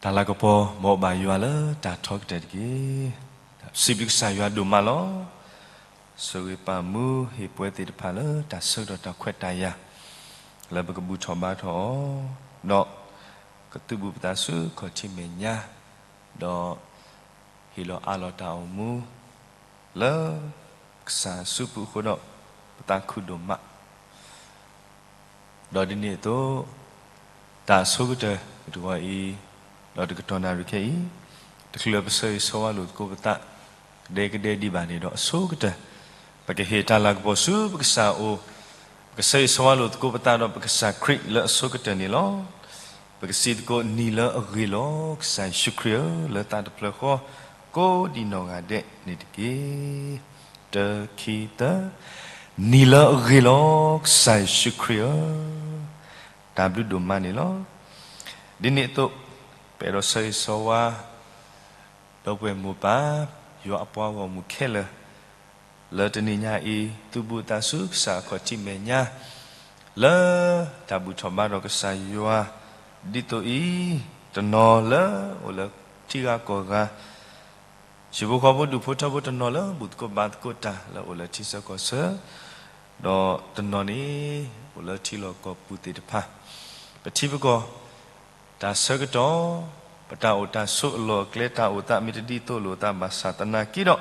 တၢ်လၤကပီၤ မ်အဘၣ်ယွၤလၢတၢ်ထီကတၢၢ်တက့ၢ်. စံးဘျုးကစၢ်ယွၤဒိၣ်မးလီၤ. ဆိၣ်ဂ့ၤပာ်မူဟ့ၣ်ပှဲၤသ့ၣ်တဖၣ်လၢတၢ်ဆၢကတီၢ်တၢ်ခွဲးတၢ်ယာ် လၢပကဘူၣ်ထီၣ်ဘါထီၣ်အီၤ, ဒီးကသုးဘူးပသးဆူခီၣ်ထံးမဲာ်ညါ, ဒီးဟ့ၣ်လီၤအးလီၤတၢ်အိၣ်မူ လၢကစၢ်အစုပူၤအဃိဒီး ပသးခုဒိၣ်မး ဒီးဒ်န့ၣ်အသိး တၢ်အဆိကတၢၢ်တဂီၤအံၤ, ဒီးတကတီၢ်နၣ်ရံၣ်ခဲအံၤ, တချုးပဆၢဂ့ၤဆၢဝါလိာ်သကိးပသး ကဒဲကဒဲဒံးဘၣ်န့ၣ်ဒီးအဆိကတၢၢ်, ပကဟ့ၣ်တၢ်လၤကပီၤဆူပကစၢ်အအိၣ်, ပကဆၢဂ့ၤဆၢဝါလိာ်သကိးပသးဒီးပကစၢ်ခရံာ်လၢအဆိကတၢၢ်န့ၣ်လီၤ. ပကစံးသကိး နံၤလၢအဂ့ၤလီၤ ကစၢ်ယ့ၣ်ၡူးခရံာ်ဧၢ, လၢသးတဖျၢၣ်ဃီ ကိးဒံးနီၢ်ဂၤဒဲးန့ၣ်တက့ၢ်. တၢ ခံ သၢ, နံၤလၢအဂ့ၤလီၤ ကစၢ်ယ့ၣ်ၡူးခရံာ်ဧၢ, တၢ်ဘျုးဒိၣ်မးန့ၣ်လီၤ. ဒ်န့ၣ်အသိး ပအဲၣ်ဒိးဆၢဂ့ၤဆၢဝါ ဒီပုၢ်ဝဲၢ်မိၢ်ပၢ် ယွၤအပှၤဂီၢ်မုၢ်ခဲလၢာ် လၢတနံၤညါအံၤ သုးဘူးသးဆူကစၢ်အခီၣ်ထံးမဲာ်ညါ လၢတၢ်ဘူၣ်ထီၣ်ဘါထီၣ်ကစၢ်ယွၤ ဒ်သိးအံၤ, တနီၤလၢအိၣ်လၢထံဂၤကီၢ်ဂၤ, ဟံၣ်ဖိဃီဖိဒူၣ်ဖိထၢဖိတနီၤလၢဘူၣ်သကိးဘါသကိးတၢ်လၢအိၣ်လၢထံဆၢကီၢ်ဆၢ, ဒီးတနီၤန့ၣ် အိၣ်လၢထံလီၢ်ကီၢ်ပူၤသ့ၣ်တဖၣ်, ပထံပကီၢ် တၢ်ဆၢကတီၢ် ပတၢ်အိၣ်တၢ်ဆိးအလီၢ်အကျဲ တၢ်အိၣ်သးမ့ၢ်တဒ်သိးလိာ်အသးဘၣ်ဆၣ်သနာ်က့ဒီး,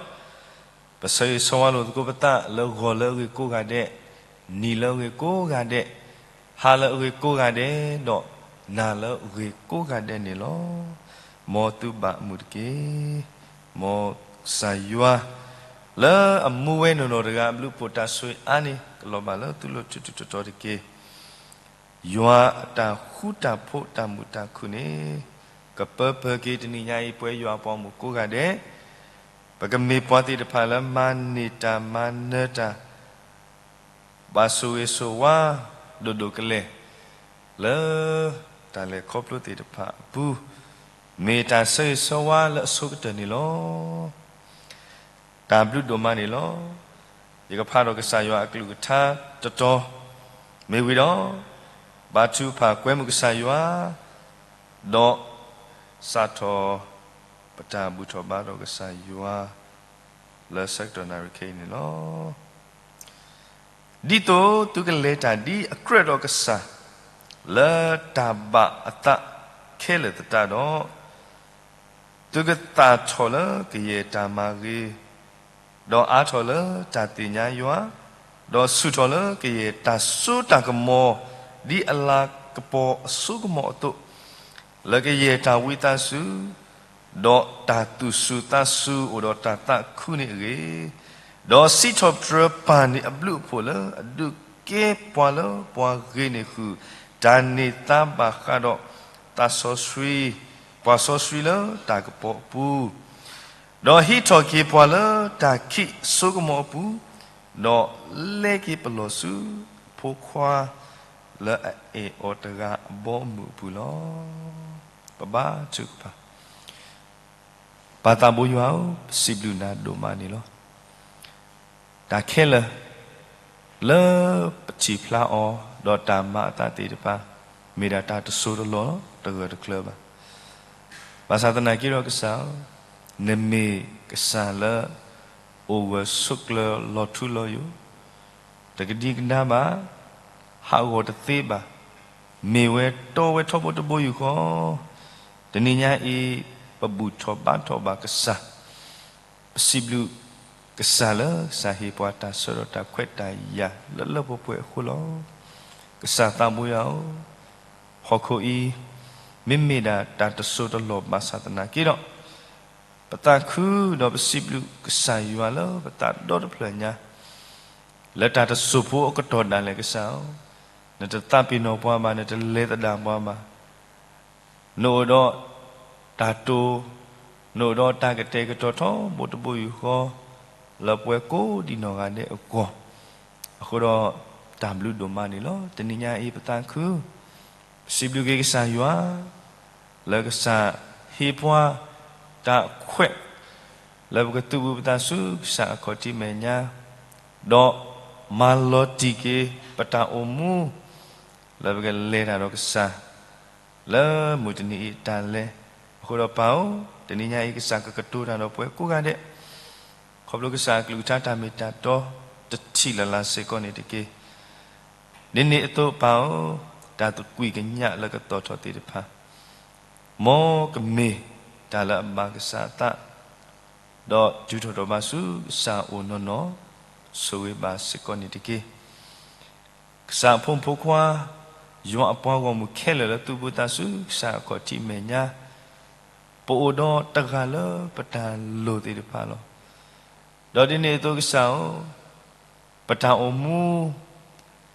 ပဆၢဂ့ၤဆၢဝါလိာ်သကိးပသးလၢဂီၤလၢအဂ့ၤကိးဂၤဒဲး, နံၤလၢအဂ့ၤကိးဂၤဒဲး, ဟါလၢအဂ့ၤကိးဂၤဒဲး, ဒီးနၤလၢအဂ့ၤကိးဂၤဒဲးန့ၣ်လီၤ. မ်သုဘၣ်အမုာ်တက့ၢ်. မ်ကစၢ်ယွၤ လၢအမူဝဲနီၢ်နီၢ်တဂၤအဘျုးအဖှိၣ်တၢ်ဆိၣ်ဂ့ၤအါန့ၣ် ကလီၤဘၣ်လၢသုလိၤထူးထူးတီၤတီၤတက့ၢ်. ယွၤအတၢ်ဃူတၢ်ဖိးတၢ်မုာ်တၢ်ခုၣ်န့ၣ် ကပၢၤပၢၤက့ၤတနံၤညါအံၤ ပဝဲယွၤအပှၤဂီၢ်မုၢ်ကိးဂၤဒဲး, ပကမ့ၢ်ပှၤသ့ၣ်တဖၣ်လၢမၤန့ၢ်တၢ်မၤနၢၤတၢ်, ဘၣ်ဆိၣ်ဂ့ၤဆိၣ်ဝါ ဒိၣ်ဒိၣ်ကလဲာ် လၢတၢ်လဲၤခီဖျိသ့ၣ်တဖၣ်အပူၤ, မ့ၢ်တၢ်ဆၢဂ့ၤဆၢဝါလၢအဆိကတၢၢ်န့ၣ်လီၤ. တၢ်ဘျုးဒိၣ်မးန့ၣ်လီၤ. ယကဖးဒီးကစၢ်ယွၤအကလုၢ်ကထါတတီၤ မ့ၢ်ဝံၤဒီး, ဘါထုကဖၣ်ကွဲမုာ်ကစၢ်ယွၤ, ဒီးစးထီၣ်ပတၢ်ဘူၣ်ထီၣ်ဘါထီၣ်ကစၢ်ယွၤ လၢဆၢကတီၢ်နၣ်ရံၣ်ခဲအံၤန့ၣ်လီၤ. ဒ်သိးသုကလဲၤတၢ်ဒ်အကြၢးဒီးကစၢ် လၢတၢ်ဘၣ်အသးခဲလၢာ်သတးဒီး, သုကသၣ်ထီၣ်လၢကယဲၢ်တၢ်မၤဂ့ၤ, ဒီးအါထီၣ်လၢတၢ်သ့ၣ်ညါယွၤ, ဒီးဆူၣ်ထီၣ်လၢကယဲၢ်တၢ်စိတၢ်ကမီၤ ဒ်အလၤကပီၤအစိကမီၤအသိး, လၢကယဲၢ်တၢ်ဝံသးစူၤ, ဒီးတၢ်သူၣ်စူၤသးစူၤအိၣ်ဒီးတၢ်သးခုန့ၣ်အဂ့ၢ်, ဒီးစံးထီၣ်ပတြၢၤပၢ်န့ၢ်အဘျုးအဖှိၣ်လၢအဒုးကဲပှၤလၢပှၤဂ့ၤန့ၢ်ဃုာ် တၢ်န့ၢ်သါဘၣ်ဃးဒီးသးစီဆှံ, ပှၤစီဆှံလၢတၢ်ကပီၤအပူၤ, ဒီးဟံးထီၣ်က့ၤပှၤလၢတၢ်ခံးအစိကမီၤအပူၤ, ဒီးလဲက့ၤပလီၢ်ဆူအဖိခွါ လၢအအဲၣ်အီၤတဂၤအဘီအမုၢ်အပူၤလီၤ. ပဘါထုကဖၣ်. ပၢ်သးဘိယွၤဧၢ, ပစံးဘျုးနၤဒိၣ်မးန့ၣ်လီၤ. တၢ်ခဲလၢာ် လၢပထံၣ်ဖျါအီၤ ဒီးတၢ်မၤအသးသ့ၣ်တဖၣ် မ့ၢ်ဒၣ်တၢ်တစိၢ်တလီၢ် တဂၢၢ်တကျၢၤဘၣ်. ဘၣ်ဆၣ်သနာ်က့ဒီးကစၢ်ဧၢ, နမ့ၢ်ကစၢ်လၢ အိၣ်ဂၢၢ်ဆိးကျၢၤလီၤထူလီၤယိာ်, တကဒံကဒါဘၣ်, ဟးဂီၤတသ့ဘၣ်, မ့ၢ်ဝဲတီဝဲထီဘိတဘိယူၢ်ဃီ, တနံၤညါအံၤ ပဘူၣ်ထီၣ်ဘါထီၣ်ဘၣ်ကစၢ်, ပစံးဘျုးကစၢ်လၢကစၢ်ဟ့ၣ်ပှၤတၢ်ဆၢဒီးတၢ်ခွဲးတၢ်ယာ်လၢလၢပှဲၤပှဲၤအဃိလီၤ. ကစၢ်သးဘိယွၤဧၢ, ဟီၣ်ခိၣ်အံၤ မ့မ့ၢ်ဒၣ်တၢ်တစိၢ်တလီၢ်ဘၣ်ဆၣ်သနာ်က့ဒီး, ပသးခုဒီးပစံးဘျုးကစၢ်ယွၤလၢပသးဒီတဖျၢၣ်ညါ, လၢတၢ်တစိၢ်ဖိအကတီၢ်ဒၣ်လဲာ်ကစၢ်ဧၢ, နတသးပ့ၤနီၣ်ပှၤဘၣ်, နတလဲၤသဒၣ်ပှၤဘၣ်. နအိၣ်ဒီးတၢ်တိာ်, နအိၣ်ဒီးတၢ်ကတဲာ်ကတီၤထီဘိတဘိယူၢ်ဃီ, လၢပဝဲကိးဒံနီၢ်ဂၤဒဲးအဂီၢ်, အဃိဒီးတၢ်ဘျုးဒိၣ်မးန့ၣ်လီၤ. တနံၤညါအံၤပသးခု, ပစံးဘျုးက့ၤကစၢ်ယွၤ, လၢကစၢ်ဟ့ၣ်ပှၤတၢ်ခွဲး, လၢပကသုးဘူးပသးဆူကစၢ်အခီၣ်ထံးမဲာ်ညါ, ဒီးမၤလီၤတံၢ်က့ၤပတၢ်အိၣ်မူ, လၢပကလဲၤတၢ်ဒီးကစၢ်, လၢမုၢ်တနံၤအံၤအတၢ်လဲၤ အဃိဒီးပၢ်ဧၢ, တနံၤညါအံၤကစၢ်ကကတိၤတၢ်ဒီးပှၤကိးဂၤဒဲး, ခီဖျိကစၢ်အကလုၢ်ကထါတၢ်မ့ၢ်တၢ်တီ တထံၣ်လၢ်လၢ်စ့ၢ်ကီးန့ၣ်တက့ၢ်. ဒ်န့ၣ်အသိးပၢ်ဧၢ, တၢ်သကွံာ်ကညးလၢကသီၣ်ထီၣ်သ့ၣ်တဖၣ် မ်ကမ့ၢ်တၢ်လၢအဘၣ်ကစၢ်အသး, ဒီးဒုးထီၣ်ထီၣ်ဘးဆူကစၢ်အအိၣ်နီၢ်နီၢ်, ဆိၣ်ဂ့ၤဘၣ်စ့ၢ်ကီးန့ၣ်တက့ၢ်. ကစၢ်အဖိမုၣ်ဖိခွါ, ယွၤအပှၤဂီၢ်မုၢ်ခဲလၢာ်လၢသူၣ်ဘိသးစူၤ ကစၢ်အခီၣ်ထံးမဲာ်ညါ, ပအိၣ်ဒီးတဂၤလၢပတၢ်လိၣ်သ့ၣ်တဖၣ်လီၤ. ဒီးဒ်န့ၣ်အသိးကစၢ်ဧၢ, ပတၢ်အိၣ်မူ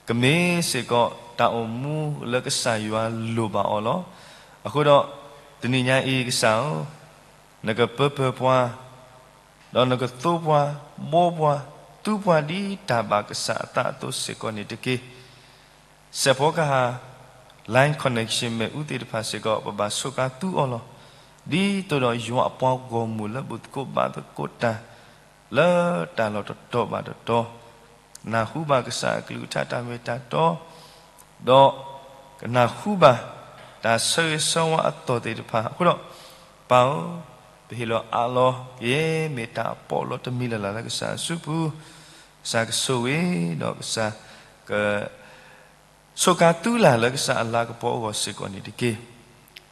ကမ့ၢ်စ့ၢ်ကီးတၢ်အိၣ်မူလၢကစၢ်ယွၤလိၣ်ဘၣ်အီၤလီၤ. အဃိဒီး တနံၤညါအံၤကစၢ်ဧၢ, နကပၢပၢၤပှၤ, ဒီးနကသိပှၤ, ဘှီပှၤ, သူပှၤဒ်တၢ်ဘၣ်ကစၢ်အသးအသိးစ့ၢ်ကီးန့ၣ်တက့ၢ်. စဲးဖီကဟၣ် line connection မ့ၣ်အူသ့ၣ်တဖၣ်စ့ၢ်ကီး ပဘၣ်စူးကါသူအီၤလီၤ. ဒ်သိးဒီးယွၤအပှၤဂီၢ်မုၢ်လၢဘၣ်သကိးဘၣ်သကိးတၢ် လၢတၢ်လီၢ်တတီၤဘၣ်တတီၤ, နၢ်ဟူဘၣ်ကစၢ်အကလုၢ်ကထါတၢ်မ့ၢ်တၢ်တီ, ဒီးကနၢ်ဟူဘၣ်တၢ်ဆၢဂ့ၤဆၢဝါအသီၣ်သ့ၣ်တဖၣ်အဃိဒီး, ပၢ်ဧၢ, ပဟ့ၣ်လီၤအးလီၤက့ၤ မ့ၢ်တၢ်အပီးလီတမံၤလၢ်လၢ်လၢကစၢ်အစုပူၤ, ကစၢ်ကဆိၣ်ဂ့ၤ, ဒီးကစၢ်က ဆိးကါသူလၢ်လၢကစၢ်အလၤကပီၤအဂီၢ်စ့ၢ်ကီးန့ၣ်တက့ၢ်.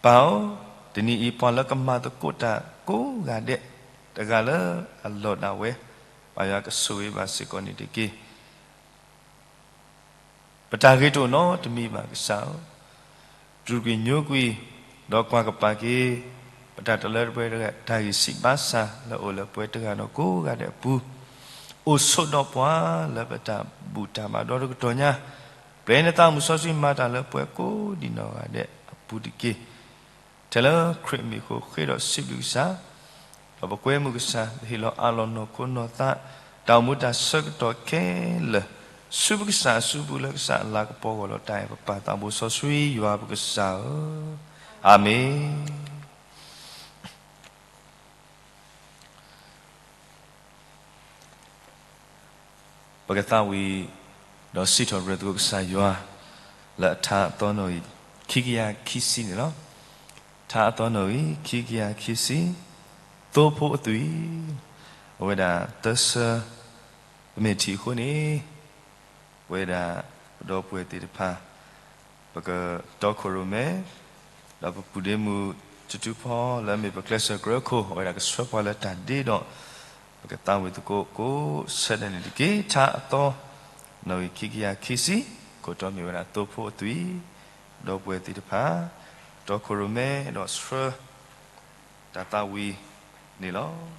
ပၢ်ဧၢ, တနံၤအံၤပှၤလၢကမၤသကိးတၢ်ကိးဂၤဒဲး, တဂၤလၢအလီၢ်ဒၣ်ဝဲ, ပၢ်ယွၤကဆိၣ်ဂ့ၤဘၣ်စ့ၢ်ကီးန့ၣ်တက့ၢ်. ပတၢ်ဂ့ၤတအိၣ်နီတမံၤဘၣ်ကစၢ်ဧၢ, ပူၤကွံာ်ညိကွံာ်, ဒီးကွၢ်ကပၤက့ၤ ပတၢ်တလၢတပှဲၤတဂၤ တၢ်ဂံၢ်စံးဘါစၢ်လၢအိၣ်လၢပှၤတဂၤဒီးကိးဂၤဒဲးအပူၤ, အိၣ်ဆိးဒီးပှၤလၢပတၢ်ဘူၣ်တၢ်ဘါဒီတကတီၢ်ညါ, ပျဲနသးမုၢ်စီဆှံမၤတၢ်လၢပှၤကိးဒံးနီၢ်ဂၤဒဲးအပူၤတက့ၢ်. ထဲလၢခရံာ်အမံၤအဃိ ဃ့ဒီးစံးဘျုးကစၢ်, ဒီးပကွဲမုာ်ကစၢ်, ဟ့ၣ်လီၤအးလီၤနီၢ်ခိနီၢ်သး, တၢ်အိၣ်မူတၢ်ဆၢကတီၢ်ခဲလၢာ်, ဆူပကစၢ်အစုပူၤလၢကစၢ်အလၤကပီၤအဂီၢ်လီၤ. တၢ်အဲၣ်ပပၢ်သးဘိစီဆှံယွၤပကစၢ်ဧၢ, အၤမ့ၣ်. ပကသးဝံၣ်, ဒီးစံးထီၣ်ပတြၢၤသကိးကစၢ်ယွၤ, လၢအထါအသီနီၣ်ဂံၢ် ခံကယၤခံဆံန့ၣ်လီၤ. ထါအသီနီၣ်ဂံၢ် ခံကယၤခံဆံ, သိဖိအသွံၣ်, အဝဲဒၣ်သၢဆၢ, ပမ့ၢ်ထံၣ်အဃိန့ၣ်, ပဝဲဒၣ်ပဒီပုၢ်ဝဲၢ်သ့ၣ်တဖၣ်, ပကတီခိၣ်ရိၣ်မဲ, ဒီးပပုၢ်ဒ့မုၣ်တထူဖီလၢအမ့ၢ်ပကျဲးစၢးကြၢးခိၣ် အဝဲဒၣ်ကဆှၢပှၤလၢတၢ်ဒ့ဒီး, ပကသးဝံၣ်သကိးကိးဆၢဒၣ်န့ၣ်တက့ၢ်. ထါအသီ, နီၣ်ဂံၢ်ခံကယၤခံဆံ, ခိၣ်တီမ့ၢ်ဝဲဒၣ်သိဖိအသွံၣ်, ဒီပုၢ်ဝဲၢ်သ့ၣ်တဖၣ်, တီခိၣ်ရိၣ်မဲဒီးဆှၢ, တၢ်သးဝံၣ်န့ၣ်လီၤ.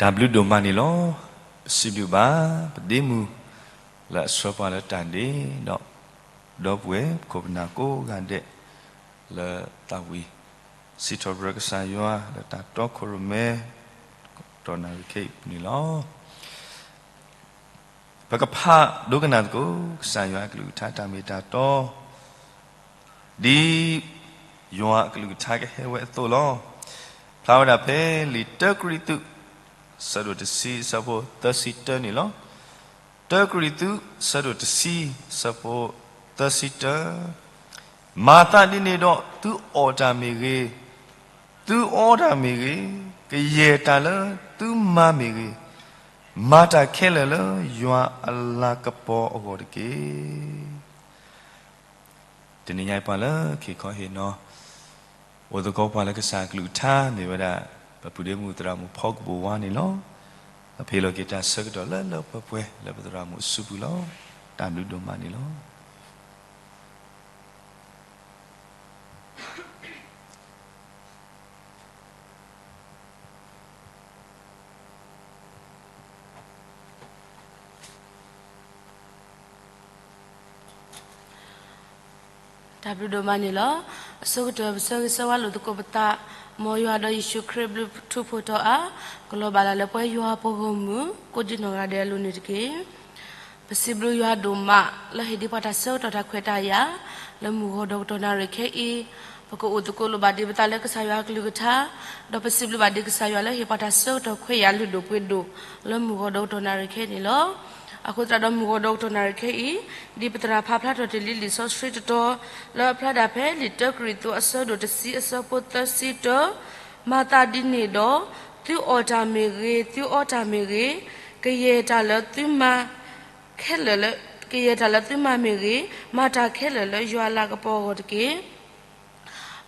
တၢ်ဘျုးဒိၣ်မးန့ၣ်လီၤ. ပစံးဘျုးဘၣ် ပဒ့မုၣ် လၢအဆှၢပှၤလၢတၢ်ဒ့ဒီး ဒီပုၢ်ဝဲၢ် ပခိၣ်ပနၢ်ကိးဂၤဒဲး လၢသးဝံၤ စံးထီၣ်ပတြၢၤကစၢ်ယွၤ လၢတၢ်တီခိၣ်ရိၣ်မဲ ကတီၢ်နၣ်ရံၣ်ခဲအံၤန့ၣ်လီၤ. ပကဖးဒိကနၣ်သကိး ကစၢ်ယွၤအကလုၢ်ကထါတၢ်မ့ၢ်တၢ်တီ ဒ်ယွၤအကလုၢ်ကထါကဟဲဝဲအသိးလီၤ. ဖျါဝဲဒၣ်ဖဲလံာ်တၢကရံၣ်သူး ဆၢဒိၣ်တဆံ ဆၢဖိသၢဆံတၢန့ၣ်လီၤ. တၢကရံၣ်သူး ဆၢဒိၣ်တဆံ ဆၢဖိသၢဆံတၢ, မၤသးဒ်န့ၣ်ဒီး သုအီၣ်တၢ်မ့ၢ်ဂ့ၤ, သုအီတၢ်မ့ၢ်ဂ့ၤ, ကယဲၢ်တၢ်လၢသုမၤမ့ၢ်ဂ့ၤ, မၤတၢ်ခဲလၢာ်လၢယွၤအလၤကပီၤအဂီၢ်တက့ၢ်. တနံၤညါအံၤ ပှၤလၢခ့ၣ်ခီဟ့ၣ်နီၤ အိၣ်သကိးပှၤလၢကစၢ်အကလုၢ်ကထါ မ့ၢ်ဝဲဒၣ် ပပုၢ်ဒ့မုၣ်သရၣ်မုၣ်ဖီကပိာ်ဝါန့ၣ်လီၤ. အဖ့ၣ်လီၤက့ၤတၢ်ဆၢကတီၢ်လၢလၢပှဲၤပှဲၤ လၢပသရၣ်မုၣ်အစုပူၤလီၤ. တၢ်ဘျုးဒိၣ်မးန့ၣ်လီၤ. တၢ်ဘျုးဒိၣ်မးန့ၣ်လီၤ. အဆိကတၢၢ် ပဆၢဂ့ၤဆၢဝါလိာ်သကိးပသး မ်ယွၤဒီးယ့ၣ်ၡူးခရံာ်ဘျုးထူးဖှိၣ်ထီၣ်အါ ကလီၤဘၣ်လၢ်လၢပှဲၤယွၤပဂီၢ်မုၢ် ကိးဒံနီၢ်ဂၤဒဲးအလိၤန့ၣ်တက့ၢ်. ပစံးဘျုးယွၤဒိၣ်မး လၢဟ့ၣ်ဒံးပှၤတၢ်ဆၢကတီၢ်တၢ်ခွဲးတၢ်ယာ် လၢမုၢ်ဂီၤဒီးကတီၢ်နၣ်ရံၣ်ခဲအံၤ ပကအိၣ်သကိးလိာ်ဘၣ်ဒံးပသးလၢကစၢ်ယွၤအကလုၢ်ကထါ, ဒီးပစံးဘျုးဘၣ်ဒံးကစၢ်ယွၤလၢဟ့ၣ်ပှၤတၢ်ဆၢကတီၢ်ခွဲးယာ်လုၢ်ဒိၣ်ပှ့ၤဒိၣ် လၢမုၢ်ဂီၤဒီးကတီၢ်နၣ်ရံၣ်ခဲအံၤန့ၣ်လီၤ. အဃိသတးဒီးမုၢ်ဂီၤဒီးကတီၢ်နၣ်ရံၣ်ခဲအံၤ ဒ်ပသရၣ်ဖးဖျါထီၣ်တ့ၢ်လံလံာ်စီဆှံတတီၤ လၢအဖျါဒၣ်ဖဲလံာ်တၢကရံၣ်သူးအဆၢဒိၣ်တဆံ အဆၢဖိသၢဆံတၢ, မၤသးဒ်န့ၣ်ဒီး သုအီၣ်တၢ်မ့ၢ်ဂ့ၤ, သုအီတၢ်မ့ၢ်ဂ့ၤ, ကယဲၢ်တၢ်လၢသုမၤ ခဲလၢာ်လၢ ကယဲၢ်တၢ်လၢသုမၤမ့ၢ်ဂ့ၤ, မၤတၢ်ခဲလၢာ်လၢယွၤအလၤကပီၤအဂီၢ်တက့ၢ်.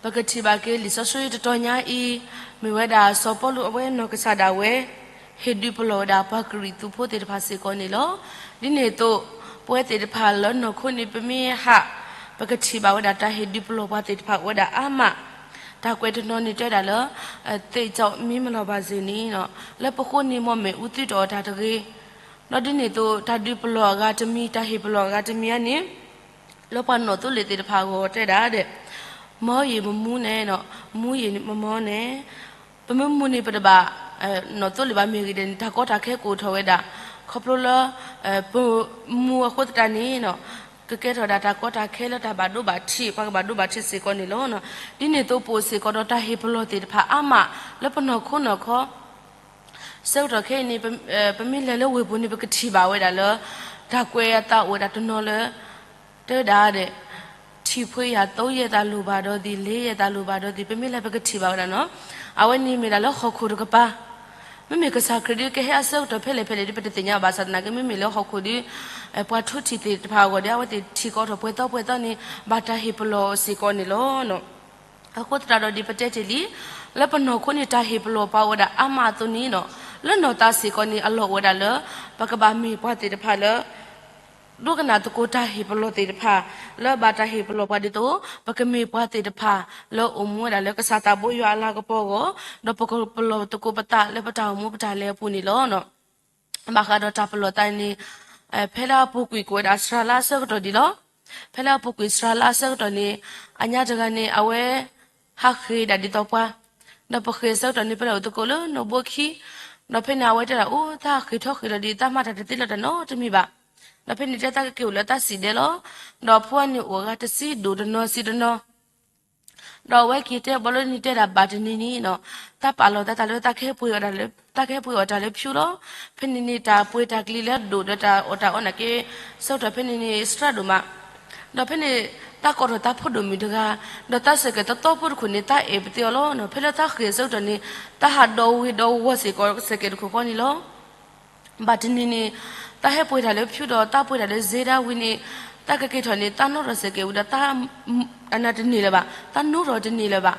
ပကထံၣ်ဘၣ်က့ၤလံာ်စီဆှံတတီၤညါအံၤ မ့ၢ်ဝဲဒၣ်စီၤပီလူးအဝဲနီၢ်ကစၢ်ဒၣ်ဝဲ ဟ့ၣ်ဒုးပလီၢ်ဝဲဒၣ်ပှၤကရံၣ်သူးဖိသ့ၣ်တဖၣ်စ့ၢ်ကီးန့ၣ်လီၤ. ဒ်န့ၣ်အသိး ပဝဲသ့ၣ်တဖၣ်လၢနီၢ်ခိန့ၣ် ပမ့ၢ်ဟး ပကထံၣ်ဘၣ်ဝဲဒၣ်တၢ်ဟ့ၣ်ဒုးပလီၢ်ပှၤသ့ၣ်တဖၣ်အိၣ်ဝဲဒၣ်အါမး, တၢ်ကွဲးတနီၤန့ၣ်တဲဝဲဒၣ်လၢ သ့ၣ်ကၠီမံမလီၤဘၣ်စ့ၢ်န့ၣ် လၢပဃိန့ၣ် မ့ၢ်မ့ၣ်အူသုတအီၣ်တၢ်တဂ့ၤ, ဒီးဒ်န့ၣ်အသိး တၢ်ဒုးပလီၢ်အဂၤတမံၤ တၢ်ဟ့ၣ်ပလီၢ်အဂၤတမံၤအံၤန့ၣ် လၢပှၤနီၣ်သိလ့ၣ်သ့ၣ်တဖၣ်အဂီၢ်တဲဒၣ်ဒီး မီယံာ်မမူန့ၣ်, မူယံာ်မမီန့ၣ်, ပမ့ၢ်မူန့ၣ် ပတဘၣ်နီၣ်သိလ့ၣ်ဘၣ်မ့ၢ်ဂ့ၤဒဲးန့ၣ် တၢ်ကီတၢ်ခဲကအိၣ်ထီၣ်ဝဲဒၣ်, ခီဖျိလၢ ပမူအဃိသတးန့ၣ် ကကဲထီၣ်ဒၣ်တၢ်ကီတၢ်ခဲလၢတၢ်ဘၣ်ဒိဘၣ်ထံး ပှၤကဘၣ်ဒိဘၣ်ထံးစ့ၢ်ကီးန့ၣ်လီၤ. ဒ်န့ၣ်အသိး ပအိၣ်စ့ၢ်ကီးဒီးတၢ်ဟ့ၣ်ပလီၢ်သ့ၣ်တဖၣ်အါမး လၢပနီၢ်ခိနီၢ်ခီ ဆၢကတီၢ်ခဲအံၤန့ၣ် ပမ့ၢ်လဲၤလၢဝ့ၢ်ပူၤန့ၣ် ပကထံၣ်ဘၣ်ဝဲဒၣ်လၢ တၢ်ကွဲးအသးအိၣ်ဝဲဒၣ်တနီၤလၢ တဲဝဲဒၣ်ဒီး ထံၣ်ဖှ့ယၤ သုံးရက်သာလိုပါတော့သည်, လေးရက်သာလိုပါတော့သည်, ပမ့ၢ်လဲၤပကထံၣ်ဘၣ်ဝဲဒၣ်နီၤ. အဝဲန့ၣ်မ့ၢ်ဒၣ်လၢဟီၣ်ခိၣ်တကပၤ, မ့မ့ၢ်ကစၢ်ခရံာ်ဒုးကဟဲအဆၢကတီၢ်ဖဲလဲၣ်ဖဲလဲၣ်ဒုး ပတသ့ၣ်ညါဘၣ်ဆၣ်သနာ်က့ မ့မ့ၢ်လၢဟီၣ်ခိၣ်ဒုး ပှၤထိထံၣ်သ့ၣ်တဖၣ်အဂီၢ်ဒီး အဝဲသ့ၣ်ထံၣ်ကီးထီၣ်ပှဲၤသီပှဲၤသီန့ၣ် ဘၣ်တၢ်ဟ့ၣ်ပလီၢ်စ့ၢ်ကီးန့ၣ်လီၤ. အဃိသတးဒီးဒ်ပတဲတ့ၢ်လံ, လၢပနီၢ်ခိန့ၣ် တၢ်ဟ့ၣ်ပလီၢ်ပှၤအိၣ်ဝဲဒၣ်အါမးအသိးန့ၣ်ဒီး လၢနီၢ်သးစ့ၢ်ကီးန့ၣ် အလီၢ်အိၣ်ဝဲဒၣ်လၢ ပကဘၣ်မ့ၢ်ပှၤသ့ၣ်တဖၣ်လၢ ဒိကနၣ်သကိးတၢ်ဟ့ၣ်ပလီၢ်သ့ၣ်တဖၣ် လၢဘၣ်တၢ်ဟ့ၣ်ပလီၢ်ပှၤဒ်သိး ပကမ့ၢ်ပှၤသ့ၣ်တဖၣ်လၢအိၣ်မူဝဲဒၣ်လၢကစၢ်သးဘိယွၤအလၤကပီၤအဂီၢ်, ဒီးပကပလီၢ်သကိးပသးလၢပတၢ်အိၣ်မူပတၢ်လဲၤအပူၤန့ၣ်လီၤ. ဘၣ်ဃးဒီးတၢ်ပလီၢ်သးန့ၣ် ဖဲလၢအပူၤကွံာ်ကအိၣ်ဝဲဒၣ်စှၤလါအဆၢကတီၢ်ဒံးလီၤ. ဖဲလၢအပူၤကွံာ်စှၤလါအဆၢကတီၢ်န့ၣ် အညါတဂၤန့ၣ် အဝဲ ဟးဃ့ၢ်ဒၣ်ဒ်သိးပှၤ, ဒီးပဃ့ၢ်အဆၢကတီၢ်န့ၣ် ပလဲၤအိၣ်သကိးလၢနိၣ်ဘိခံ, ဒီးဖဲန့ၣ်အဝဲတဲဒၣ် အိၣ် သးဃ့ၢ်ထီၣ်ဃ့ၢ်လီၤဒ် သးမၤတၢ်တသ့လီၤတၢ်နီတမံၤဘၣ်. ဒီးဖဲန့ၣ်တဲတၢ်ကက့ၤအိၣ်လၢတၢ်စံးဒဲလီၤ. ဒီးဖိန့ၣ်အိၣ်အဂၤတဆံဒိၣ်တနီၤဆံးတနီၤ ဒီးအဝဲက့ၤတဲဘီလၢန့ၣ်တဲဒၣ် ဘၣ်တနံၤန့ၣ်နီၤ, တၢ်ပာ်လီၤတၢ်တၢ်လၢတၢ်ကဟဲပှ့ၤအီၣ်တၢ်လၢ တၢ်ကဟဲပှ့ၤအီၣ်တၢ်လၢဖၠူလီၤ. ဖဲန့ၣ်န့ၣ် တၢ်ပှ့ၤတၢ်ကလံၤလၢဒိၣ်ဒီးတၢ်အီၣ်တၢ်အီနာ်က့ ဆၢကတီၢ်ဖဲန့ၣ်န့ၣ် စှၤဒိၣ်မး. ဒီးဖဲန့ၣ် တၢ်ကိးထီၣ်တၢ်ဖိဒိၣ်မုၢ်တဂၤ, ဒီးတၢ်စဲးကဲးတသီဖိတခိၣ်န့ၣ် တၢ်အဲၣ်ပသ့အီၤလီၤ. ဖဲလၢတၢ်ဃ့ၢ်ဆၢကတီၢ်န့ၣ် တၢ်ဟးဒီးဝ့ၤဒီးဝီၤစ့ၢ်ကီးစဲးကဲးတခိၣ်ဃီန့ၣ်လီၤ. ဘၣ်တနံၤန့ၣ် တၢ်ဟဲပှ့ၤတၢ်လၢဖၠူဒီးတၢ်ပှ့ၤတၢ်လၢစ့ဒၣ်ဝံၤန့ၣ် တၢ်ကက့ၤထီၣ်န့ၣ် တၢ်နီၣ်ထီၣ်စဲးကဲးဝံၤဒီး တၢ် အနၢ်တန့ၢ်လၢၤဘၣ်, တၢ်နီၣ်ထီၣ်တန့ၢ်လၢၤဘၣ်.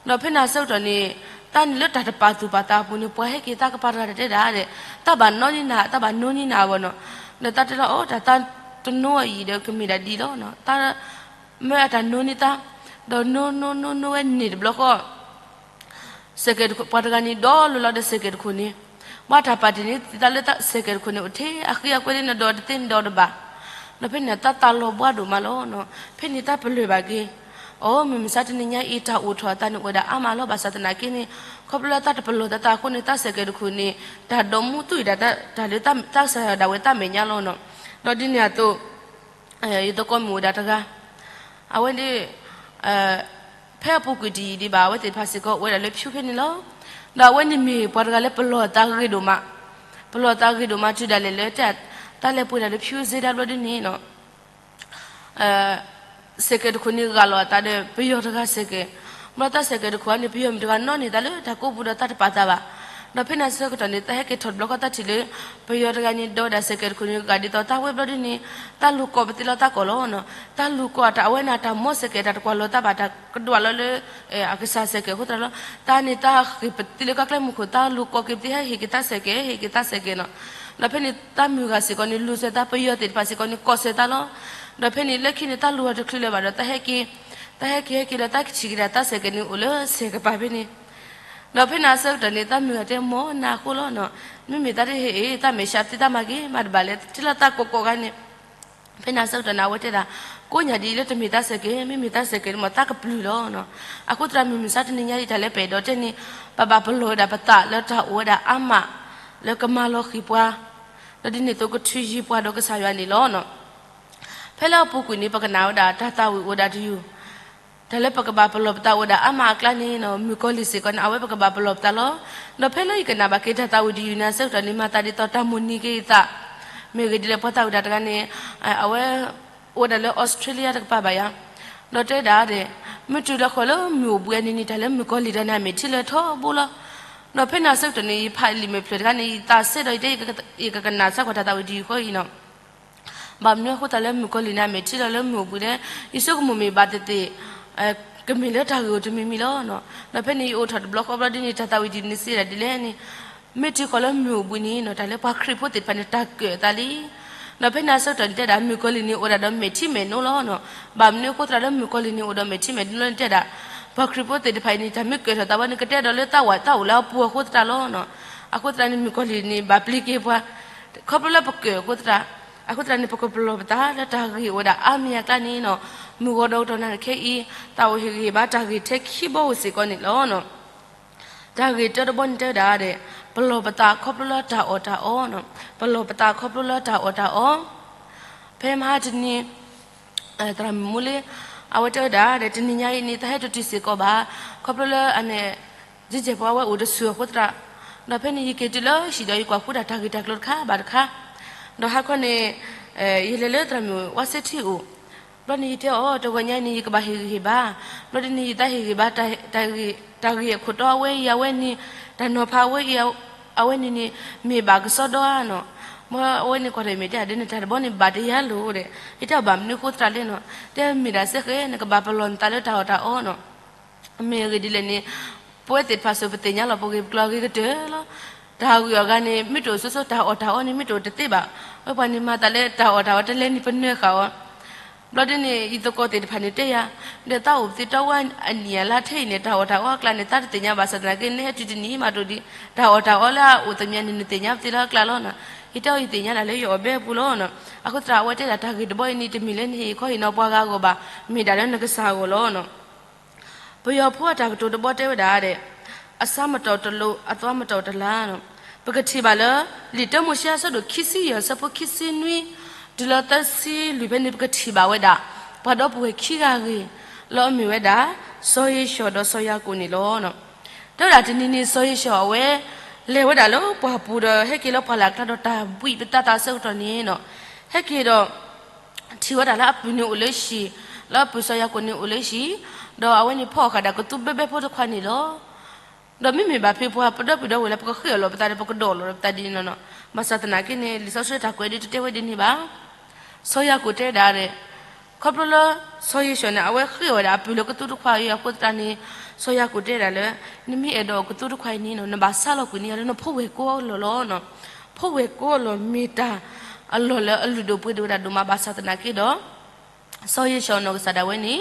ဒီးဖဲန့ၣ်အဆၢကတီၢ်န့ၣ် တၢ်န့ၣ်လၢတၢ်တပာ်သူၣ်ပာ်သးအပူၤန့ၣ် ပှၤဟဲက့ၤသးကပၤတဂၤတတဲဒၣ်ဒီး တၢ်ဘၣ်နီၣ်န့ၢ်နၤ တၢ်ဘၣ်နီၣ်န့ၢ်နၤအဂီၢ်နီၤ. ဒီးတၢ်တဲလီၤအီၤ တၢ်သးတနီၣ်အံၤဒီးကမ့ၢ်ဒၣ်ဒ်လီၤနီၤ. တၢ် မၢအတၢ်နီၣ်န့ၢ်တၢ်, ဒီးနီၣ်နီၣ်နီၣ်နီၣ်ဝဲန့ၣ်တဘျီဃီ စဲးကဲးတခိၣ် ပှၤတဂၤန့ၣ် ဒီးလိၤလီၤဒီးစဲးကဲးတခိၣ်န့ၣ်, ဘၣ်တၢ်ပာ်တ့ၢ်န့ၢ်သးလၢစဲးကဲးတခိၣ်န့ၣ် အိၣ်ထဲအဃံအကွဲသ့ၣ် နဒီးတသ့နဒီးတဘၣ်. ဒီးဖဲန့ၣ်တၢ်သးလီၤဘှါဒိၣ်မးလီၤနီၤ. ဖဲန့ၣ်တၢ်ပလၢၢ်ဘၣ်က့ၤ, အိ မုၢ်မဆါတနံၤညါအံၤ တၢ်အိၣ်ထီၣ်အသးန့ၣ်အိၣ်ဝဲဒၣ်အါမးလီၤ. ဘၣ်ဆၣ်သနာ်က့န့ၣ် ခီဖျိလၢတၢ်တပလီၢ်သးသးအဃိန့ၣ် တၢ်စဲးကဲးတခိၣ်န့ၣ် တၢ်ဒိးမူသူၣ်အံၤဒၣ်တၢ်လၢတၢ်ကစၢ်ယွၤဒၣ်ဝဲတၢ်မဲာ်ညါလီၤနီၤ. ဒီးဒ်န့ၣ်အသိး ယသကိးမုၣ်ဝဲဒၣ်တဂၤ, အဝဲန့ၣ် ဖဲအပူၤကွံာ်တယံာ်ဒံးဘၣ် အဝဲသ့ၣ်တဖၣ်စ့ၢ်ကီးအိၣ်ဝဲဒၣ်လၢဖၠူဖဲန့ၣ်လီၤ. ဒီးအဝဲန့ၣ်မ့ၢ်ပှၤတဂၤလၢပလီၢ်သးဂ့ၤဒိၣ်မး, ပလီၢ်သးဂ့ၤဒိၣ်မးတုၤဒၣ်လဲာ်လၢ တၢ်လဲၤပှ့ၤတၢ်လၢဖၠူစ့ဒၣ်ဘျီဒ်န့ၣ်နီၤ စဲးကဲးတခိၣ်န့ၣ် ဂာ်လီၤအသးဒီးပယီၤတဂၤစဲးကဲး, ဘျီတၢ်စဲးကဲးတခိၣ်န့ၣ် ပယီၤမုၣ်တဂၤနီၣ်န့ၢ်သးလၢတၢ်ကိးပူၤဒီးတၢ်တပာ်သးဘၣ်. ဒီးဖဲန့ၣ်အဆၢကတီၢ်န့ၣ် တၢ်ဟဲက့ၤထီၣ်တဘျီဃီတၢ်ထံၣ်လၢ ပယီၤတဂၤန့ၣ် ဒိးဝဲဒၣ်စဲးကဲးတခိၣ်န့ၣ် ဂာ်ဒ်သိးတၢ်ဝဲဘျီဒ်န့ၣ် တၢ်လူၤကိးပသ့လီၤတၢ်ကိးလီၤနီၤ. တၢ်လူၤကိးအတၢ်အဝဲန့ၣ် တၢ်မီစဲးကဲးတၢ်တကွၢ်လီၤတၢ်ဘၣ် တၢ်ကဒွးလီၤလၢ အကစၢ်စဲးကဲးအဃိသတးလီၤ. တၢ်န့ၣ်တၢ်ဃ့ၢ်ပသ့လၢကီၢ်ကျဲမုၢ်ခိၣ် တၢ်လူၤကိးက့ၤပသ့ ဟဲဟ့ၣ်က့ၤတၢ်စဲးကဲး ဟ့ၣ်က့ၤတၢ်စဲးကဲးနီၤ. ဒီးဖဲန့ၣ်တၢ်မုၢ်ဂၤစ့ၢ်ကီးန့ၣ် လူၤစၢၤတၢ်ပယီၤသ့ၣ်တဖၣ်စ့ၢ်ကီးန့ၣ် ကိးစၢၤတၢ်လီၤ. ဒီးဖဲန့ၣ်လၢခံန့ၣ် တၢ်လူၤအီၤတချုးလၢၤဘၣ်ဒီး တၢ်ဟဲက့ၤ, တၢ်ဟဲက့ၤဟဲက့ၤဒီးတၢ်ကထံၣ်က့ၤဒၣ်တၢ်စဲးကဲးန့ၣ်အိၣ်လၢစဲးကပၤဖဲန့ၣ်. ဒီးဖဲန့ၣ်အဆၢကတီၢ်န့ၣ် တၢ်မုၢ်ဂၤတဲ မ်နၤအဃိလီၤနီၤ. မ့မ့ၢ်တၢ်တဟ့ၣ်အံၤ တၢ်မဲာ်ဆှးသ့တၢ်မၤဂ့ၤမးတဘၣ်လဲၣ် ထံၣ်လီၤတၢ်ကိးကိးဂၤန့ၣ် ဖဲန့ၣ်အဆၢကတီၢ်န့ၣ် အဝဲတဲဒၣ် ကိးညါဒ်အံၤလၢတမ့ၢ်တၢ်စဲးကဲး, မ့မ့ၢ်တၢ်စဲးကဲးန့ၣ်မ့ၢ်တၢ်ကပျုၢ်လီၤနီၤ. အဃိသတးမုၢ်မဆါတနံၤညါအံၤ တၢ်လၢပအဲၣ်ဒိးတဲန့ၣ် ပဘၣ်ပလီၢ်ဝဲဒၣ်ပသးလၢတၢ်အိၣ်ဝဲဒၣ်အါမး လၢကမၤလီၤဃံၤပှၤ, ဒီးဒ်န့ၣ်အသိးကထုးယံၤပှၤဒီးကစၢ်ယွၤန့ၣ်လီၤနီၤ. ဖဲလၢအပူၤကွံာ်န့ၣ် ပကနၣ်ဝဲဒၣ်တၢ်သးဝံၣ်အိၣ်ဒၣ်တယုၢ် တၢ်လၢပကဘၣ်ပလီၢ်ပသးအိၣ်ဒၣ်အါမးအကျါန့ၣ်နီၤ မုၣ်ကီၤလံၢ်စ့ၢ်ကီးန့ၣ် အဝဲပကဘၣ်ပလီၢ်ပသးလီၤ. ဒီးဖဲလၢယကနၣ်ဘၣ်က့ၤတၢ်သးဝံၣ်တယုၢ်န့ၣ် အဆၢကတီၢ်န့ၣ် မၤသးဒ်သိးတၢ်မိၣ်န့ၢ်က့ၤယသး, မ့ၢ်ဂ့ၢ်ဒ်လဲၣ် ပှၤသးဝံၣ်တၢ်တဂၤန့ၣ် အဝဲ အိၣ်ဝဲဒၣ်လၢ Australia တကပၤဘၣ်ယၤ, ဒီးတဲဒၣ်ဒဲး မ့ၢ်တုၤလၢဃီလၢမုၢ်အိၣ်ဘှံးအနံၤန့ၣ် တၢ်လၢမုၣ်ကီၤလံၢ်တဂၤန့ၣ် အမဲာ်ထံလၢာ်ထီဘိလီၤ. ဒီးဖဲန့ၣ်အဆၢကတီၢ်န့ၣ် ယဖးလံာ်မဲာ်ဖျၢၣ်တခါန့ၣ် ယသးစဲဒီးယတဲ ယကကနၣ်စၢ်ကွၢ်တၢ်သးဝံၣ်တယုၢ်ဃီအံၤနီၤ. ဘၣ်မနုၤအဃိသတးလၢမုၣ်ကီၤလံၢ်န့ၣ် အမဲာ်ထံလီၤလၢမုၢ်အိၣ်ဘှံးလဲၣ်, ယဆိကမိၣ်မ့ၢ်ဘၣ်သ့ၣ်သ့ၣ် ကမ့ၢ်လၢတၢ်ဂ့ၢ်အိၣ်တမံၤမံၤလီၤ. ဒီးဖဲန့ၣ်ယအိၣ်ထီၣ်တဘျီဃီဘျီဒ်န့ၣ် တၢ်သးဝံၣ်တယုၢ်န့ၣ်စံးဒၣ်ဒ်လဲၣ်န့ၣ်, မ့ၢ်တုၤဃီလၢမုၢ်အိၣ်ဘှံးန့ၣ်နီၤ တၢ်လၢပှၤခရံာ်ဖိသ့ၣ်တဖၣ်န့ၣ် တၢ်ကၢၣ်အသးလံ. ဒီးဖဲန့ၣ်အဆၢကတီၢ်န့ၣ်တဲဒၣ် မုၣ်ကီၤလံၢ်န့ၣ်အိၣ်ဒၣ်ဒီးမဲာ်ထံမဲာ်နိလီၤနီၤ. ဘၣ်မနုၤအဃိသတးလၢမုၣ်ကီၤလံၢ်န့ၣ် အိၣ်ဒီးမဲာ်ထံမဲာ်နိလီၤန့ၣ်တဲဒၣ်, ပှၤခရံာ်ဖိသ့ၣ်တဖၣ်အံၤန့ၣ် တၢ်မ့ၢ်ကၢၣ်ထီၣ်သးဝဲန့ၣ် ကတဲဒီးလၢတၢ်ဝဲတၢ်အိၣ်လၢအပူၤအဃိသတးလီၤနီၤ. အဃိသတးန့ၣ် မုၣ်ကီၤလံၢ်န့ၣ် ဘၣ်ပျံၤက့ၤပှၤ ခီဖျိလၢပကၢၣ်အဃိသတး, အဃိသတးန့ၣ် ပကပလီၢ်ပသးလၢတၢ်ဂ့ၢ်အိၣ်ဝဲဒၣ်အါမံၤအကျါန့ၣ်နီၤ. မုၢ်ဂီၤဒီးကတီၢ်နၣ်ရံၣ်ခဲအံၤ တၢ်အိၣ်ဟ့ၣ်ဂံၢ်ဟ့ၣ်ဘါတၢ်ဂ့ၢ်ထဲခံဘီအိၣ်စ့ၢ်ကီးန့ၣ်လီၤ. တၢ်ဂ့ၢ်တၢတဘီန့ၣ်တဲဝဲဒၣ်ဒီး ပလီၢ်ပသးခီဖျိလၢတၢ်အီၣ်တၢ်အီ, ပလီၢ်ပသးခီဖျိလၢတၢ်အီၣ်တၢ်အီ. ဖဲမဟါတနံၤ သရၣ်မုၣ်မူလ့ အဝဲတဲဝဲဒၣ်ဒီး တနံၤညါအံၤန့ၣ် တၢ်ဟဲတတုၤစ့ၢ်ကီးဘၣ်, ခီဖျိလၢအန့ၣ် ယကဲၢ်ပှၤဝဲအိၣ်တဆူၣ်အဃိသတး, ဒီးဖဲန့ၣ် ယက့ၤတုၤလၢဟံၣ်ဒီးယကွၢ်ဃုတၢ်တၢ်ဂ့ၢ်တၢ်ကျိၤတခါဘၣ်တခါ, ဒီးဟါခီန့ၣ် ယလဲၤလၢသရၣ်မုၣ်ဝါစ့ထံအိၣ်, ဘျီန့ၣ်ယတဲအီၤ တဂီၤညါအံၤန့ၣ် ယကဘၣ်ဟ့ၣ်ဂံၢ်ဟ့ၣ်ဘါ, ဘျီဒ်န့ၣ် ယတၢ်ဟ့ၣ်ဂံၢ်ဘါ တၢ်ဂ့ၢ်အခိၣ်တီအဝဲအံၤအဝဲန့ၣ်, တၢ်နီၤဖးအဝဲအံၤ အဝဲန့ၣ်န့ၣ် မ့ၢ်ဘၣ်ကစီဒီဧါနီၤ. မ့ၢ်အဝဲန့ၣ်ကွၢ်ထီၣ်မ့ၢ်တဲဒ်န့ၣ် တၢ်တဘီန့ၣ်ဘၣ်တယါလိၤဒီး ယတဲအီၤဘၣ်မနုၤအဃိသတးလဲၣ်နီၤ, တဲမ့ၢ်ဒၣ်စ့ၢ်ကီး နကဘၣ်ပလီၢ်နသးလၢတၢ်အီၣ်တၢ်အီနီၤ. မ့ၢ်အဂ့ၢ်ဒ်လဲၣ်န့ၣ် ပဝဲသ့ၣ်တဖၣ်စ့ၢ် ပသ့ၣ်ညါလီၤပဂ့ၢ်ပကျိၤအဂ့ၤကတၢၢ်လီၤ. တၢ်ဂ့ၢ်အဂၤန့ၣ် မ့ၢ်တအိၣ်ဆိဆိ တၢ်အီၣ်တၢ်အီန့ၣ် မ့ၢ်တအိၣ်တသ့ဘၣ်. ဝဲပှၤန့ၣ်မၤသးလၢတၢ်အီၣ်တၢ်အီတလဲန့ၣ် ပနၢၤဃာ်အီၤ. ဘျီဒ်န့ၣ် ယသကိးသ့ၣ်တဖၣ်န့ၣ်တဲယၤ, ဒီးတၢ်အိၣ်ပသ့တီဝဲအနံၣ်အလါထဲအံၤန့ၣ် တၢ်အီၣ်တၢ်အီအကျါန့ၣ် တၢ်တသ့ၣ်ညါဘၣ်ဆၣ်သနာ်က့ နဟဲတုၤတနံၤမးတအိၣ်ဒံး တၢ်အီၣ်တၢ်အီလၢအအိၣ်သမျၣ်န့ၣ် နသ့ၣ်ညါပသ့လၢအကျါလီၤနီၤ. ယတဲအီၤ ယသ့ၣ်ညါဒၣ်လၢယအီၣ်ဘဲအပူၤလီၤနီၤ. အဃိသတးအဝဲတဲဒၣ် တၢ်ဂ့ၢ်တဘီအံၤန့ၣ် တမ့ၢ်လၢနဟ့ၣ်ခီဟ့ၣ်နီၤပှၤဂၤအဂီၢ်ဘၣ်, မ့ၢ်ဒၣ်လၢနကစၢ်အဂီၢ်လီၤနီၤ. ပယီၤဖိအတၢ်ကတိၤတဘီတဲဝဲဒၣ်ဒီး အဆၢမတီၢ်တလိၤ အသွဲမတီၢ်တလၤနီၤ. ပကထံၣ်ဘၣ်လၢ လံာ်တၢမိၤၡ့အဆၢဒိၣ်ခံဆံယဲၢ် အဆၢဖိခံဆံနွံ, တုၤလၢသၢဆံလွံၢ်ဖဲန့ၣ် ပကထံၣ်ဘၣ်ဝဲဒၣ် ပှၤဒီပုၢ်ဝဲၢ်ခံဂၤဂ့ၤ လၢအမ့ၢ်ဝဲဒၣ် စီၤယ့ၡီၤဒီးစီၤယၤကိာ်န့ၣ်လီၤ. တဲဝဲဒၣ်တနံၤန့ၣ် စီၤယ့ၡီၤအဝဲ လဲၤဝဲဒၣ်လၢပှၢ်ပူၤဒီး ဟဲက့ၤလၢပှၢ်လၢ်အကျါဒီးတၢ်ဘှံးပသးသးအဆၢကတီၢ်န့ၣ်နီၤ, ဟဲက့ၤဒီး ထံၣ်ဝဲဒၣ်လၢအပုၢ်န့ၣ်အိၣ်လၢဟံၣ်, လၢအပုၢ်စီၤယၤကိာ်န့ၣ်အိၣ်လၢဟံၣ်, ဒီးအဝဲန့ၣ်ဖီၣ်အီၤဃာ်ဒၣ်ကသူဘဲဘဲဖိတခွါန့ၣ်လီၤ. ဒီးမ့မ့ၢ်ဘၣ်ဖဲပှၤပဒီပုၢ်ဝဲၢ်လၢပကဃ့အီၣ်လီၤပသးဒီး ပကဒိးလီၤပသးဒ်န့ၣ်နီၤ, ဘၣ်ဆၣ်သနာ်က့န့ၣ် လံာ်စီဆှံတၢ်ကွဲးဒ်တတဲဝဲဒ်န့ၣ်ဘၣ်. စီၤယၤကိာ်တဲဒၣ်ဒီး ခီဖျိလၢ စီၤယ့ၡီၤန့ၣ် အဝဲဃ့အီၣ်ဝဲဒၣ်အပုၢ်လၢကသူတခွါအံၤအဃိသတးန့ၣ်, စီၤယၤကိာ်တဲဒၣ်လၢ နမ့ၢ်အဲၣ်ဒိးအီၣ်ကသူတခွါအံၤန့ၣ်နီၤ နဘၣ်ဆါလီၤကွံာ်န့ၢ်ယၤလၢနဖိဝဲၢ်ကိအလီၢ်လီၤ. ဖိဝဲၢ်ကိအလီၢ်မ့ၢ်တၢ်အလီၢ်လၢအလုၢ်ဒိၣ်ပှ့ၤဒိၣ်ဝဲဒၣ်ဒိၣ်မး ဘၣ်ဆၣ်သနာ်က့ဒီး စီၤယ့ၡီၤနီၢ်ကစၢ်ဒၣ်ဝဲန့ၣ်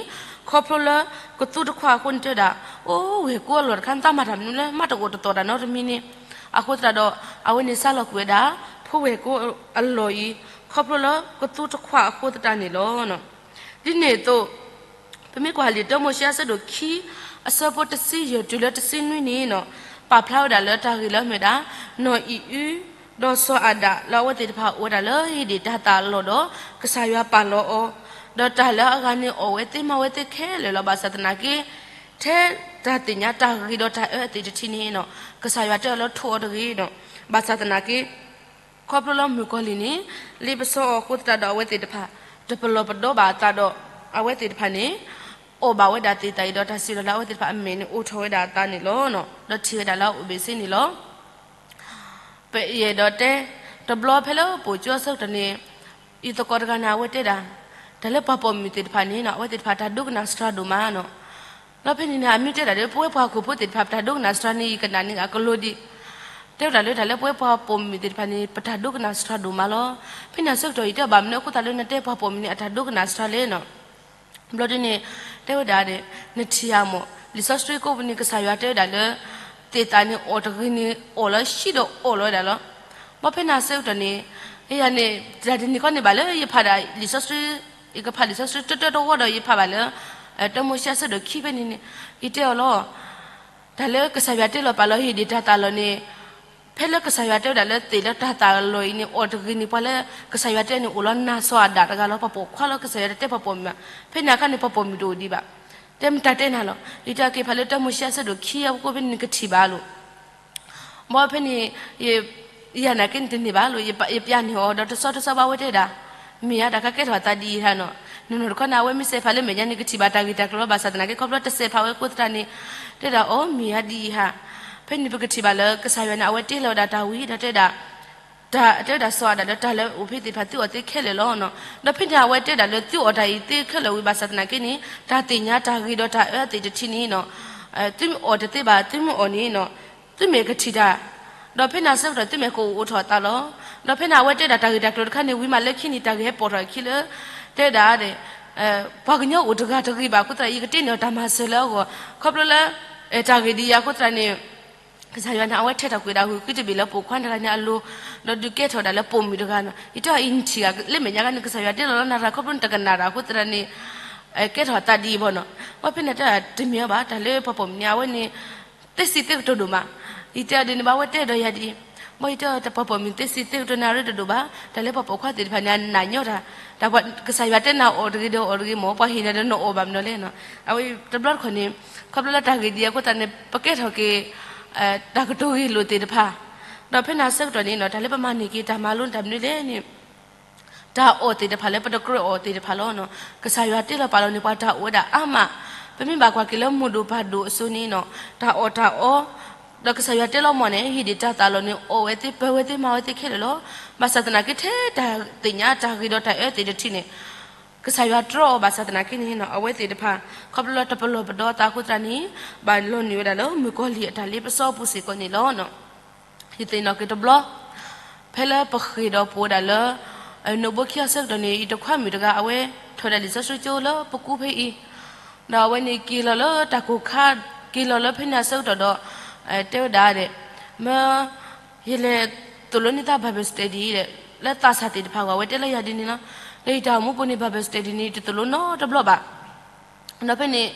ခီဖျိလၢကသူတခွါအဃိန့ၣ်တဲဝဲဒၣ်, အိၣ်ဝဲၢ်ကိအလီၢ်တခါ နသးမၤတၢ်မနုၤလဲၣ် မးတအိၣ်တသီၣ်တၢ်နီတမံၤန့ၣ်, အဃိသတးဒီး အဝဲန့ၣ်ဆါလီၤကွံာ်ဝဲဒၣ် ဖိဝဲၢ်ကိအလီၢ်အံၤ ခီဖျိလၢကသူတခွါအဃိသတးန့ၣ်လီၤ. ဒ်န့ၣ်အသိး ပမ့ၢ်ကွၢ်လံာ်တၢမိၤၡ့အဆၢဒိၣ်ခံ အဆၢဖိတဆံယဲၢ်တုၤလၢတဆံနွံန့ၣ်နီၤ, ပာ်ဖျါဝဲဒၣ်လၢတၢ်ဂ့ၢ်လၢအမ့ၢ်ဝဲဒၣ် နီၢ်အံၤအု ဒီးစီၤအၤဒၣ်လၢအဝဲသ့ၣ်တဖၣ်အိၣ်ဝဲဒၣ်လၢဧ့ဒ့ၣ်တၢ်သးအလီၢ်ဒီး ကစၢ်ယွၤပာ်လီၤအီၤ, ဒီးတၢ်လၢအဂၤန့ၣ်အီၣ်ဝဲသ့မၤဝဲသ့ခဲလၢာ်လီၤ. ဘၣ်ဆၣ်သနာ်က့ ထဲတၢ်သ့ၣ်ညါတၢ်ဂ့ၤဒီးတၢ်အၢအသ့ၣ်တထံၣ်န့ၣ်နီၤ, ကစၢ်ယွၤတဲအီၤလၢထိၣ်အီၤတဂ့ၤနီၤ. ဘၣ်ဆၣ်သနာ်က့ ခီဖျိလၢမုၣ်ကီၤလံၢ်န့ၣ် လ့ပစီအီၤအဃိသတးဒီး အဝဲသ့ၣ်တဖၣ် တပလီၢ်ပဒီဘၣ်အသးဒီး အဝဲသ့ၣ်တဖၣ်န့ၣ် အီၣ်ဘၣ်ဝဲဒၣ်သ့ၣ်သၣ်အံၤဒီး တၢ်စံၣ်လီၤလၢအဝဲသ့ၣ်တဖၣ်အမဲာ်န့ၣ် အိၣ်ထီၣ်ဝဲဒၣ်အသးန့ၣ်လီၤ. ဒီးထံၣ်ဝဲဒၣ်လၢအအိၣ်ဘ့ၣ်ဆ့န့ၣ်လီၤ. ပအဲၣ်ဒိးတဲ တဘျီဖဲလၢပအိၣ်ကၠိအဆၢကတီၢ်န့ၣ် ယသကိးတဂၤန့ၣ် အဝဲတဲဒၣ် တၢ်လၢပှၤပိာ်မုၣ်သ့ၣ်တဖၣ်န့ၣ်နီၤ အဝဲသ့ၣ်တဖၣ်တၢ်ဒိကနၣ်စှၤဒိၣ်မးနီၤ. ဒီးဖဲန့ၣ်န့ၣ် အမ့ၢ်တဲဒၣ်လၢ ပဝဲပှၤဟီၣ်ခိၣ်ဖိသ့ၣ်တဖၣ် ပတၢ်ဒိကနၣ်စှၤန့ၣ် ယကနၣ်န့ၢ်အကလိဒံး, တဲဝဲဒၣ်လၢတၢ်လၢပဝဲပှၤပိာ်မုၣ်သ့ၣ်တဖၣ်န့ၣ် ပတၢ်ဒိကနၣ်စှၤဒိၣ်မးလီၤ. ဖဲန့ၣ်အဆၢကတီၢ် ယတဲဘၣ်မနုၤအဃိသတးလၢနတဲပှၤပိာ်မုၣ်န့ၣ် အတၢ်ဒိကနၣ်စှၤလဲၣ်နီၤ. ဘျီဒ်န့ၣ် တဲဝဲဒၣ်ဒီး နထံၣ်ဧါမး လံာ်စီဆှံကိးပူၤန့ၣ် ကစၢ်ယွၤတဲဝဲဒၣ်လၢ သ့ၣ်သၣ်န့ၣ် အီၣ်တဂ့ၤန့ၣ် အီၣ်လီၤ ဟံးဒီးအီၣ်လီၤဝဲဒၣ်လီၤ. ဘၣ်ဖဲန့ၣ်အဆၢကတီၢ်န့ၣ် ယၤန့ၣ် တၢ်တနံၤဃီန့ၣ်ဘၣ်လၢယဖးဒၣ်လံာ်စီဆှံ, ယကဖးလံာ်စီဆှံတၢတၢတဝီဒီး ယဖးဘၣ်လၢ တၢမိၤၡ့အဆၢဒိၣ်ခံဖဲန့ၣ်န့ၣ် ယတဲအီၤလီၤ. တၢ်လၢကစၢ်ယွၤတဲလီၤပာ်လီၤဧ့ဒ့ၣ်တၢ်သးအလီၢ်န့ၣ် ဖဲလၢကစၢ်ယွၤတဲဝဲဒၣ်လၢသ့ၣ်လၢတၢ်သးအလီၢ်အံၤန့ၣ် အီၣ်တဂ့ၤန့ၣ် ပှၤလၢကစၢ်ယွၤတဲန့ၣ် အိၣ်လီၤနၤစီၤအၤဒၣ်တဂၤလီၤ. ပှၤပိာ်ခွါလီၤ ကစၢ်ယွၤတတဲပှၤပိာ်မုၣ်ဘၣ်. ဖဲန့ၣ်အခါန့ၣ် ပှၤပိာ်မုၣ်တအိၣ်ဒံးဘၣ်. တဲမတၤတဲနၤလီၤ. ယတဲအက့ၤဖးလၢတၢမိၤၡ့အဆၢဒိၣ်ခံအဖီခိၣ်ဖဲန့ၣ် နကထံၣ်ဘၣ်လီၤ. ဘၣ်ဖဲန့ၣ် ယၤနာ်က့န့ၣ်တန့ၢ်ဘၣ်လီၤ. ယပျးန့ၢ်အီၤဒီးတဆီတဆီဘၣ် အဝဲတဲဒၣ် မ့ၢ်ဧါ တၢ်ခါကဲထီၣ်အသးဒ်အံၤဧါနီၤ. နီၢ်နီၢ်တခီန့ၣ် အဝဲမ့ၢ်စဲးဖးလၢမဲာ်ညါန့ၣ် ကထံၣ်ဘၣ်တၢ်ဂ့ၢ်တၢ်ကျိၤလီၤ. ဘၣ်ဆၣ်သနာ်က့ ခီဖျိတစဲးဖးဝဲအဃိသတးန့ၣ် တဲဒၣ်အီၤ မ့ၢ်ဧါဒ်အံၤဧါ. ဖဲန့ၣ်ပကထံၣ်ဘၣ်လၢကစၢ်ယွၤန့ၣ် အဝဲတ့လီၤဝဲဒၣ်တၢ်ဝံၤဒီးတဲဒၣ် တၢ်တဲဝဲဒၣ်စီၤအၤဒၣ်လၢ တၢ်လၢအိၣ်ဖဲသ့ၣ်တဖၣ်သုအီၣ်သ့ခဲလၢာ်လီၤနီၤ. ဒီးဖဲန့ၣ်အဝဲတဲဒၣ်လၢ သုအီၣ်တၢ်အံၤသ့ခဲလၢာ်ဝံၤ ဘၣ်ဆၣ်သနာ်က့န့ၣ် တၢ်သ့ၣ်ညါတၢ်ဂ့ၤဒီးတၢ်အၢအသ့ၣ်တထံၣ်န့ၣ်နီၤ သုမ့ၢ်အီၣ်တသ့ဘၣ် သုမ့ၢ်အီၣ်န့ၣ်နီၤ သုမ့ၢ်ကထံၣ်တၢ် ဒီးဖဲန့ၣ်အဆၢကတီၢ် သုမ့ၢ်ကအိၣ်ထီၣ်အသးလီၤ. ဒီးဖဲန့ၣ်အဝဲတဲဒၣ်တၢ်ဂ့ၢ်တၢ်ကျိၤတခါန့ၣ် ဝံၤမးလၢခံန့ၣ် တၢ်ဂ့ၢ်ဟဲပိာ်ထီၣ်အခံလၢ တဲဒၣ် ပှၤကညီအိၣ်တဂၤတဂ့ၤဘၣ်အဃိသတး ယကတ့န့ၢ်အီၤတၢ်မၤစၢၤလၢအဂီၢ် ခီဖျိလၢ တၢ်ဂ့ၢ်ဒ်အံၤအဃိသတးန့ၣ် ကစၢ်ယွၤန့ၣ် အဝဲထဲထီၣ်ကွံာ်ဒၣ်ဂုာ်ဃံတဘ့ၣ်လၢပိာ်ခွါတဂၤန့ၣ်အလိၤ ဒီးဒုးကဲထီၣ်ဒၣ်လၢပိာ်မုၣ်တဂၤနီၤ. ယတဲအီၤအံၤနထံၣ်ဂ့ၤလၢမဲာ်ညါခါန့ၣ် ကစၢ်ယွၤတ့လီၤလၢနၤတဂၤ ခီဖျိနတကနၣ်တၢ်အဃိသတးန့ၣ် ကဲထီၣ်အသးဒ်အံၤဘၣ်နီၤ. ဘၣ်ဖဲန့ၣ်တဲဒၣ်တမ့ၢ်အီၤဘၣ် တၢ်လၢပှၤပိာ်မုၣ်န့ၣ် အဝဲန့ၣ် သ့စံးသ့ကတိၤဒိၣ်မး. ယတဲအီၤဒ်န့ၣ်ဘၣ် အဝဲတဲဒီးယၤဒ်အံၤ ဘၣ်ယတဲအီၤ တၢ်ပှၤပိာ်မုၣ်သ့စံးသ့ကတိၤန့ၣ် အရ့တဒိၣ်ဘၣ်. တၢ်လၢပှၤပိာ်ခွါသ့ၣ်တဖၣ်န့ၣ် အနာ်ညီတၢ် တၢ်ကစၢ်ယွၤတဲနၤအီၣ်တဂ့ၤဒီးအီၣ်တဂ့ၤမး ပှၤဟ့ၣ်နၤဒီးနအီၣ်ဘၣ်မနုၤလဲၣ်နီၤ. အဝဲတဘျီတခီၣ်န့ၣ် ခီဖျိလၢတၢ်ဂ့ၢ်ဒ်အံၤအဃိသတးန့ၣ် ပကဲထီၣ်က့ၤ တၢ်ကတိၤဂ့ၢ်လိာ်သ့ၣ်တဖၣ် ဒီးဖဲန့ၣ်အဆၢကတီၢ်န့ၣ်နီၤ တၢ်လၢပမၤန့ၢ်က့ၤတၢ်မၤလိန့ၣ်တၢ်မနုၤလဲၣ်န့ၣ် တၢ်အီၣ်သ့ၣ်တဖၣ်လၢပတကြၢးအီၣ်သ့ၣ်တဖၣ်လီၤနီၤ. ကစၢ်ယွၤတ့လီၤပာ်လီၤန့ၢ်ပှၤတၢ်အီၣ်ဝဲဒၣ်အါမး. ပမ့ၢ်ဘၣ်ကွၢ်က့ၤလၢမိၢ်ဒိၣ်ပၢ်ဒိၣ်အစိၤန့ၣ်နီၤ တၢ်အီၣ်တၢ်အီ ဒီးကစၢ်ယွၤတ့လီၤမီၢ်န့ၣ် ဟ့ၣ်ဒံးတၢ်သးလီၤန့ၣ် အီၣ်ဝဲသ့ပၢၤဝဲသ့မၤဝဲသ့ခဲလၢာ်လီၤ. ဘၣ်ဆၣ်သနာ်က့ထဲတၢ်သ့ၣ်ညါတၢ်ဂ့ၤဒီးတၢ်အၢသ့ၣ်တထံၣ်န့ၣ် ကစၢ်ယွၤတြီအီၤဘၣ်ဆၣ်သနာ်က့န့ၣ်နီၤ အဝဲသ့ၣ်တဖၣ် ခီဖျိလၢတပလီၢ်ပဒီအသးအဃိသတးန့ၣ် ဘၣ်လီၤနုာ်ဝဲဒၣ်လၢမုၣ်ကီၤလံၢ်အတၢ်လ့ပစီအပူၤစ့ၢ်ကီးန့ၣ်လီၤ. ယသ့ၣ်နီၣ်က့ၤတဘျီ ဖဲလၢပဃ့ၢ်ဒီးပအိၣ်ဝဲဒၣ်လၢ နိၣ်ဘိခံအဆၢကတီၢ်န့ၣ် ယတခွါမုၣ်တဂၤ အဝဲထီၣ်ဝဲဒၣ်လံာ်စီဆှံကၠိလၢပကူဖဲအံၤ ဒီးအဝဲန့ၣ်က့ၤလီၤလၢတၢ်ကိၢ်ခါ က့ၤလီၤလၢဖဲန့ၣ်အဆၢကတီၢ်ဒီး တဲဝဲဒၣ်ဒီး မၢ ယလဲၤသိၣ်လိန့ၢ်သး Bible study ဒီး လၢသးစၢ်သ့ၣ်တဖၣ်အဂီၢ် အဝဲတဲလၢယၤဒ်န့ၣ်လီၤ. ဒီးယတၢ်အိၣ်မူပူၤန့ၣ် Bible study န့ၣ် ယတသိၣ်လိနီတဘျီဘၣ်. ဒီးဖဲန့ၣ်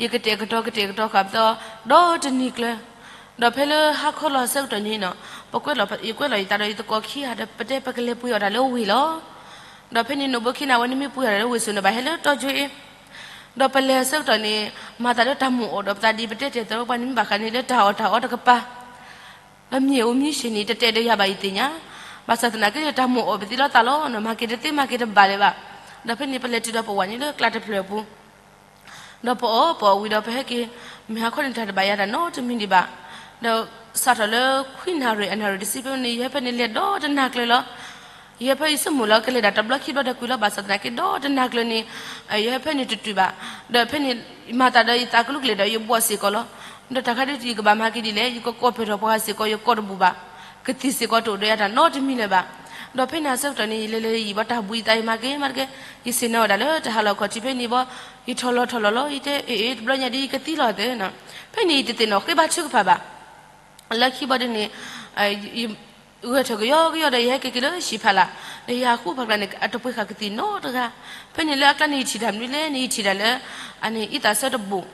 ယကတဲာ်ကတီၤကတဲာ်ကတီၤဃာ်ပသီ ဒီးတနံၤကျၢၤ ဒီးဖဲလၢဟါခီလီၤအဆၢကတီၢ်န့ၣ်နီၤ ပကွဲလီၤ ယကွဲလီၤယသးဒီးယသကိးခံဂၤဒီး ပတဲပကလဲၤပှ့ၤအီၣ်တၢ်လၢဝ့ၢ်လီၤ. ဒီးဖဲန့ၣ် နိၣ်ဘိခံန့ၣ် အဝဲန့ၣ်မ့ၢ်ပှ့ၤအီၤဒီးဝ့ၢ်စိၤန့ၣ် ဘၣ်ဟဲလၢတီကၠိအ့ၣ်, ဒီးပလဲၤအဆၢကတီၢ်န့ၣ် မၤသးလၢတၢ်မိၣ်အီၣ်ဒီးပသးဒ်ပတဲတ့ၢ်အသိး ပှၤန့ၣ်မ့ၢ်ဘၣ်ဃးန့ၣ်လၢတၢ်အီၣ်တၢ်အီတကပၤ ဒီးမ့ၢ်အိၣ်မံဆ့ၣ်န့ၣ် တတဲာ်ဒီးယၤဘၣ်ယသ့ၣ်ညါ, ဘၣ်ဆၣ်သနာ်က့ တၢ်မိၣ်အီၣ်ပသံလီၤသးလီၤနီၤ, မၤက့ၤတသ့မၤက့ၤတဘၣ်လၢၤဘၣ်. ဒီးဖဲန့ၣ် ပလဲၤတုၤဒီးပဝဲန့ၣ်လၢကျးတဖျၢၣ်အပူၤ, ဒီးပအီၣ်ပအီၣ်ဝံၤဒီးပဟဲက့ၤ, မ့ၢ်ဟါခီန့ၣ် တၢ်တဘၣ်ယၤတၢ်နီတမံၤဒံးဘၣ်. ဒီးစးထီၣ်လၢခွံနၣ်ရံၣ်အနၣ်ရံၣ်တဆံဖဲန့ၣ် ယဟဲဖဲန့ၣ်လဲၤဒီတနၤကျၢၤလီၤ. ယဟဲဖဲယဆိကမိၣ်လၢကလဲၤဒၣ်တဘျီခံဘျီဒီးကွံာ်လီၤ, ဘၣ်ဆၣ်သနာ်က့ ဒီတနၤကျၢၤန့ၣ် ယဟဲဖဲန့ၣ်တတုၤဘၣ်. ဒီးဖဲန့ၣ် မၤသးဒီးယသးကလူၢ်ကလဲာ်ဒီးယဘှီစ့ၢ်ကီးလီၤ. ဒီးတၢ်ခါဒ်ယကဘၣ်မၤက့ၤဒ်လဲၣ်, ယကကိးဖျၢၣ်ထီၣ်ပှၤစ့ၢ်ကီး ယကိးတဘူၣ်ဘၣ်. ကသံၣ်စ့ၢ်ကီးတအိၣ်ဒီးယၤတၢ်နီတမံၤလၢၤဘၣ်. ဒီးဖဲန့ၣ်အဆၢကတီၢ်န့ၣ် ယလဲၤလဲၤယံာ်ဘၣ်တၢ်ဘှံးယသး ယမၤက့ၤမၤတက့ၢ်, ယဆ့ၣ်နီၤဝဲဒၣ်လၢတၢ်ဟးလီၢ်ခီၣ်ထံးဖဲန့ၣ်ဘီ, ယထီၣ်လီၤထီၣ်လီၤလီၤ ယတဲအ့ၣ်အ့ၣ် တဘျီညါဒ်ယကသံလီၤသ့နီၤ. ဖဲန့ၣ်ယတသ့ၣ်နီၣ်ဃ့ဘါထုကဖၣ်ဘၣ်. လၢခံဘီဒ်န့ၣ် ဂဲၤထၢၣ်ကယီကယီဒီး ယဟဲက့ၤက့ၤလၢဟံၣ်ဖးလာ်, ဒီးယဟးဃုဖးကျါန့ၣ် အတပှ့ၤဃာ်ကသံၣ်နီတဂၤ. ဖဲန့ၣ်လၢအကျါန့ၣ် ယထံၣ်တၢ်မနုၤလဲၣ်န့ၣ် ယထံၣ်ဒၣ်လၢ အန့ၣ် အံသးဆၢတဘိၣ်,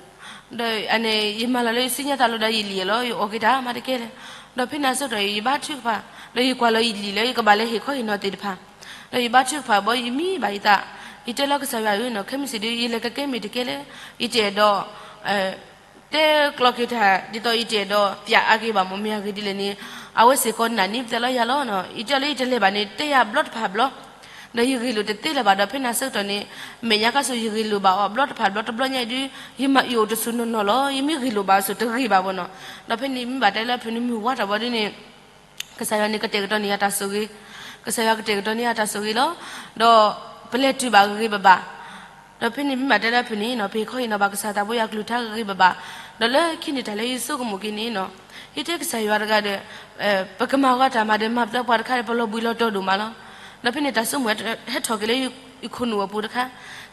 ဒီးအန့ၣ် ယမၤလီၤလၢယစံၣ်ညီၣ်သးလီၤဒီးယလံၣ်အလီၤ ယအီၣ်က့ၤတၢ်မၤတကဲလဲၣ်. ဒီးဖဲန့ၣ်အဆၢကတီၢ်အံၤ ယဘါထုကဖၣ်, ဒီးယကွၢ်လီၤယလံာ်လၢယကဘၣ်လဲၤဟ့ၣ်ခီဟ့ၣ်နီၤသ့ၣ်တဖၣ်, ဒီးယဘါထုကဖၣ်ဘီ ယမံဘၣ်ယသး, ယတဲလီၤကစၢ်ယွၤဧၢနီၤ, ခဲမုၢ်ဆ့ၣ်ဒီး ယလဲၤကကဲမ့ၢ်တကဲလဲၣ်, ယတအဲၣ်ဒိး တဲကျီက့ၤတၢ် ဒ်သိးယတအဲၣ်ဒိးပျးအါက့ၤဘၣ်မ့ၢ်မ့ၢ်အဂ့ၢ်ဒ်လဲၣ်န့ၣ်, အဝဲစ့ၢ်ကီးနာ်န့ၢ်ပသဲလီၤယၤလီၤ. ယတဲလၢယတလဲၤဘၣ်န့ၣ် တဲယၤဘျီတဖၣ်ဘျီ, ဒီးယဂ့ၢ်လိာ်တသ့လၢၤဘၣ်. ဒီးဖဲန့ၣ်အဆၢကတီၢ်န့ၣ် မဲာ်ညါခါဆူၣ် ယဂ့ၢ်လိာ်ဘၣ်အီၤဘျီတဖၣ်ဘျီ, တဘျီညါအံၤဒုး ယမၤအုၣ်အိၣ်တစူၢ်နီၢ်နီၢ်လီၤ. ယမ့ၢ်ဂ့ၢ်လိာ်ဘၣ်အီၤဆူၣ်တဂ့ၤဘၣ်ဘၣ်နီၤ. ဒီးဖဲန့ၣ်မ့ၢ်ဘၣ်တဲလၢဖုၣ်န့ၣ် မုၢ်ဝါထီၣ်ဘီဒ်န့ၣ် ကစၢ်ယွၤန့ၣ်ကတဲာ်ကတီၤန့ၢ်ယၤတၢ်ဆိၣ်ဂ့ၤ, ကစၢ်ယွၤကတဲာ်ကတီၤန့ၢ်ယၤတၢ်ဆိၣ်ဂ့ၤလီၤ. ဒီးပလဲၤတုၤဘၣ်ဂ့ၤဂ့ၤဘၣ်ဘၣ်. ဒီးဖဲန့ၣ်မ့ၢ်ဘၣ်တဲလၢဖုၣ်န့ၣ်နီၤ ပဟ့ၣ်ခီဟ့ၣ်နီၤဘၣ်ကစၢ်သးဖိယၤကလုၢ်ကထါဂ့ၤဂ့ၤဘၣ်ဘၣ်. ဒီးလၢခံန့ၣ်တၢ်လၢယဆိကမိၣ်က့ၤန့ၣ်နီၤ, ယတဲကစၢ်ယွၤတဂၤဒီး ပကမၤဂီၤတၢ်မၤဒီးမၤပသးပှၤတခါဒီး ပလီၤဘှံးလီၤတီၤဒိၣ်မးလီၤ. ဒီးဖဲန့ၣ်တၢ်ဆိကမိၣ်ဟဲထီၣ်က့ၤလၢယခိၣ်နူာ်အပူၤတခါ,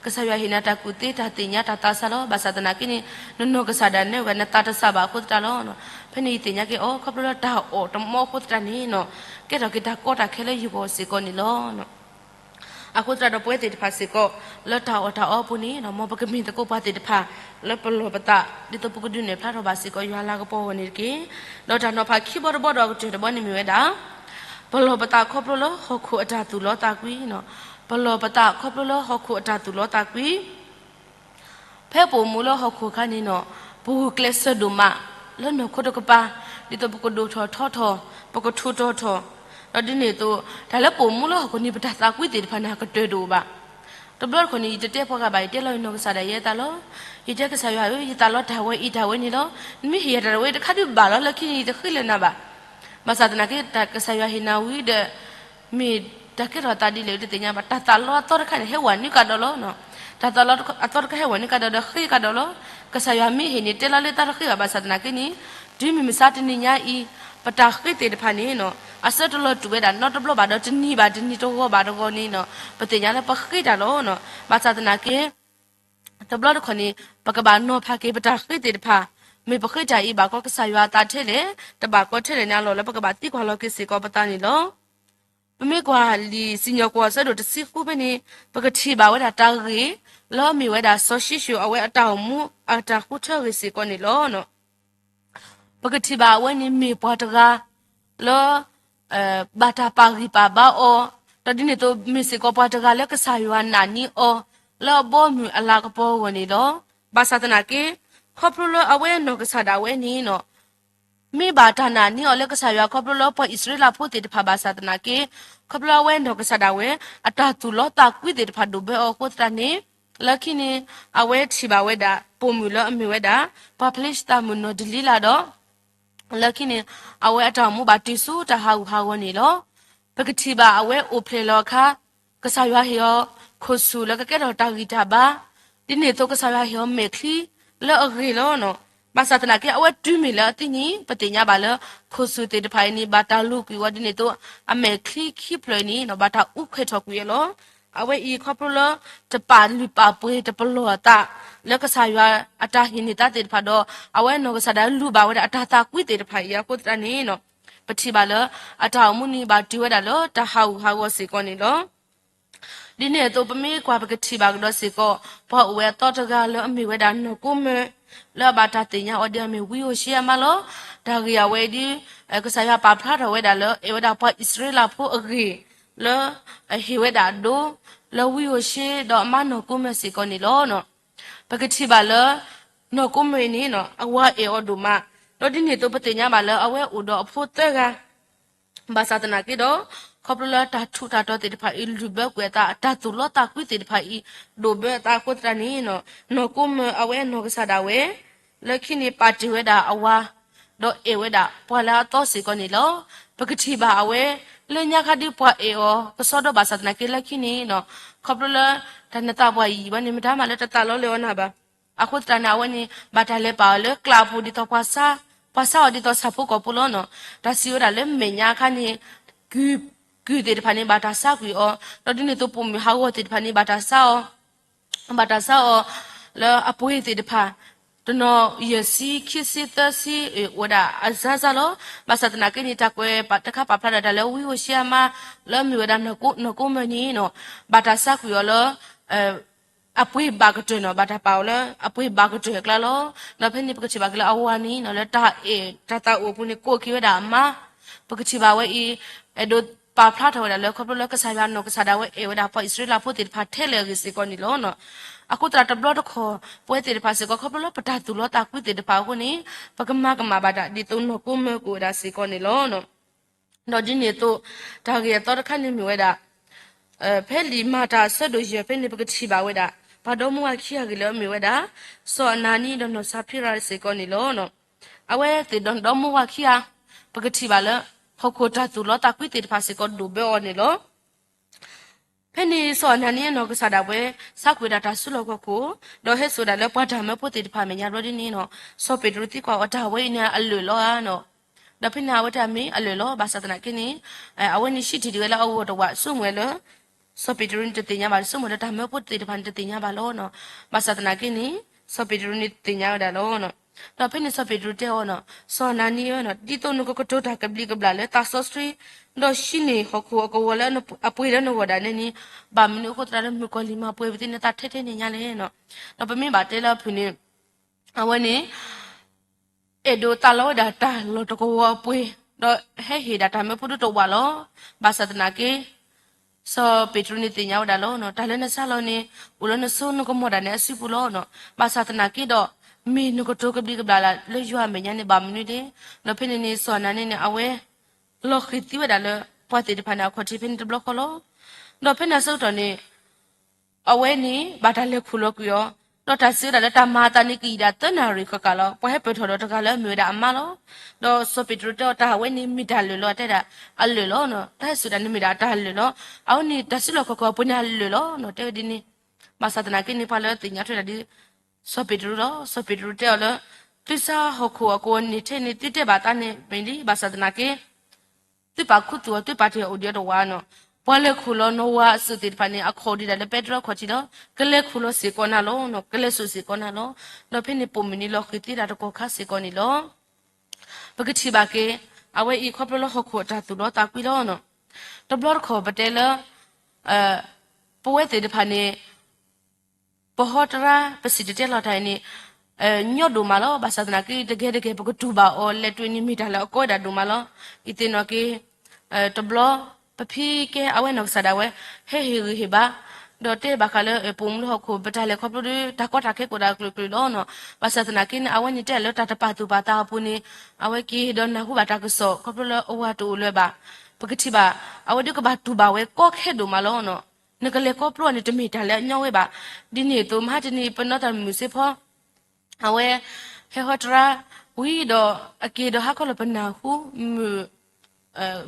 ကစၢ်ယွၤဟ့ၣ်နၤတၢ်ကူၣ်သ့တၢ်သ့ၣ်ညါတၢ်သးစၢ်လီၤ. ဘၣ်ဆၣ်သနာ်က့န့ၣ် နနီၢ်ကစၢ်ဒၣ်နဲဝဲ နသးတစၢ်ဘၣ်အဃိသတးလီၤ. ဖဲန့ၣ်ယသ့ၣ်ညါက့ၤအီၤ ခီဖျိလၢတၢ်အီၣ်တမီအဃိသတးန့ၣ်နီၤ, ကဲထီၣ်က့ၤတၢ်ကီတၢ်ခဲလၢယဂီၢ်စ့ၢ်ကီးန့ၣ်လီၤ. အဃိသတးဒီးပဝဲသ့ၣ်တဖၣ်စ့ၢ်ကီး လၢတၢ်အီၣ်တၢ်အီအပူၤန့ၣ်နီၤ, မ်ပကမ့ၢ်သကိးပှၤသ့ၣ်တဖၣ် လၢပလီၢ်ပသး ဒ်သိးပကဒုးနဲၣ်ဖျါထီၣ်ဘၣ်စ့ၢ်ကီးယွၤလၤကပီၤအဂီၢ်န့ၣ်တက့ၢ်. ဒီးတၢ်နီၤဖးခံဘီတဘီဒီးအကတၢၢ်တဘီန့ၣ်မ့ၢ်ဝဲဒၣ် ပလီၢ်ပသးခီဖျိလၢဟီၣ်ခိၣ်အတၢ်သူၣ်လီသးကွံနီၤ, ပလီၢ်ပသးခီဖျိလၢဟီၣ်ခိၣ်အတၢ်သူၣ်လီသးကွံ ဖဲပအိၣ်မူလၢဟီၣ်ခိၣ်အခါန့ၣ်နီၤ, ပဂုာ်ကျဲးစၢးဒိၣ်မး လၢနီၢ်ခိတကပၤ, ဒ်သိးပကဒိၣ်ထီၣ်ထီထီၣ်, ပကထူးတီၤထီၣ်, ဒီးဒ်န့ၣ်အသိး တၢ်လၢပအိၣ်မူလၢဟီၣ်ခိၣ်န့ၣ် ပတၢ်သးကွံသ့ၣ်တဖၣ်န့ၣ် ကတၢၢ်တအိၣ်ဘၣ်. တဘျီတခီၣ်န့ၣ် ယတတဲပှၤဂၤဘၣ်, ယတဲလီၤယနီၢ်ကစၢ်ဒၣ်ယဲအသးလီၤ. ယတဲကစၢ်ယွၤဧၢ, ယသးလီတၢ်ဝဲအံၤတၢ်ဝဲန့ၣ်လီၤ. နမ့ၢ်ဟ့ၣ်ယၤတၢ်ဝဲတခါဒုးဘၣ်လီၤ, လၢခံန့ၣ်ယတဃ့လၢနၤဘၣ်. ဘၣ်ဆၣ်သနာ်က့ တၢ်ကစၢ်ယွၤဟ့ၣ်နၤဝံၤဒီး မ့ၢ်တၢ်ကဲထီၣ်သးဒ်လဲၣ်တသ့ၣ်ညါဘၣ်. တၢ်သးလီအသီတခါန့ၣ် ဟဲဝဲနုာ်ကဒီးလီၤ. တၢ်သးလီအသီတခါဟဲဝဲနုာ်ကဒီးဒီးဃ့ကဒီးလီၤ. ကစၢ်ယွၤမ့ၢ်ဟ့ၣ်န့ၣ် တဲလီၤလၢတၢ်တဃ့ဘၣ်. ဘၣ်ဆၣ်သနာ်က့န့ၣ် တုၤမုၢ်မဆါတနံၤညါအံၤ ပတၢ်ဃ့သ့ၣ်တဖၣ်န့ၣ်နီၤ အဆၢတလီၤတူာ်ဝဲဒၣ်နီတဘျီဘၣ်ဒီး တနံၤဘၣ်တနံၤ တဂီၤဘၣ်တဂီၤန့ၣ်နီၤ ပသ့ၣ်ညါလၢပဃ့တၢ်လီၤ. ဘၣ်ဆၣ်သနာ်က့ တဘျီတခီၣ်န့ၣ် ပကဘၣ်နီၤဖးက့ၤပတၢ်ဃ့သ့ၣ်တဖၣ်, မ့ၢ်ပဃ့တၢ်အံၤဘၣ်ကီကစၢ်ယွၤအသးထဲလဲၣ်, တဘၣ်ကီထဲလဲၣ်န့ၣ် အလီၢ်လၢပကဘၣ်သံကွၢ်လီၤက့ၤစ့ၢ်ကီးပသးန့ၣ်လီၤ. ပမ့ၢ်ကွၢ်လံာ်စံၣ်ညီၣ်ကွီၢ်အဆၢဒိၣ်တဆံဃုဖဲန့ၣ် ပကထံၣ်ဘၣ်ဝဲဒၣ်တၢ်ဂ့ၢ် လၢအမ့ၢ်ဝဲဒၣ်စီၤၡံၣ်ၡိၣ်အဝဲအတၢ်အိၣ်မူအတၢ်ဃုထၢဂ့ၢ်စ့ၢ်ကီးန့ၣ်လီၤ. ပကထံၣ်ဘၣ်အဝဲန့ၣ်မ့ၢ်ပှၤတဂၤ လၢ ဘၣ်တၢ်ပာ်ဂံၢ်ပာ်ဘါအီၤ, ဒီးဒ်န့ၣ်အသိးမ့ၢ်စ့ၢ်ကီးပှၤတဂၤလၢကစၢ်ယွၤနာ်န့ၢ်အီၤ လၢအဘီအမုၢ်အလၤကပီၤအဂီၢ်န့ၣ်လီၤ. ဘၣ်ဆၣ်သနာ်က့ ခီဖျိလၢအဝဲနီၢ်ကစၢ်ဒၣ်ဝဲန့ၣ်နီၤ မ့ၢ်ဘၣ်တၢ်နာ်န့ၢ်အီၤလၢကစၢ်ယွၤခီဖျိလၢပှၤအံၣ်စရ့လးဖိသ့ၣ်တဖၣ်ဘၣ်ဆၣ်သနာ်က့ ခီဖျိလၢအဝဲနီၢ်ကစၢ်ဒၣ်ဝဲ အတၢ်သူၣ်လီသးကွံသ့ၣ်တဖၣ်ဒိၣ်ဘၢအီၤအဃိသတးန့ၣ် လၢခံန့ၣ် အဝဲထံၣ်ဘၣ်ဝဲဒၣ် ပိာ်မုၣ်လၢအမ့ၢ်ဝဲဒၣ် ပှၤဖလ့ၡသးမုၣ်နီၢ်ဒလံလးဒီး လၢခံန့ၣ် အဝဲအတၢ်အိၣ်မူဘၣ်တုၤဆူတၢ်ဟးဂူာ်ဟးဂီၤန့ၣ်လီၤ. ပကထံၣ်ဘၣ်အဝဲအိၣ်ဖျဲၣ်လီၤအခါ ကစၢ်ယွၤဟ့ၣ်အီၤ ခိၣ်ဆူၣ်လၢကကဲထီၣ်တၢ်ဂံၢ်တၢ်ဘါ, ဒ်န့ၣ်အသိးကစၢ်ယွၤဟ့ၣ်အီၤမဲာ်ချံ လၢအဂ့ၤလီၤ. ဘၣ်ဆၣ်သနာ်က့ အဝဲတုၤမ့ၢ်လၢအသံန့ၣ် ပသ့ၣ်ညါဘၣ်လၢ ခိၣ်ဆူၣ်သ့ၣ်တဖၣ်အံၤန့ၣ် ဘၣ်တၢ်လူၤကွံာ်ဝဲဒ်န့ၣ်အသိး အမဲာ်ချံခံဖျၢၣ်အံၤန့ၣ် ဘၣ်တၢ်အူခွဲးထီၣ်ကွံာ်အီၤလီၤ. အဝဲအံၤခီဖျိလၢ တပာ်လုၢ်ပာ်ပှ့ၤတပလီၢ်အသး လၢကစၢ်ယွၤအတၢ်ဟ့ၣ်န့ၢ်သးသ့ၣ်တဖၣ်ဒီး အဝဲနီၢ်ကစၢ်ဒၣ်လူၤဘၣ်ဝဲဒၣ်အတၢ်သးကွံသ့ၣ်တဖၣ်အံၤအဃိသတးန့ၣ် ပထံၣ်ဘၣ်လၢ အတၢ်အိၣ်မူန့ၣ်ဘၣ်တုၤဝဲဒၣ်လၢတၢ်ဟးဂူာ်ဟးဂီၤစ့ၢ်ကီးန့ၣ်လီၤ. ဒ်န့ၣ်အသိးပမ့ၢ်ကွၢ်ပကထံၣ်ဘၣ်ကဒီးစ့ၢ်ကီး ပှၤအိၣ်ဝဲအသီတဂၤလၢအမ့ၢ်ဝဲဒၣ်နီၢ်ကိမၢၢ် လၢအဘၣ်တၢ်သ့ၣ်ညါအီၤဒ်အမ့ၢ်ဝံဧိၤၡ့အမါလီၤ. တၢ်ဂ့ၢ်အဝဲဒ် ကစၢ်ယွၤပာ်ဖျါထီၣ်ဝဲဒၣ်လၢ အဲၣ်ဝဲဒၣ်ပှၤအံၣ်စရ့လးဖိအဂ့ၢ် လၢအဟ့ၣ်ဝဲဒၣ်ဒိ လၢဝံဧိၤၡ့ဒီးအမါနီၢ်ကိမၢၤစ့ၢ်ကီးန့ၣ်လီၤ. ပကထံၣ်ဘၣ်လၢ နီၢ်ကိမၢၤအံၤန့ၣ် အဝၤအဲၣ်အီၤဒိၣ်မး, ဒီးဒ်န့ၣ်အသိးပသ့ၣ်ညါဘၣ်လၢအဝဲအိၣ်ဒီးအဖိသၢဂၤ ဘၣ်ဆၣ်သနာ်က့ဒီး ခီဖျိလၢတၢ်ထူးတၢ်တီၤသ့ၣ်တဖၣ်အံၤ လုၢ်ဘၢကွံာ်အသး တၢ်သူၣ်လီသးကွံသ့ၣ်တဖၣ်အံၤ ဒိၣ်ဘၢအသးအဃိသတးန့ၣ် နီၢ်ကိမၢၤအဝဲနီၢ်ကစၢ်ဒၣ်ဝဲ လၢခံန့ၣ်ပာ်တ့ၢ်ဝဲဒၣ်အဝၤ ဒီးအဲၣ်ဝဲဒၣ်ပှၤလၢအသီစ့ၢ်ကီးန့ၣ်လီၤ. ပကထံၣ်ဘၣ်အဝဲ လၢညါခါဒုးပှၤအဲၣ်အီၤ ကစီဒီဘၣ်ဆၣ်သနာ်က့လၢခံန့ၣ် ခီဖျိလၢ တၢ်နသးပှၢ်ယံာ်ဘၣ်န့ၣ် မတၤမးလၢတသးလီလၢအီၤနၤဘၣ်. အဃိသတးန့ၣ် အဝဲန့ၣ် ဘၣ်တၢ်လဲၤပာ်အီၤလၢကျးအပူၤဒ်သိးပှၤဆါ, ပှၤဆါအီၤဒ်သိးဆၣ်ဖိကီၢ်ဖိလီၤ. တၢ်စံးဝဲဒၣ်လၢမဲာ်ညါအခါန့ၣ် ကုၢ်သ့ၣ်တဖၣ်န့ၣ် ဘၣ်တၢ်ဆါကွံာ်အီၤ, ဒီးဒ်န့ၣ်အသိးပိာ်မုၣ်ဟးဂီၤသ့ၣ်တဖၣ်န့ၣ် ဘၣ်တၢ်ဆါအီၤ ဘၣ်တၢ်ဆါအီၤ လၢအပှ့ၤသ့ၣ်တဖၣ် တနီၤယဲၢ်ဆံ ခံဆံ သၢဆံ အိၣ်ဝဲဒၣ်အစါစါလီၤ. ဘၣ်ဆၣ်သနာ်က့န့ၣ် တၢ်ကွဲးတခါပာ်ဖျါဒီးတၢ်လၢဝံဧိၤၡ့အမါ လၢအမ့ၢ်ဝဲဒၣ်နီၢ်ကိမၢၤန့ၣ် ဘၣ်တၢ်ဆါကွံာ်အီၤလၢ အပှ့ၤဘၣ်ကတၢၢ်န့ၣ် ဘၣ်တၢ်ပာ်အီၤလၢအပှ့ၤဘၣ်ကတၢၢ်အကျါလီၤ. ဒီးဖဲန့ၣ်ပကထံၣ်ဘၣ်က့ၤလၢအဝၤန့ၣ် လၢတၢ်အဲၣ်တၢ်သးအိၣ်အပူၤန့ၣ် ကိးက့ၤဝဲဒၣ်အမါ, ပကထံၣ်ဘၣ်ဝဲအံၤ အဲၣ်ဒိးပာ်ဖျါထီၣ်ဝဲဒၣ်လၢခီဖျိလၢကစၢ်ယွၤနီၢ်ကစၢ်ဒၣ်ဝဲအဲၣ်ဝဲဒၣ်ပှၤအံၣ်စရ့လးဖိသ့ၣ်တဖၣ်ထဲလဲၣ်အဂ့ၢ်စ့ၢ်ကီးန့ၣ်လီၤ. အဃိသတးတဘျီတခီၣ် ပဝဲသ့ၣ်တဖၣ်စ့ၢ်ကီး ခီဖျိလၢပတၢ်သူၣ်လီသးကွံသ့ၣ်တဖၣ်အဃိန့ၣ် ပကမၤကမၣ်ဘၣ်တၢ်ဒ်သိးနီၢ်ကိမၢၤကအိၣ်ဝဲဒၣ်စ့ၢ်ကီးန့ၣ်လီၤ. ဒီးဒ်န့ၣ်အသိး တၢ်ဂ့ၢ်အသီတခါန့ၣ်မ့ၢ်ဝဲဒၣ် ဖဲလံာ်မၤတၢ်အဆၢဒိၣ်ယဲၢ်ဖဲန့ၣ် ပကထံၣ်ဘၣ်ဝဲဒၣ် ပှၤဒီမါဝၤခံဂၤအဂ့ၢ်လၢအမ့ၢ်ဝဲဒၣ် စီၤအနၤနံဒီးနီၢ်စၤဖံရၤစ့ၢ်ကီးန့ၣ်လီၤ. အဝဲသ့ၣ်ဒီးဒီမါဝၤခံဂၤ ပကထံၣ်ဘၣ်လၢ ဟီၣ်ခိၣ်တၢ်သူၣ်လီသးကွံသ့ၣ်တဖၣ်စ့ၢ်ကီးဒိၣ်ဘၢအီၤန့ၣ်လီၤ. ဖဲန့ၣ်စီၤအနၤနံအနီၢ်ကစၢ်ဒၣ်ဝဲ ဆါကွံာ်ဝဲဒၣ်တၢ်စုလီၢ်ခီၣ်ခိၣ်, ဒီးဟဲစိာ်ဒၣ်လၢပှၤတၢ်မၢဖိသ့ၣ်တဖၣ်အမဲာ်ညါဘျီဒ်န့ၣ်နီၤ, စီၤပ့းတရူးသံကွၢ်အီၤ တၢ်ဝဲအံၤန့ၣ်အလၢာ်လီၤဧါနီၤ. ဒီးဖဲန့ၣ်အဝဲတဲမ့ၢ်အလၢာ်လီၤ, ဘၣ်ဆၣ်သနာ်က့န့ၣ် အဝဲန့ၣ်ဟံးထံၣ်ဒံးဝဲလၢအဂီၢ်တဝး, ဆိကမိၣ်ဝဲလၢ စီၤပ့းတရူးန့ၣ်တသ့ၣ်ညါဘၣ်, ဆိကမိၣ်လၢတၢ်မၢဖိသ့ၣ်တဖၣ်န့ၣ်တသ့ၣ်ညါဘၣ်လီၤနီၤ. ဘၣ်ဆၣ်သနာ်က့န့ၣ် စီၤပ့းတရူးန့ၣ်သ့ၣ်ညါဝဲဒၣ်လီၤ. ဒီးဖဲန့ၣ်စီၤပ့းတရူးတဲအီၤနီၤ, စီၤအနၤနံဧၢ, ဒ်သိးနကကတိၤတၢ်ကဘျံးကဘျၣ်လၢသးစီဆှံ, ဒီးဟံးန့ၢ်ဟီၣ်ခိၣ်အကဝီၤလၢအပှ့ၤလၢနဂီၢ်ဒၣ်နဲန့ၣ်, ဘၣ်မနုၤအဃိသတးဒီး မုၣ်ကီၤလံၢ်မၤပှဲၤဝဲသ့ၣ်နသးထဲထဲန့ၣ်ညါလဲၣ်နီၤ. ဒီးပမ့ၢ်ဘၣ်တဲလၢအဖုၣ်န့ၣ် အဝဲန့ၣ် အဲၣ်ဒိးသးလီဝဲဒၣ်တၢ်လီၢ်တကဝီၤအပှ့ၤ, ဒီးဟဲဟ့ၣ်ဒၣ်တၢ်မၢဖိဒိၣ်တဝးလီၤ. ဘၣ်ဆၣ်သနာ်က့ စီၤပ့းတရူးန့ၣ်သ့ၣ်ညါဝဲဒၣ်လီၤ. တၢ်လၢနဆါလီၤန့ၣ် အိၣ်လၢနစိနကမီၤဒၣ်နဲအစုပူၤလီၤ. ဘၣ်ဆၣ်သနာ်က့ဒီး မ့ၢ်နကတိၤကဘျံးကဘျၣ်လၢယွၤအမဲာ်ညါန့ၣ်ဘၣ်မနုၤလဲၣ်. ဒီးဖဲန့ၣ်န့ၣ် စီၤအနၤနံန့ၣ် အဝဲ လီၤဃံၤသံဝဲဒၣ်လၢ ပှၤသ့ၣ်တဖၣ်န့ၣ် အခီၣ်ထံးဖဲန့ၣ်တဘျီဃီလီၤ. ဒီးဖဲန့ၣ်အဆၢကတီၢ်န့ၣ် အဝဲန့ၣ် ဘၣ်တၢ်လဲၤခူၣ်လီၤကွံာ်အီၤ, ဒီးတၢ်စံးဝဲဒၣ်လၢတၢ်မၤအသးန့ၣ် ကယံာ်ဒၣ်သၢနၣ်ရံၣ်ဃၣ်ဃၣ်လီၤ. ပှၤဟဲပၢၢ်ထီၣ်ဒီးတဂၤလၢအမ့ၢ်ဝဲဒၣ်အမါလီၤ. ဒီးစီၤပ့းတရူးတဲအီၤ တၢ်ဝဲန့ၣ်မ့ၢ်တၢ်လၢာ်လီၤ, တဲဒၣ်အလၢာ်လီၤ. တၢ်ဟဲစိာ်တၢ်န့ၣ်မ့ၢ်ဒၣ်တၢ်လၢာ်လီၤ. အဝဲန့ၣ် တၢ်စုလီၢ်ခီၣ်ခိၣ်အပှ့ၤန့ၣ်အလၢာ်လီၤ တဲဝဲဒ်န့ၣ်. ဘၣ်ဆၣ်သနာ်က့န့ၣ် ပှၤလၢသ့ၣ်ညါထွဲဒၣ်ဒ် စီၤပ့းတရူးလီၤ. စီၤပ့းတရူးတဲအီၤလၢ သုဆါဟီၣ်ခိၣ်အကဝီၤန့ၣ်ထဲန့ၣ် သုတဲဘၣ်သးန့ၣ်မ့ၢ်လံ, ဘၣ်ဆၣ်သနာ်က့ သုပာ်ခူသူၣ်အီၤ သုပာ်တ့ၢ်အီၤအိၣ်ဒံးအီၤတဝးနီၤ. ပှၤလဲၤခူၣ်လီၤနီၢ်ဝၤအစုၣ်သ့ၣ်တဖၣ်န့ၣ် အခီၣ်ဒံးဒၣ်လၢပဲတြီခီၣ်ထံးလီၤ. ကလဲၤခူၣ်လီၤစ့ၢ်ကီးနၤလီၤ, ကလဲၤစိာ်စ့ၢ်ကီးနၤလီၤ. ဒီးဖဲန့ၣ်ပိာ်မုၣ်န့ၣ်လီၤဃံၤသံဒၣ်တကီၢ်ခါစ့ၢ်ကီးန့ၣ်လီၤ. ပကထံၣ်ဘၣ်က့ၤ အဝဲအံၤခီဖျိလၢဟီၣ်ခိၣ်အတၢ်သူၣ်လီသးကွံလီၤ. တဘျီတခီၣ်ပတဲလၢ ပဝဲသ့ၣ်တဖၣ်န့ၣ် ပဟီတရါ ပစံၣ်တဲၤတဲလီၤတၢ်အံၤန့ၣ် ညီဒိၣ်မးလီၤ. ဘၣ်ဆၣ်သနာ်က့ တကဲတကဲ ပကတူၢ်ဘၣ်အီၤ လဲၤတုၤန့ၣ်မ့ၢ်တၢ်လၢအကီဝဲဒၣ်ဒိၣ်မးလီၤ. အံၤသ့ၣ်နီၣ်က့ၤ တဘျီ ပဖံကဲအဝဲနီၢ်ကစၢ်ဒၣ်ဝဲ ဟဲဟ့ၣ်ဂံၢ်ဟ့ၣ်ဘါ ဒီးတဲဘၣ်ဃးလၢ ပိာ်မုၣ်လၢဟီၣ်ခိၣ် ပတၢ်လဲၤခီဖျိဒီး တၢ်ကီတၢ်ခဲကအိၣ်ဒၣ်ကျၢၤကျၢၤလီၤနီၤ. ဘၣ်ဆၣ်သနာ်က့န့ၣ် အဝဲန့ၣ်တဲလၢတၢ်တပာ်သူၣ်ပာ်သးအပူၤန့ၣ် အဝဲက့ၤဒီးနၢ်ဟူဘၣ်တၢ်ကစီၣ် ခီဖျိလၢအဝၤတအိၣ်လၢၤဘၣ်. ပကထံၣ်ဘၣ် အဝဲဒုးကဘၣ်တူၢ်ဘၣ်ဝဲကီခဲဒိၣ်မးလီၤနီၤ. နကလဲၤခီဖျိအီၤန့ၣ် တမ့ၢ်တၢ်လၢအညီဝဲဘၣ်. ဒ်န့ၣ်အသိး မဟါတနံၤ ပနီၢ်သးမုၣ်စ့ဖီ အဝဲ ဟဲဟီတရါ ဝံၤဒီး အက့ၤဒီးဟါခီလၢပနၢ်ဟူ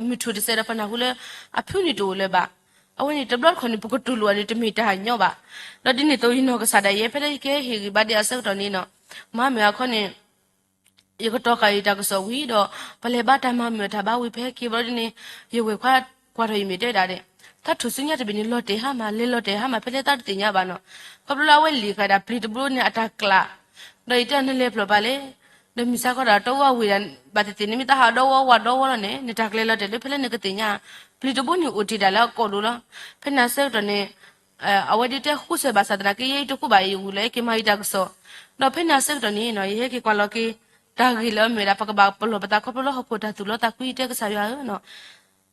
မုၢ်ထူၣ်တစဲးဒီးပနၢ်ဟူလၢ အဖုန့ၣ်တအိၣ်လၢၤဘၣ်. အဝဲန့ၣ်တဘျီတခီၣ်န့ၣ် ပကတူၢ်လိာ်အီၤန့ၣ် တမ့ၢ်တၢ်ညီဘၣ်. ဒီးဒ်န့ၣ်အသိး ယနီၢ်ကစၢ်ဒၣ်ယဲ ဖဲလၢယကဟ့ၣ်ဂံၢ်ဘါဒံးအဆၢကတီၢ်န့ၣ်နီၤ မၤမုာ်အခီန့ၣ် ယကတီၤဃာ်ယတၢ်ကစီၣ်ဝံၤဒီး ပလဲၤဘါတၢ်မၤမုာ်အတၢ်ဘါဝံၤ ပဟဲက့ၤဘျီဒ်န့ၣ် ယဝဲၢ်ခွါကွၢ်ထီၣ်ယမ့ၢ်တဲဒၣ်ဒဲး သးထူၣ်စုညါတဘ့ၣ်န့ၣ် လီၤတဲာ်ဟါမၢ် လဲၤလီၤတဲာ်ဟါမၢ် ဖဲလၢသးတသ့ၣ်ညါဘၣ်နီၤ. ခီဖျိလၢအဝဲလံာ်ဃာ်ဒၣ်ပျံၤတဘိန့ၣ်အတၢ်ကျး ဒီးယတဲအီၤနလဲၤဖျိးဘၣ်လဲၣ်. ဒီးမုၢ်ဆါခီဒီးတဝီဝ့ၢ်ဒၣ် ဘၣ်သ့ၣ်သ့ၣ်န့ၣ် မ့ၢ်သးဟးဒီဝီဝးဒီဝီလီၤန့ၣ် နတၢ်ကျဲၤလီၤတဲာ်လၢဖဲလၢနကသ့ၣ်ညါ ပျံၤတဘိန့ၣ်အိၣ်တ့ၢ်ဒၣ်လၢအကိာ်လိၤလီၤ. ဖဲန့ၣ်အဆၢကတီၢ်န့ၣ် အဝဲဒုးတဲဃူဆၢၣ်ဘၣ်ဆၣ်သနာ်က့ ယဲယတဃူဘၣ်ယဂူၢ်လၢယက့ၤမၤယတၢ်ကစီၣ်. ဒီးဖဲန့ၣ်အဆၢကတီၢ်န့ၣ်နီၤ ယဟဲက့ၤကွၢ်လီၤက့ၤ တၢ်ဂ့ၢ်လၢအမ့ၢ်ဝဲဒၣ် ပကဘၣ်ပလီၢ်ပသးခီဖျိလၢဟီၣ်ခိၣ်တၢ်သူၣ်လီသးကွံ တဲကစၢ်ယွၤဧၢနီၤ.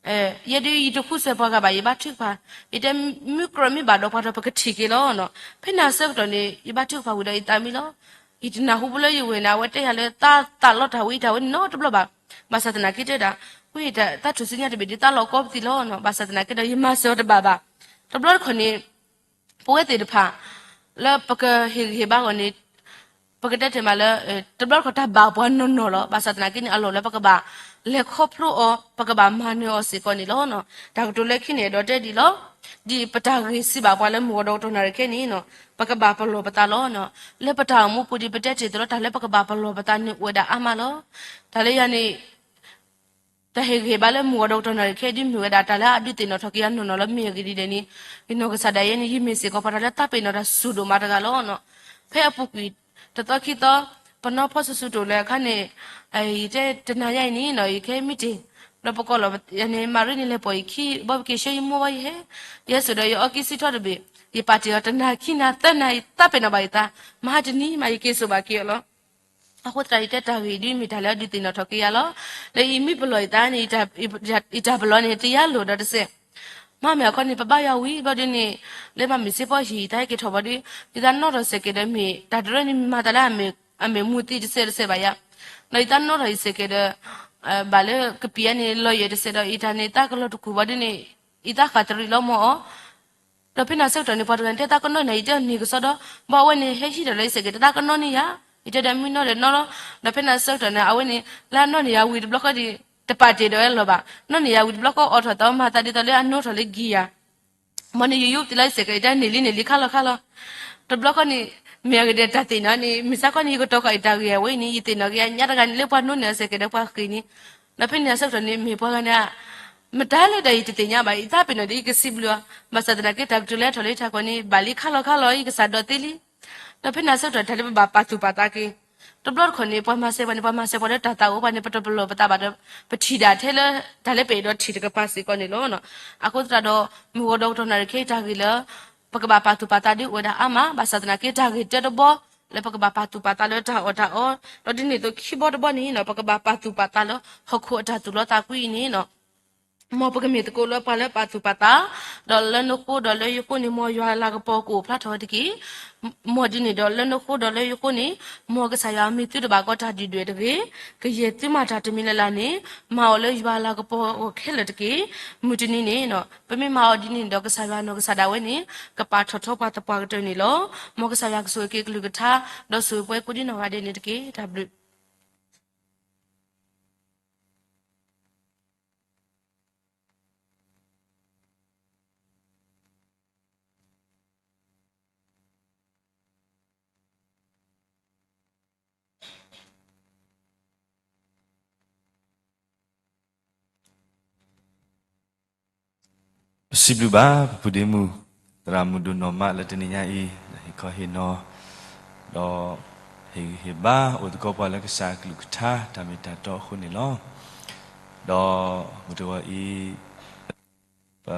ယဲဒုးယတဃုစၢၤပှၤဂၤဘၣ် ယဘါထုကဖၣ်, ယတဲမုၢ်ကြၢးမ့ၢ်ဘၣ်ဒီးပှၤဒီးပကထံၣ်က့ၤလီၤနီၤ. ဖဲန့ၣ်အဆၢကတီၢ်န့ၣ် ယဘါထုကဖၣ်ဝံၤဒီးယသးမံလီၤ. ယတနၢ်ဟူဘၣ်လၢယဝဲၢ်န့ၣ် အဝဲတဲယၤလၢသးသးလီတၢ်ဝံၤတၢ်ဝဲန့ၣ်နီတဘျီဘၣ်. ဘၣ်ဆၣ်သနာ်က့တဲဒၣ်, ဝံသးထူၣ်စုညါတဘ့ၣ်ဒုးသးလီၤကီပသံလီၤနီၤ. ဘၣ်ဆၣ်သနာ်က့ဒီးယမၤစၢၤအီၤတဘၣ်ဘၣ်. တဘျီတခီၣ်န့ၣ် ပဝဲသ့ၣ်တဖၣ် လၢပကဟ့ၣ်ဂံၢ်ဟ့ၣ်ဘါအဂီၢ်န့ၣ် ပကတဲတ့ၢ်မးလၢ တဘျီတခီၣ်တၢ်ဘၣ်ပှၤနီၢ်နီၢ်လီၤ. ဘၣ်ဆၣ်သနာ်က့န့ၣ် အလီၢ်လၢပကဘၣ်လဲၤခီဖျိအီၤ, ပကဘၣ်မၤနၢၤအီၤစ့ၢ်ကီးန့ၣ်လီၤ. တၢ်ကတိၤလၢခံန့ၣ် အဲၣ်ဒိးတဲဒ်လီၤ. ဒ်ပတၢ်ဂ့ၢ်စံးဘၣ်ပှၤလၢမုၢ်ဂီၤဒီးကတီၢ်နၣ်ရံၣ်ခဲအံၤန့ၣ် ပကဘၣ်ပလီၢ်ပသးလီၤ. လၢပတၢ်အိၣ်မူပူၤဒ်ပတဲတ့ၢ်အသိးလီၤ တၢ်လၢပကဘၣ်ပလီၢ်ပသးန့ၣ်အိၣ်ဝဲဒၣ်အါမးလီၤ. တၢ်လၢယၤန့ၣ် တၢ်ဟ့ၣ်ဂံၢ်ဟ့ၣ်ဘါလၢမုၢ်ဂီၤဒီးကတီၢ်နၣ်ရံၣ်ခဲအံၤဒ်မ့ၢ်ဝဲဒၣ် တၢ်လၢအဒုးသ့ၣ်နီၣ်ထီၣ်က့ၤယၤနီၢ်နီၢ်လီၤ. မ့ၢ်အဂ့ၢ်ဒ်လဲၣ်န့ၣ် ယနီၢ်ကစၢ်ဒၣ်ယဲန့ၣ် ယမ့ၢ်စ့ၢ်ကီးပှၤတၢ်လၢတၢ်ပ့ၤနီၣ်တၢ်စူၢ်ဒိၣ်မးတဂၤလီၤ. ဖဲအပူၤကွံာ်တသီခံသီ ပနီၢ်ဖီဆူၣ်ဆူၣ်တအိၣ်လၢအခါန့ၣ် ယတဲတနၤညါအံၤန့ၣ် ယကဲမံတ့ၢ် ဒီးပကိးလီၤယၤန့ၣ် မၤရံန့ၣ်လဲၤပိာ်ယခံ ဘီပက့ၤဆှၢယမိၢ်ဘၣ်ယဟဲ, ယဟဲစိာ်ဒီးယအီကံစံထီၣ်တဘ့ၣ်, ယပာ်တ့ၢ်အီၤတနၤခံနၤသၢနၤ ယသးပ့ၤနီၣ်ဘၣ်ယသး, မဟါတနံၤမး ယက့ၤစိာ်ဘၣ်က့ၤအီၤလီၤ. အဃိသတး ယတဲတၢ်ဂ့ၢ်ဒ်မ့ၢ်တၢ်လၢအဒုးသ့ၣ်နီၣ်ထီၣ်က့ၤယၤလီၤ. လၢယမ့ၢ်ပလီၢ်ယသးန့ၣ် ယတၢ်ပလီၢ်န့ၣ် တယါလိာ်ဒီးတစဲး မ့မ့ၢ်အခီန့ၣ် ပဘါယွၤဝံၤဘျီဒ်န့ၣ် လၢမၤမ့ၢ်စ့ဖီဟံၣ် ယတၢ်ဟဲက့ၤထီၣ်ဘျီဒီး ယသးနီၣ်ထီၣ်စ့ၢ်ကီးဒီး မ့ၢ်တၢ်တရၢန့ၣ် မ့ၢ်မၤသးလၢအမ့ၢ်မူးသံတစဲးတစဲးဘၣ်ယၤ, ဒီးယသးနီၣ်ထီၣ်အံၤစ့ၢ်ကီးဒီး ဘၣ်လၢကပံာ်အါန့ၣ် လီၤယဲၢ်တစဲးဒီး ယတၢ်န့ၣ် သးကလီၤတကူၣ်ဘျီဒ်န့ၣ် ယသးဃၣ်တရံးလီၤမ့ၢ်အီၤ ဒီးဖဲန့ၣ်အဆၢကတီၢ်န့ၣ် ပှၤတဂၤန့ၣ်တဲသးကနီၣ်န့ၣ် ယတဲအီၤန့ၢ်ကစီဒီး ဘၣ်အဝဲန့ၣ် ဟဲဟံးထီၣ်လၢယစ့ၢ်ကီး တသးကနီၣ်န့ၢ်ယၤ, ယတဲဒီးမုၢ်နီၢ်ဒီးနီၢ်လီၤ. ဒီးဖဲန့ၣ်အဆၢကတီၢ်န့ၣ် အဝဲန့ၣ် လၢအနီၣ်န့ၢ်ယၤဝံၤတဘျီဃီဒီး တပာ်တ့ၢ်ဒီးဝဲလီၤဘၣ်, နီၣ်န့ၢ်ယၤဝံၤတဘျီဃီ အိးထီၣ်သးမၤသးဒ်သိးလၢအနီၣ်ထီၣ်လၢကံယၤ မ်န့ၣ်ယယိပသံလၢယစ့ၢ်ကီး ယတဲန့ၢ်လံန့ၢ်လံခါလီၤခါလီၤ. တဘျီဃီန့ၣ် မ့ၢ်အဂ့ၢ်ဒ်တၢ်သ့ၣ်နီၣ်န့ၣ် မ့ၢ်စ့ၢ်ကီးန့ၣ် ယကတီၤဃာ်ယတၢ်ဂ့ၢ်အဝဲအံၤန့ၣ် ယသ့ၣ်နီၣ်က့ၤညါတဂၤန့ၣ် လၢပှၤနီၣ်န့ၢ်အီၤစ့ၢ်ကီးဒီးပှၤဃ့ၢ်န့ၣ်, ဒီးဖဲန့ၣ်အဆၢကတီၢ်န့ၣ် မ့ၢ်ပှၤဂၤန့ၣ် မတၤလဲၣ်ဒီးယတသ့ၣ်ညါဘၣ် ယသးပ့ၤနီၣ်ဒီးယကစံးဘျုးအီၤ, ဘၣ်ဆၣ်သနာ်က့တၢ်ကတိၤလၢအထီၣ်လၢယထးခိၣ်န့ၣ် ဘၣ်လံခါလီၤခါလီၤ ယကစၢ်ဒိးသ့လံ. ဒီးဖဲန့ၣ်အဆၢကတီၢ် တၢ်လၢပဘၣ်ပာ်သူၣ်ပာ်သးက့ၤ တဘျီတခီၣ်န့ၣ် ပှၤမၤစၢၤပှၤန့ၣ် ပှၤမၤစၢၤပှၤလၢတၢ်သးအိၣ်ပှၤန့ၣ် ပတပလီၢ်ပသးဘၣ်ဒီး ပထံၣ်ဒၣ်ထဲလၢ တၢ်လၢပအဲၣ်ဒိးထံၣ်တကပၤစ့ၢ်ကီးန့ၣ်လီၤ. အဃိသတးဒီး မုၢ်ဂီၤဒီးကတီၢ်နၣ်ရံၣ်ခဲအံၤတၢ်ဂ့ၢ်လၢ ပကဘၣ်ပာ်သူၣ်ပာ်သးဒ်အိၣ်ဝဲဒၣ်အါမး, ဘၣ်ဆၣ်သနာ်က့တၢ်ဂ့ၢ်တၢတဘီ လၢပကဘၣ်ပာ်သူၣ်ပာ်သးလၢတၢ်အီၣ်တၢ်အီ, ဒီးဒ်န့ၣ်အသိးခံဘီတဘီန့ၣ် ပကဘၣ်ပာ်သူၣ်ပာ်သးလၢဟီၣ်ခိၣ်အတၢ်သူၣ်လီသးကွံအံၤန့ၣ် မ်ပကမ့ၢ်သကိးလၢပှၤလၢပာ်သူၣ်ပာ်သး, ဒီးလၢနဃိဒီးလၢယဃိန့ၣ် မ်ယွၤအလၤကပီၤကအိၣ်ဖျါထီၣ်ဝဲတက့ၢ်. မ်ဒ်န့ၣ်ဒီးလၢနဃိဒီးလၢယဃိန့ၣ် မ်ကစၢ်ယွၤမ့ၢ်သုတဘၣ်ကီတၢ်ဒုၣ်ဒွဲၣ်တဂ့ၤ, ကယဲၢ်သုမၤတၢ်တမံၤလၢ်လၢ်န့ၣ် မၤအီၤလၢယွၤအလၤကပီၤအဂီၢ်ခဲလၢာ်တက့ၢ်. မုၢ်တနံၤန့ၣ် ပမ့ၢ်မၤအီၤဒ်န့ၣ်ဒီး ကစၢ်ယွၤနီၢ်ကစၢ်ဒၣ်ဝဲန့ၣ် ကပာ်ထီၣ်ထီပှၤသပှၢ်ကတၢၢ်န့ၣ်လီၤ. မ်ကစၢ်ယွၤကဆိၣ်ဂ့ၤက့ၤကလုၢ်ကထါ ဒီးဆိၣ်ဂ့ၤပှၤကိးဒ်နီၢ်ဂၤဒဲးန့ၣ်တက့ၢ်. တၢ်ဘျုး ပစံးဘျုးဘၣ် ပဖိဒ့မုၣ် သရၣ်မုၣ်ဒိၣ်နီၢ်မးလၢတနံၤညါအံၤ ဟ့ၣ်ခီဟ့ၣ်နီၤ ဒီးဟ့ၣ်ဂံၢ်ဟ့ၣ်ဘါ အိၣ်သကိးပှၤလၢကစၢ်အကလုၢ်ကထါ တၢ်မ့ၢ်တၢ်တီအဃိန့ၣ်လီၤ. ဒီးမုၢ်တဂီၤအံၤ ပ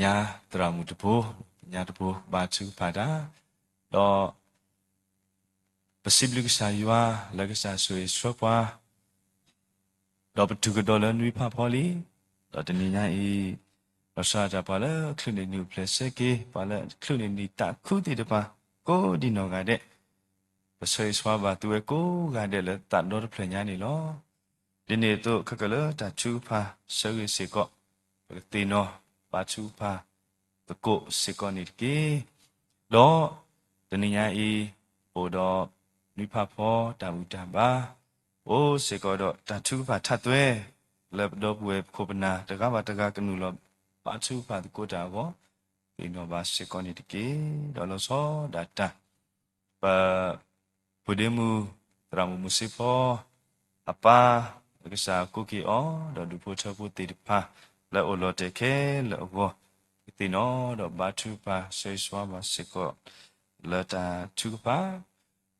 ညါသရၣ်မုၣ်တဖိ, ပညါတဖိ ဘါထုကဖၣ်တၢ်, ဒီး ပစံးဘျုးကစၢ်ယွၤ လၢကစၢ်ဆိၣ်ဂ့ၤဆှၢပှၤ, ဒီးပတုၤကဒီးလၢနွံဖးဖီလံ, ဒီးတနံၤညါအံၤ လီၤဆီဒၣ်တၢ်ပှၤလၢချုးန့ၢ်နံၣ်အိၣ်ဖျဲၣ်ဆၢက့ၤ ပှၤလၢချုးန့ၢ်နံၣ်တၢ်ခူသ့ၣ်တဖၣ် ကိးဒံနီၢ်ဂၤဒဲး, ပဆၢဂ့ၤဆှါဘၣ်သုဝဲကိးဂၤဒဲးလၢသးဒီတဖျၢၣ်ညါန့ၣ်လီၤ. ဒ်န့ၣ်အသိး ခဲကၢၢ်လၢတၢ်ထုကဖၣ်ဆၢဂ့ၤစ့ၢ်ကီး, ပကသ့ၣ်နီၣ်ဘါထုကဖၣ်သကိးစ့ၢ်ကီးန့ၣ်တက့ၢ်. ဒီးတနံၤညါအံၤ ပအိၣ်ဒီး နွံဖးဖီတၢ်ဘူၣ်တၢ်ဘါ, အိၣ်စ့ၢ်ကီးဒီးတၢ်ထုကဖၣ်ထးသွဲ လၢပဒီပုၢ်ဝဲၢ်ပခိၣ်ပနၢ်တဂၤဘၣ်တဂၤကနုာ်လီၤဘါထုကဖၣ်သကိးတၢ်အဂီၢ်, သ့ၣ်နီၣ်ဘၣ်စ့ၢ်ကီးန့ၣ်တက့ၢ်. ဒီးလီၤဆီဒၣ်တၢ် ပ ဖိဒ့မုၣ် သရၣ်မုၣ်မုၢ်စ့ဖီ အပၢ် လၢကစၢ်ကိးက့ၤအီၤ ဒီးဒူၣ်ဖိထၢဖိသ့ၣ်တဖၣ် လၢအအိၣ်လီၤတဲာ်ခဲလၢာ်အဂီၢ်, ကသ့ၣ်နီၣ်ဒီးဘါထုကဖၣ်ဆၢဂ့ၤဆှါဘၣ်စ့ၢ်ကီး လၢတၢ်ထုကဖၣ်,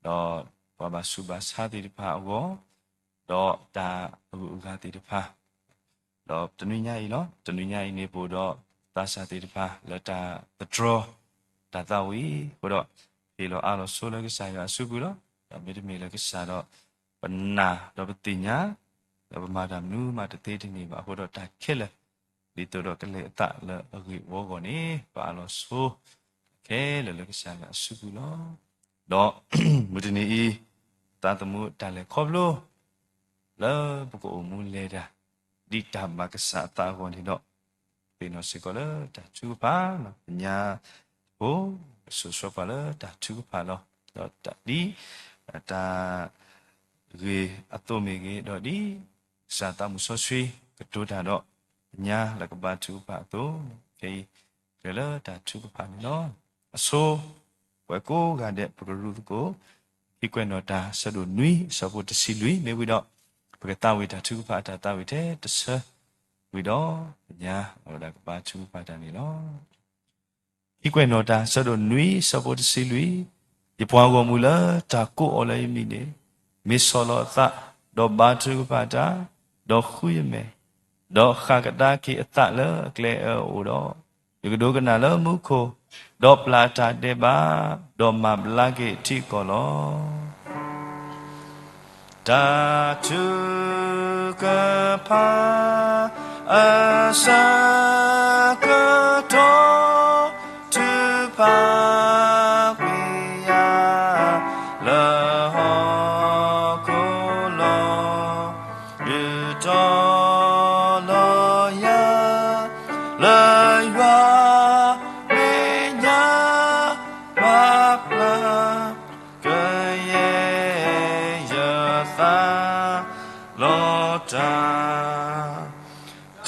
ဒီးပှၤဘၣ်ဆူးဘၣ်ဆါသ့ၣ်တဖၣ်အဂီၢ်, ဒီးတၢ်အဂုၤအဂၤသ့ၣ်တဖၣ် ဒီးတနွံညါအံၤလီၤ. တနွံညါအံၤန့ၣ် ပအိၣ်ဒီးသးစၢ်သ့ၣ်တဖၣ် လၢတၢ်သတြီၤတၢ်သးဝံၣ်အဃိဒီး, ဟ့ၣ်လီၤအါလီၤဆိလၢကစၢ်ယွၤအစုပူၤလီၤ. ဒီးမ့တမ့ၢ်လၢကစၢ်ဒီး ပနာ်ဒီးပသ့ၣ်ညါ လၢပမၤတၢ်မနုၤမးတသ့တန့ၢ်ဘၣ်အဃိဒီး တၢ်ခဲလၢာ် ဒ်သိးဒီးကလဲၤအသးလၢအဂ့ၢ်အဝီအဂီၢ်န့ၣ် ပအးလီၤဆိ ခဲလၢာ်လၢကစၢ်ယွၤအစုပူၤလီၤ. ဒီးမုၢ်တနံၤအံၤ သးသမူတၢ်လဲၤခီဖျိ လၢပကအိၣ်မူလဲၤတၢ် ဒ်တၢ်ဘၣ်ကစၢ်အသးအဂီၢ်န့ၣ်ဒီး သ့ၣ်နီၣ်စ့ၢ်ကီးလၢတၢ်ထုကဖၣ်လီၤ. ပညါဖိ ကဆိးဆှၢပှၤလၢတၢ်ထုကဖၣ်လီၤ. ဒီးတၢ်ဒ် တၢ် ဂ့ၤအသိးမ့ၢ်ဂ့ၤ, ဒီးဒ်ကစၢ်သးမုၢ်စီဆှံကတိၤတၢ်ဒီး ပညါလၢကဘါထုကဖၣ်အသိး, ခဲအံၤ ကလဲၤလၢတၢ်ထုကဖၣ်န့ၣ်လီၤ. အဆိ ပဝဲကိးဂၤဒဲး ပကရူၢ်သကိး ဟံၣ်ကွဲးနီၣ်တၢ် ဆၢဒိၣ်နွံ အဆၢဖိတဆံလွံၢ် မ့ၢ်ဝံၤဒီး ပကသးဝံၣ်တၢ်ထုကဖၣ်အတၢ်သးဝံၣ်ထဲတဆၢ ဝံၤဒီး ပညါအဝဲဒၣ်ကဘါထုကဖၣ်တၢ်န့ၣ်လီၤ. ဟံၣ်ကွဲးနီၣ်တၢ် ဆၢဒိၣ်နွံ ဆၢဖိတဆံလွံၢ်, ယပှၤဂီၢ်မုၢ်လၢတၢ်ကိးအီၤလၢယမံၤန့ၣ်, မ့ၢ်ဆီၣ်လီၤအသး, ဒီးဘါထုကဖၣ်တၢ်, ဒီးဃုယမဲာ်, ဒီးဃၣ်ကဒါက့ၤအသးလၢအကျဲအၢအအိၣ်ဒီး, ယကဒိကနၣ်လၢမူခိၣ်, ဒီးပျၢ်အတၢ်ဒဲးဘး, ဒီးမၤဘျါက့ၤထံကီၢ်လီၤ. တၢ်ထုကဖၣ် အဆၢကတီၢ် ထုကဖၣ်ကွံာ်ယၤ လၢဟီၣ်ခိၣ်လီၤ. ဒုးတီၤလီၤယၤ လၢယွၤမဲာ်ညါ ဘၣ်ပျၢ် ကယဲၢ်ယသးလီၤတၢ်,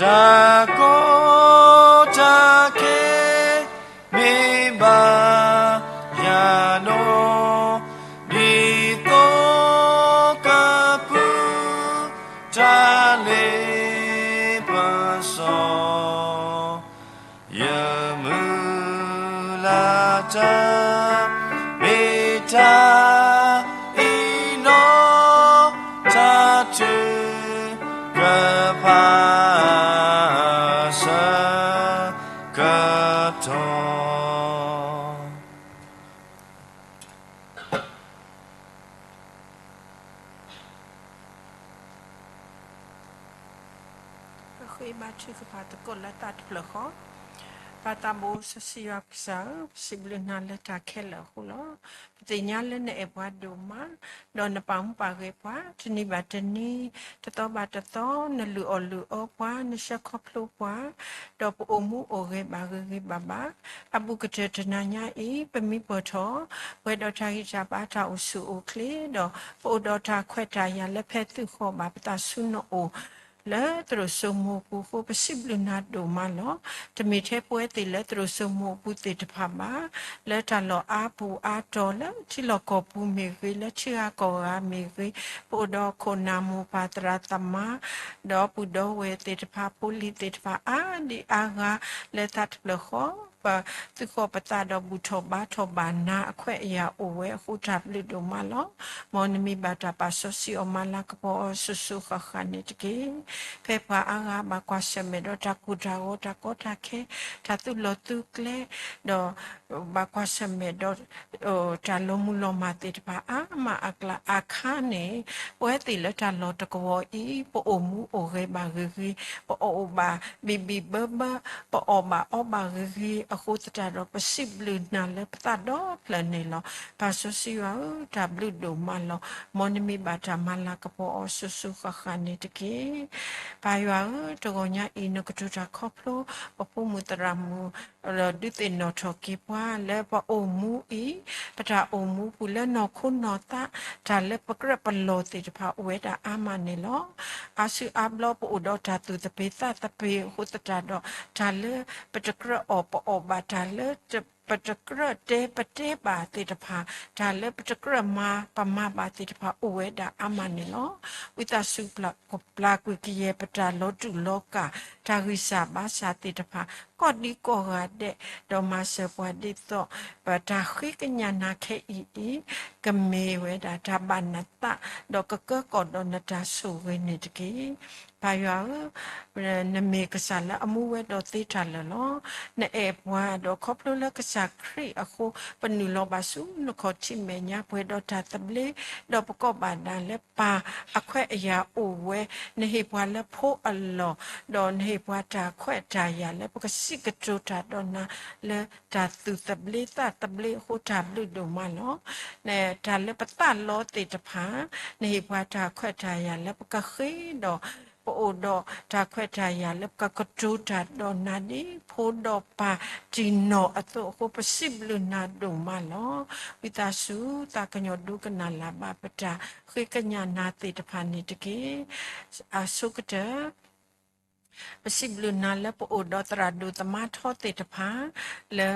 တၢ်ကီတၢ်ခဲ မ့ၢ်ဘၣ်ယၤနီၣ်, ဒ်သိးကပုၢ် တၢ်လ့ပစီ ယမုၢ်လၢ်တၢ် မ့ၢ်တၢ်အံၤနီၣ်, တၢ်ထုကဖၣ် ဆၢကတီၢ် ပဃ့ဘါထုကဖၣ်သကိးလၢသးတဖျၢၣ်ဃီ. ပၢ်သးဘိစီဆှံယွၤပကစၢ်ဧၢ, ပစံးဘျုးနၤလၢတၢ်ခဲလၢာ်အဃိလီၤ. ပသ့ၣ်ညါလၢနအဲၣ်ပှၤဒိၣ်မး, ဒီးနပာ်မူပာ်ဂဲၤပှၤ တနံၤဘၣ်တနံၤ, တသီဘၣ်တသီ, နလုၢ်အီၣ်လုၢ်အီပှၤ, နဆှၢခီဖျိပှၤ, ဒီးပအိၣ်မူအိၣ်ဂဲၤဘၣ်ဂ့ၤဂ့ၤဘၣ်ဘၣ်. အဘူးကတၢၢ်တနၤညါအံၤ ပမံပၢၢ်ထီၣ် ပှဲၤဒီးတၢ်ဂံၢ်တၢ်ဘါ တၢ်အိၣ်ဆူၣ်အိၣ်ချ့, ဒီးပအိၣ်ဒီးတၢ်ခွဲးတၢ်ယာ်လၢ ဖဲသုးဃီၣ်ဘၣ်ပသးဆူနအိၣ် လၢသရိာ်စိမိၤအပူၤအဃိ ပစံးဘျုးနၤဒိၣ်မးလီၤ. တမ့ၢ်ထဲပဝဲသ့ၣ်လၢသရိာ်စိမိၤအပူၤသ့ၣ်တဖၣ်ဘၣ်, လၢတၢ်လီၢ်အါပူၤအါတီၤ လၢထံလီၢ်ကီၢ်ပူၤမ့ၢ်ဂ့ၤ, လၢထံဂၤကီၢ်ဂၤမ့ၢ်ဂ့ၤ, ပအိၣ်ဒီးခိၣ်နၢ်မိၢ်ပၢ်သရၣ်သမါ ဒီးပုၢ်ဒီဝဲၢ်သ့ၣ်တဖၣ် ဖိလံၤသ့ၣ်တဖၣ် အါဒံအါဂၤ လၢသးတဖျၢၣ်ဃီ ပသုးဃီၣ်ပသးဒီးဘူၣ်ထီၣ်ဘါထီၣ်ဘၣ်နၤ အခွဲးအယာ်အိၣ်ဝဲအဃိ တၢ်ဘျုးဒိၣ်မးလီၤ. မ်နမံၤဘၣ်တၢ်ပာ်စီဆှံအီၤ မၤလၤကပီၤအီၤစိၤစိၤဃၣ်ဃၣ်န့ၣ်တက့ၢ်. ဖဲပှၤအါဂၤဘၣ်ကွၢ်ဆၢၣ်မဲာ်ဒီးတၢ်ကိၢ်တၢ်ဂီၤ တၢ်ကီတၢ်ခဲ တၢ်သူၣ်လီၤသူၣ်ကျဲ ဒီး ဘၣ်ကွၢ်ဆၢၣ်မဲာ်ဒီး တၢ်လီၤမုၢ်လီၤမၢ်သ့ၣ်တဖၣ် အါမးအကျါအခါန့ၣ်, ပဝဲသ့ၣ်လၢတၢ်လီၢ်တကဝီၤအံၤ ပအိၣ်မူအိၣ်ဂဲၤဘၣ်ဂ့ၤဂ့ၤ, ပအီၣ်ဘၣ်ဘံၣ်ဘံၣ်ဘၢဘၢ, ပအီၣ်ဘၣ်အီဘၣ်ဂ့ၤဂ့ၤအဃိသတးဒီး ပစံးဘျုးနၤလၢပသးဒီဖျၢၣ်န့ၣ်လီၤ. ပၢ်စီဆှံယွၤဧၢ, တၢ်ဘျုးဒိၣ်မးလီၤ. မ်နမံၤဘၣ်တၢ်မၤလၤကပီၤအီၤစိၤစိၤဃၣ်ဃၣ်န့ၣ်တက့ၢ်. ပၢ်ယွၤဧၢ, တဂီၤညါအံၤ နကတိၤတၢ်ခီဖျိ ပဖိမုၣ်သရၣ်မုၣ် ဒီးဒုးသ့ၣ်နီၣ်ထီၣ်က့ၤပှၤလၢပအိၣ်မူအံၤ, ပတၢ်အိၣ်မူပူၤလၢနီၢ်ခိနီၢ်သး, တၢ်လၢပကြၢးပလီၢ်သ့ၣ်တဖၣ်အိၣ်ဝဲဒၣ်အါမးန့ၣ်လီၤ. အါစုအါဘျီပအိၣ်ဒီးတၢ်သူၣ်သပ့ၤသးသပ့ၤအဃိသတးဒီး, တၢ်လၢပတကြၢးအီၣ်ပအီဘၣ်, တၢ်လၢပတကြၢးတဲပတဲဘၣ်သ့ၣ်တဖၣ်, တၢ်လၢပတကြၢးမၤပမၤဘၣ်သ့ၣ်တဖၣ် အိၣ်ဝဲဒၣ်အါမးန့ၣ်လီၤ. ဝံသးစူၤပျၢ်ကွံာ်ကယဲၢ်ပတၢ်လီၤတူာ်လီၤကာ်, တၢ်ဂံၢ်စၢ်ဘါစၢ်သ့ၣ်တဖၣ် ကီၢ်ဒံကီၢ်ဂၤဒဲး, ဒီးမၤစၢၤပှၤဒ်သိး ပတၢ်ဃ့ကညးနၤခဲအံၤအံၤ ကမ့ၢ်ဝဲဒၣ်တၢ်ဘၣ်နသး, ဒီးကကၢကီၢ်ဒီးနတၢ်ဆိၣ်ဂ့ၤန့ၣ်တက့ၢ်. ပၢ်ယွၤဧၢ, နမ့ၢ်ကစၢ်လၢအမူဝဲဒီးသ့တၢ်လၢာ်လီၤ. နအဲၣ်ပှၤဒီးခီဖျိလၢကစၢ်ခရံာ်အဃိ ပနုာ်လီၤဘၣ်ဆူနခီၣ်ထံးမဲာ်ညါ ပှဲၤဒီးတၢ်သဘျ့, ဒီးပကိးဘၣ်နၤလၢပၢ်အခွဲးအယာ်အိၣ်ဝဲ, နဟ့ၣ်ပှၤလၢဖိအလီၢ်, ဒီးနဟ့ၣ်ပှၤတၢ်ခွဲးတၢ်ယာ်လၢပကစံးကတိၤတၢ်ဒီးနၤ လၢတၢ်သူၣ်သဘျ့သးသဘျ့အဃိ တၢ်ဘျုးဒိၣ်မးလီၤ. တၢ်လၢပသးလီသ့ၣ်တဖၣ်, နဟ့ၣ်ပှၤတၢ်ခွဲးတၢ်ယာ်လၢပကဃ့ဒီး ပအိၣ်ဒီးတၢ်ခွဲးတၢ်ယာ်လၢပကကတိၤတၢ်ဒီးနၤဒ်ဖိဒီးပၢ်တံၢ်နီၢ်အသိးအဃိ ပစံးဘျုးနၤဒိၣ်မးလီၤ. ဝံသးစူၤ သးကညီၤဒိကနၣ်လၢ်ဘၣ်ပတၢ်ဃ့ကညးနၤသ့ၣ်တဖၣ်န့ၣ်တက့ၢ်. အဆိကတၢၢ် ပစံးဘျုးနၤလၢပအိၣ်ဒီးသရၣ်ဒိၣ်သမါထီသ့ၣ်တဖၣ်, လၢ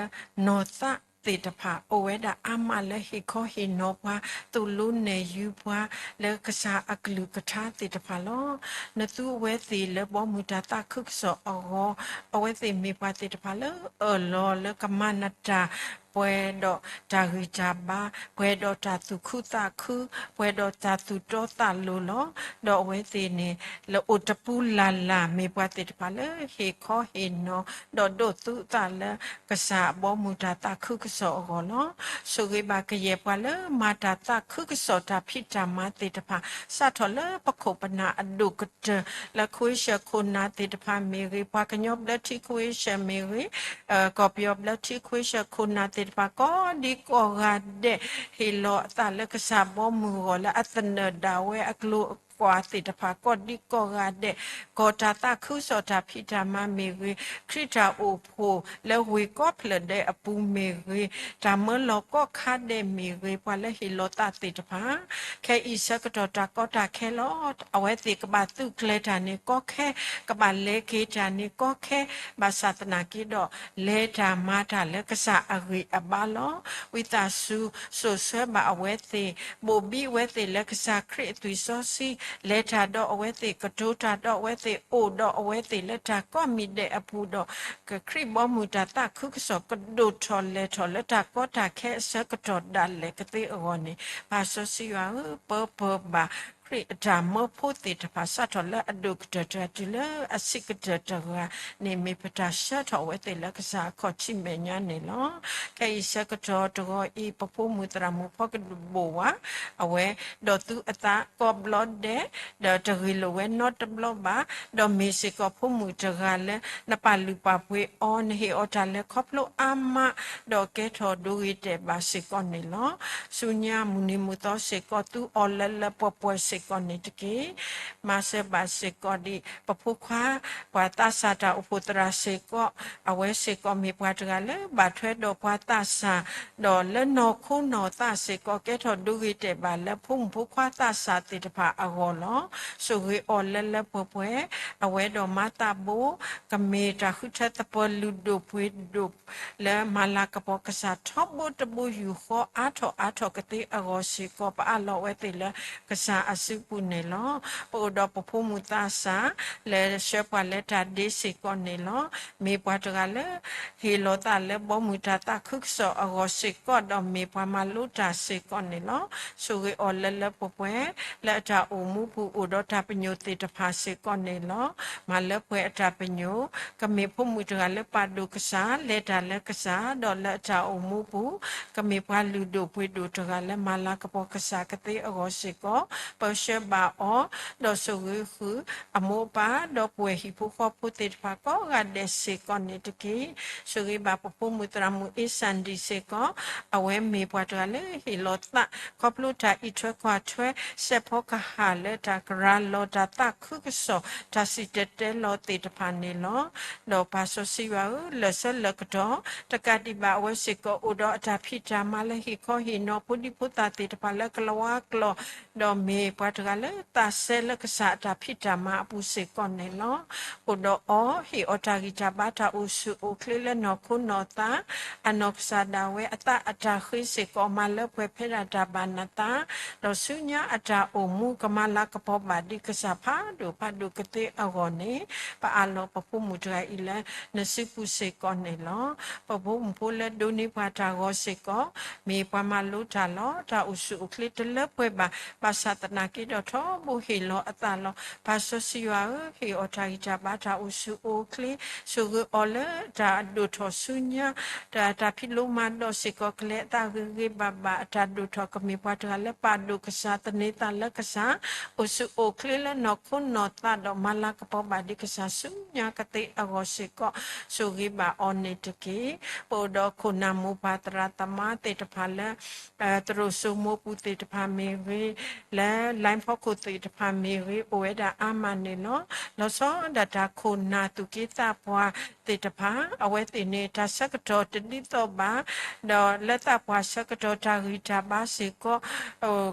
နီၢ်သးသ့ၣ်တဖၣ် အိၣ်ဝဲဒၣ်အါမးလၢဟ့ၣ်ခီဟ့ၣ်နီၤပှၤ, သိၣ်လိနဲၣ်ယုၤပှၤ လၢကစၢ်အကလုၢ်ကထါသ့ၣ်တဖၣ်လီၤ. နသူအဝဲသ့ၣ်လၢဘီမုၢ်တၢ်သးခုကစီၣ်အဂီၢ်, အဝဲသ့ၣ်မ့ၢ်ပှၤသ့ၣ်တဖၣ်လၢအၢၣ်လီၤလၢကမၤနတၢ် ပှဲၤဒီးတၢ်ဂံၢ်တၢ်ဘါ, ပှဲၤဒီးတၢ်သူၣ်ခုသးခု, ပှဲၤဒီးတၢ်သူၣ်တီသးလိၤလီၤ. ဒီးအဝဲသ့ၣ်န့ၣ် လၢအိၣ်တပူၤလၢ်လၢ် မ့ၢ်ပှၤသ့ၣ်တဖၣ်လၢဟ့ၣ်ခီဟ့ၣ်နီၤ ဒီးဒိးသူအသးလၢကစၢ်အဘီမုၢ်တၢ်သးခုကစီၣ်အဂီၢ်လီၤ. ဆိၣ်ဂ့ၤဘၣ်ကယဲၢ်ပှၤလၢမၤတၢ်သးခုကစီၣ်တၢ်ဖံးတၢ်မၤသ့ၣ်တဖၣ် စးထီၣ်လၢပခိၣ်ပနၢ်အဒိၣ်ကတၢၢ် လၢခဝ့ၡၢၣ်ခိၣ်နၢ်သ့ၣ်တဖၣ်မ့ၢ်ဂ့ၤ, ပှၤကညီဘျၢထံခဝ့ၡၢၣ်မ့ၢ်ဂ့ၤ, ကီၢ်ပယီၤဘျၢထံခဝ့ၡၢၣ်ခိၣ်နၢ်သ့ၣ်တဖၣ် ကိးဒံကိးဂၤဒဲး ဟ့ၣ်လီၤအသးလၢကစၢ်ဘီမုၢ်အဂီၢ် လၢအသနၢၣ်ဒၣ်ဝဲအကျိၤအကွာ်သ့ၣ်တဖၣ် ကိးဒံကိးဂၤဒဲး, ကီၢ်တၢ်သးခုကစီၣ်တၢ်ဖံးတၢ်မၤမ့ၢ်ဂ့ၤ, ခရံာ်တၢ်အိၣ်ဖှိၣ်လၢဝ့ၢ်ကီဖျၢၣ်ဒဲးအပူၤမ့ၢ်ဂ့ၤ, တၢ်မၢလီၤကီခါဒဲးမ့ၢ်ဂ့ၤ, ပှၤလၢဟ့ၣ်လီၤသးသ့ၣ်တဖၣ် ခဲအံၤဆၢကတီၢ်တၢ်ကီတၢ်ခဲလီၤ. အဝဲသ့ၣ်ကဘၣ်သုးကျဲၤတၢ်န့ၣ်ကီခဲ, ကဘၣ်လဲၤက့ၤတၢ်န့ၣ်ကီခဲ, ဘၣ်ဆၣ်သနာ်က့ဒီး လဲၤတၢ်မၤတၢ်လၢကစၢ်အဂံၢ်အဘါလီၤ. ဝံသးစူၤ စိာ်ဆှၢဘၣ်အဝဲသ့ၣ်, ဘိၣ်ဘံအဝဲသ့ၣ်လၢကစၢ်ခရံာ်အသွံၣ်စီဆှံ, လဲၤတၢ်ဒီးအဝဲသ့ၣ်, ကတိၤတၢ်ဒီးအဝဲသ့ၣ်, အိၣ်ဒီးအဝဲသ့ၣ်လၢတၢ်ကိးမံၤဒဲးအပူၤဒီး ကခရံာ်ဘီမုၢ်တၢ်သးခုကစီၣ် ကဒိၣ်ထီၣ်လဲၢ်ထီၣ်လၢတၢ်ကီတၢ်ခဲအဆၢကတီၢ်ဒၣ်လဲာ်ကသ့အဂီၢ်န့ၣ်, ပၢ်စီဆှံယွၤဧၢ, ပၢပၢဘၣ်ခရံာ်အတၢ်မၢဖိသ့ၣ်တဖၣ် စးထီၣ်လၢအဒိၣ်ကတၢၢ်တဂၤတုၤလၢအဆံးကတၢၢ်တဂၤန့ၣ် မ့ၢ်ပတၢ်ဆှၢထီၣ်အဝဲသ့ၣ်လၢကစၢ်အခီၣ်ထံးမဲာ်ညါန့ၣ်လီၤ. ခဲအံၤဆၢကတီၢ်တဂီၤအံၤ ပဖိမုၣ်သရၣ်မုၣ်ဖီကဒုးဘိၣ်ဝါ အဝဲ ဒီးသူအသးကိးဘျီဒဲး, ဒီးတဂ့ၢ်လိာ်ဝဲနီတဘျီဘၣ်, ဒီးမ့ၢ်စ့ၢ်ကီးဖိမုၣ်တဂၤလၢ နပာ်လုၢ်ပာ်ပှ့ၤအီၤ, နဟ့ၣ်အီၤတၢ်လဲၤခီဖျိအါမး, ဒီးကဲထီၣ်ဒိဂ့ၤတဲာ်ဘၣ်စ့ၢ်ကီးန့ၣ်လီၤ. ဆူညါမုၢ်နံၤမုၢ်သီစ့ၢ်ကီး သူအီၤလၢလၢပှဲၤပှဲၤစ့ၢ်ကီးန့ၣ်တက့ၢ်. မၤစၢၤဘၣ်စ့ၢ်ကီးဒံး ပဖိခွါ ပှၤသးစၢ်တၢ်အိၣ်ဖှိၣ်သရၣ်စ့ၢ်ကီး, အဝဲစ့ၢ်ကီးမ့ၢ်ပှၤတဂၤလၢဘၣ်ထွဲဒီးပှၤသးစၢ်, ဒီးလၢနီၢ်ခိနီၢ်သးစ့ၢ်ကီး ကဲထီၣ်ဒိဂ့ၤတဲာ်ဘၣ်လၢဖိမုၣ်ဖိခွါသးစၢ်သ့ၣ်တဖၣ်အဂီၢ်လီၤ. ဆိၣ်ဂ့ၤအီၤလၢလၢပှဲၤပှဲၤ, အဝဲဒီးမါသးဘိ ကမ့ၢ်တၢ်ဃုထၢသပၢၤလုၢ်ဒိၣ်ပှ့ၤဒိၣ် လၢမၤလၤကပီၤကစၢ်ထီဘိတဘိယူၢ်ဃီအါထီၣ်အါထီၣ်ကသ့အဂီၢ်စ့ၢ်ကီး ပအးလီၤအဝဲသ့ၣ်လၢကစၢ်အစုပူၤန့ၣ်လီၤ. ပအိၣ်ဒီးပဖိမုၣ်သးစၢ် လၢဆှၢပှၤလၢတၢ်ဒ့စ့ၢ်ကီးန့ၣ်လီၤ. မ့ၢ်ပှၤတဂၤလၢ ဟ့ၣ်လီၤသးလၢဘီမုၢ်တၢ်သးခုကစီၣ်အဂီၢ်စ့ၢ်ကီး ဒီးမ့ၢ်ပှၤမၤလိတၢ်စ့ၢ်ကီးန့ၣ်လီၤ. ဆိၣ်ဂ့ၤအီၤလၢလၢပှဲၤပှဲၤ လၢအတၢ်အိၣ်မူပူၤအိၣ်ဒီးတၢ်ပညိၣ်သ့ၣ်တဖၣ်စ့ၢ်ကီးန့ၣ်လီၤ. မၤလၢပှဲၤအတၢ်ပညိၣ် ကမ့ၢ်ဖိမုၣ်တဂၤလၢပာ်ဒိၣ်ကစၢ် လဲၤတၢ်လၢကစၢ် ဒီးလၢအတၢ်အိၣ်မူပူၤ ကမ့ၢ်ပှၤလုၢ်ဒိၣ်ပှ့ၤဒိၣ်တဂၤလၢမၤလၤကပီၤကစၢ်ကသ့အဂီၢ်စ့ၢ်ကီး ပၢဆှၢဘၣ်အီၤ ဒီးဆိၣ်ဂ့ၤဃုာ်အမိၢ်အပၢ် ဒီပုၢ်ဝဲၢ်ဟံၣ်ဖိဃီဖိသ့ၣ်တဖၣ်ကိးဂၤဒဲးစ့ၢ်ကီးန့ၣ်တက့ၢ်. ဆိၣ်ဂ့ၤဘၣ်ပဖိမုၣ်သရၣ်မုၣ်အ့စၣ်ဒံၣ်စ့ၢ်ကီး အဝဲမ့ၢ်ပှၤတဂၤလၢဟ့ၣ်လီၤသး ခီဖျိတၢ်အံးထွဲကွၢ်ထွဲ စဲးဖီကဟၣ်လၢတၢ်ကရၤလီၤတၢ်သးခုကစီၣ် တၢ်စံၣ်တဲၤတဲလီၤသ့ၣ်တဖၣ်န့ၣ်လီၤ. ဒီးပၢ်စီဆှံယွၤဧၢ, လၢာ်ဆၢလၢာ်ကတီၢ် တကးဒံးဘၣ်အဝဲစ့ၢ်ကီး အိၣ်ဒီးအတၢ်ဖံးတၢ်မၤလၢဟ့ၣ်ခီဟ့ၣ်နီၤဖိဒံဖိသၣ်သ့ၣ်တဖၣ်လၢကလၤဝါကျိာ် ဒီးမ့ၢ် ပှၤတဂၤလၢသးစဲလၢကစၢ်အတၢ်ဖံးတၢ်မၤအပူၤစ့ၢ်ကီးန့ၣ်လီၤ. အိၣ်ဒီးအီၤ, ဟ့ၣ်အီၤတၢ်ဂံၢ်တၢ်ဘါတၢ်အိၣ်ဆူၣ်အိၣ်ချ့လၢနီၢ်ခိနီၢ်သး, အနီၢ်ကစၢ်ဒၣ်ဝဲအသးအတၢ်ဃ့စ့ၢ်ကီး မၤလၢပှဲၤဖဲဒၣ်တၢ်ဘၣ်နသး, ဒီးဆူညါအတၢ်အိၣ်မူကမၤလၤကပီၤဘၣ်ဒ်ကစၢ်ဖးဒိၣ်ဖးဒိၣ်ကသ့အဂီၢ်န့ၣ်, ပအးလီၤပဖိမုၣ်တဂၤအံၤလၢနစုပူၤစ့ၢ်ကီးန့ၣ်လီၤ. ပဖိမုၣ်ဖိလၢဒိးန့ၢ်ပှၤတၢ်ဂီၤစ့ၢ်ကီး မ့ၢ်ပှၤမၤလိတၢ်လီၤ. တၢ်အိၣ်ဆူၣ်အိၣ်ချ့တလၢပှဲၤဘၣ်. ဘၣ်ဆၣ်သနာ်က့ဒီးထီဘိဟ့ၣ်လီၤအသးလီၤ. ပၢ်စီဆှံယွၤဧၢ, ဟ့ၣ်အီၤတၢ်ဂံၢ်တၢ်ဘါတၢ်အိၣ်ဆူၣ်အိၣ်ချ့, ဆိၣ်ဂ့ၤအီၤလၢတၢ်ဒိၣ်ထီၣ်ဆူညါ, တၢ်ဖံးလိမၤဒိးစ့ၢ်ကီး ကလဲၤအသးဂ့ၤဂ့ၤဘၣ်ဘၣ်, အတၢ်ဒိၣ်ထီၣ်ကမ့ၢ်ပှၤတဂၤလၢပာ်ဒိၣ်ကစၢ်, သန့ၤသးလၢကစၢ်, အိၣ်ဆူၣ်အိၣ်ချ့လၢနီၢ်ခိနီၢ်သးဒီး မၤလၤကပီၤဘၣ်ဒ်ကစၢ်ဆူညါကသ့အဂီၢ်စ့ၢ်ကီး ဆိၣ်ဂ့ၤဘၣ်အီၤန့ၣ်တက့ၢ်. ပအိၣ်ဒီးခိၣ်နၢ်မိၢ်ပၢ်သရၣ်သမါသ့ၣ်တဖၣ်လၢ သရိာ်စိမိပူၤသ့ၣ်တဖၣ်မ့ၢ်ဂ့ၤ, လၢ လိုင်းဖီခိၣ်သ့ၣ်တဖၣ်မ့ၢ်ဂ့ၤ, အိၣ်ဝဲဒၣ်အါမးန့ၣ်လီၤ. လီၤဆီဒၣ်တၢ်ခိၣ်နၢ်သူၣ်က့သးပှၢ်သ့ၣ်တဖၣ်, အဝဲသ့ၣ်န့ၣ် တၢ်ဆၢကတီၢ်တဒ်သိးဘၣ်, ဒီးလၢသးပှၢ်ဆၢကတီၢ်တၢ်ဂံၢ်တၢ်ဘါစ့ၢ်ကီး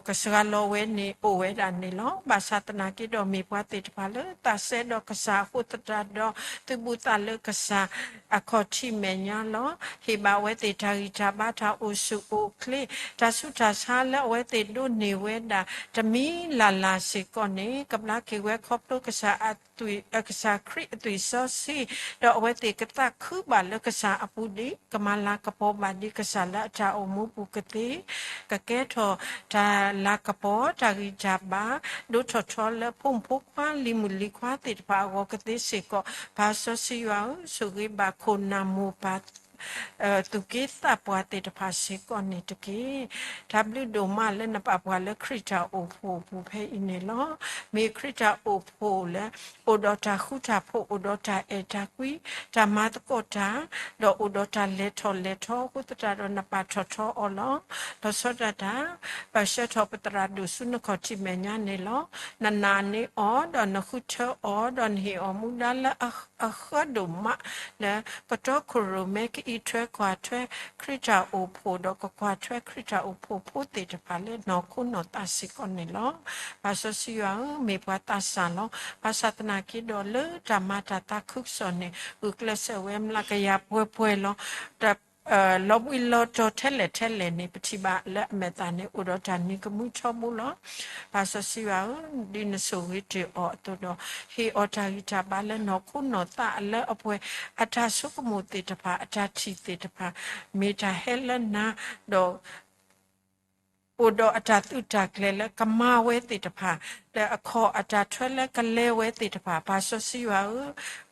ကစှၤလီၤဝဲန့ၣ်အိၣ်ဝဲဒၣ်န့ၣ်လီၤ. ဘၣ်ဆၣ်သနာ်က့ဒီး မ့ၢ်ပှၤသ့ၣ်တဖၣ်လၢသးစဲဒီးကစၢ်အဃိသတးဒီး သုးဘူးသးလၢကစၢ်အခီၣ်ထံးမဲာ်ညါလီၤ. ဟ့ၣ်ဘၣ်အဝဲသ့ၣ်တၢ်ဂံၢ်တၢ်ဘါတၢ်အိၣ်ဆူၣ်အိၣ်ချ့, တၢ်ဆူးတၢ်ဆါလၢအဝဲသ့ၣ်ဒိးန့ၢ်ဝဲဒၣ် တမံၤလၢ်လၢ်စ့ၢ်ကီးန့ၣ် ကဘျါက့ၤဝဲခီဖျိကစၢ်အသွံၣ်, ကစၢ်ခရံာ်အသွံၣ်စီဆှံ, ဒီးအဝဲသ့ၣ်ကသးခုဘၣ်လၢကစၢ်အပူၤဒ် ကမၤလၤကပီၤဘၣ်ဒ်ကစၢ်လၢအတၢ်အိၣ်မူပူၤကသ့, ကကဲထီၣ်တၢ်လၤကပီၤ တၢ်ဂံၢ်တၢ်ဘါ ဒိၣ်ထီၣ်ထီလၢဖိမုၣ်ဖိခွါလံၤမုၣ်လံၤခွါသ့ၣ်တဖၣ်အဂီၢ်ကသ့စ့ၢ်ကီး, ပၢ်စီဆှံယွၤဧၢ, ဆိၣ်ဂ့ၤဘၣ်ခိၣ်နၢ်မိၢ်ပၢ် သူၣ်က့သးပှၢ်သ့ၣ်တဖၣ်စ့ၢ်ကီးန့ၣ်တက့ၢ်. တၢ်ဘျုးဒိၣ်မးလၢနပာ်ပှၤလၢခရံာ်တၢ်အိၣ်ဖှိၣ်အပူၤဖဲအံၤန့ၣ်လီၤ. မ့ၢ်ခရံာ်တၢ်အိၣ်ဖှိၣ်လၢ အိၣ်ဒီးတၢ်ဃူတၢ်ဖိး, အိၣ်ဒီးတၢ်အဲၣ်တၢ်ကွံ, တၢ်မၤသကိးတၢ်, ဒီးအိၣ်ဒီးတၢ်လဲၤထီၣ်လဲၤထီအဃိသတးဒီး နပာ်ထီၣ်ထီအီၤလီၤ. လီၤဆီဒၣ်တၢ် ပဆၢထီၣ်ပသရၣ်ဒိၣ်ဆူနခီၣ်ထံးမဲာ်ညါန့ၣ်လီၤ. နနာ်န့ၢ်အီၤ, ဒီးနဃုထၢအီၤ, ဒီးနဟ့ၣ်အီၤမူဒါလၢအဃၢဒိၣ်မး လၢကတီခိၣ်ရိၣ်မဲကအံးထွဲကွၢ်ထွဲခရံာ်တၢ်အိၣ်ဖှိၣ်, ဒီးကကွၢ်ထွဲခရံာ်တၢ်အိၣ်ဖှိၣ်ဖိသ့ၣ်တဖၣ်လၢနီၢ်ခိနီၢ်သးစ့ၢ်ကီးန့ၣ်လီၤ. ပၢ်စီဆှံယွၤဧၢ, မ့ၢ်ပှၤသးစၢ်လီၤ. ဘၣ်ဆၣ်သနာ်က့ဒီး လၢတၢ်မၤတၢ်သးခုကစီၣ်န့ၣ် ဂုာ်ကျဲးစၢးဝဲမျးကယၤပှဲၤပှဲၤလီၤ. လီၤဘှံးလီၤတီၤထဲလဲၣ်ထဲလဲၣ်န့ၣ် ပထံၣ်ဘၣ်လၢအမဲာ်သၣ်န့ၣ် အိၣ်ဒီးတၢ်နံၤကမူထီဘိလီၤ. ပၢ်စီဆှံယွၤဧၢ, ဒ်နဆိၣ်ဂ့ၤတ့ၢ်အီၤအသိးဒီး ဟ့ၣ်အီၤတၢ်ဂံၢ်တၢ်ဘါလၢနီၢ်ခိနီၢ်သးလၢအပှဲၤ အတၢ်ဆိကမိၣ်သ့ၣ်တဖၣ်, အတၢ်ထံၣ်သ့ၣ်တဖၣ် မ့ၢ်တၢ်ဟဲလၢနၤ, ဒီး အိၣ်ဒီးအတၢ်သူၣ်တၢ်ကျဲၤလၢကမၤဝဲသ့ၣ်တဖၣ်, လၢအခီၣ်အတၢ်ထွဲလၢကလဲၤဝဲသ့ၣ်တဖၣ်, ပၢ်စီဆှံယွၤ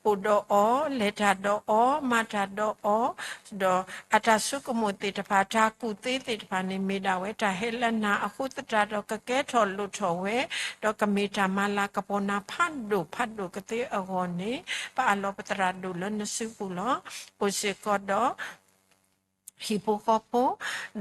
ဧၢ, အိၣ်ဒီးအီၤ, လဲၤတၢ်ဒီးအီၤ, မၤတၢ်ဒီးအီၤ, ဒီးအတၢ်ဆိကမိၣ်သ့ၣ်တဖၣ်, တၢ်ကူၣ်သ့သ့ၣ်တဖၣ်န့ၣ် မ့ၢ်ဒၣ်ဝဲတၢ်ဟဲလၢနၤအဃိသတးဒီး ကကဲထီၣ်လိၣ်ထီၣ်ဝဲ, ဒီးကမ့ၢ်တၢ်မၤလၤကပီၤနၤဖးဒိၣ်ဖးဒိၣ်ကသ့အဂီၢ်န့ၣ်, ပအးလီၤပသရၣ်ဒိၣ်လၢနစုပူၤလီၤ. အိၣ်စ့ၢ်ကီးဒီး ဟံၣ်ဖိဃီဖိ,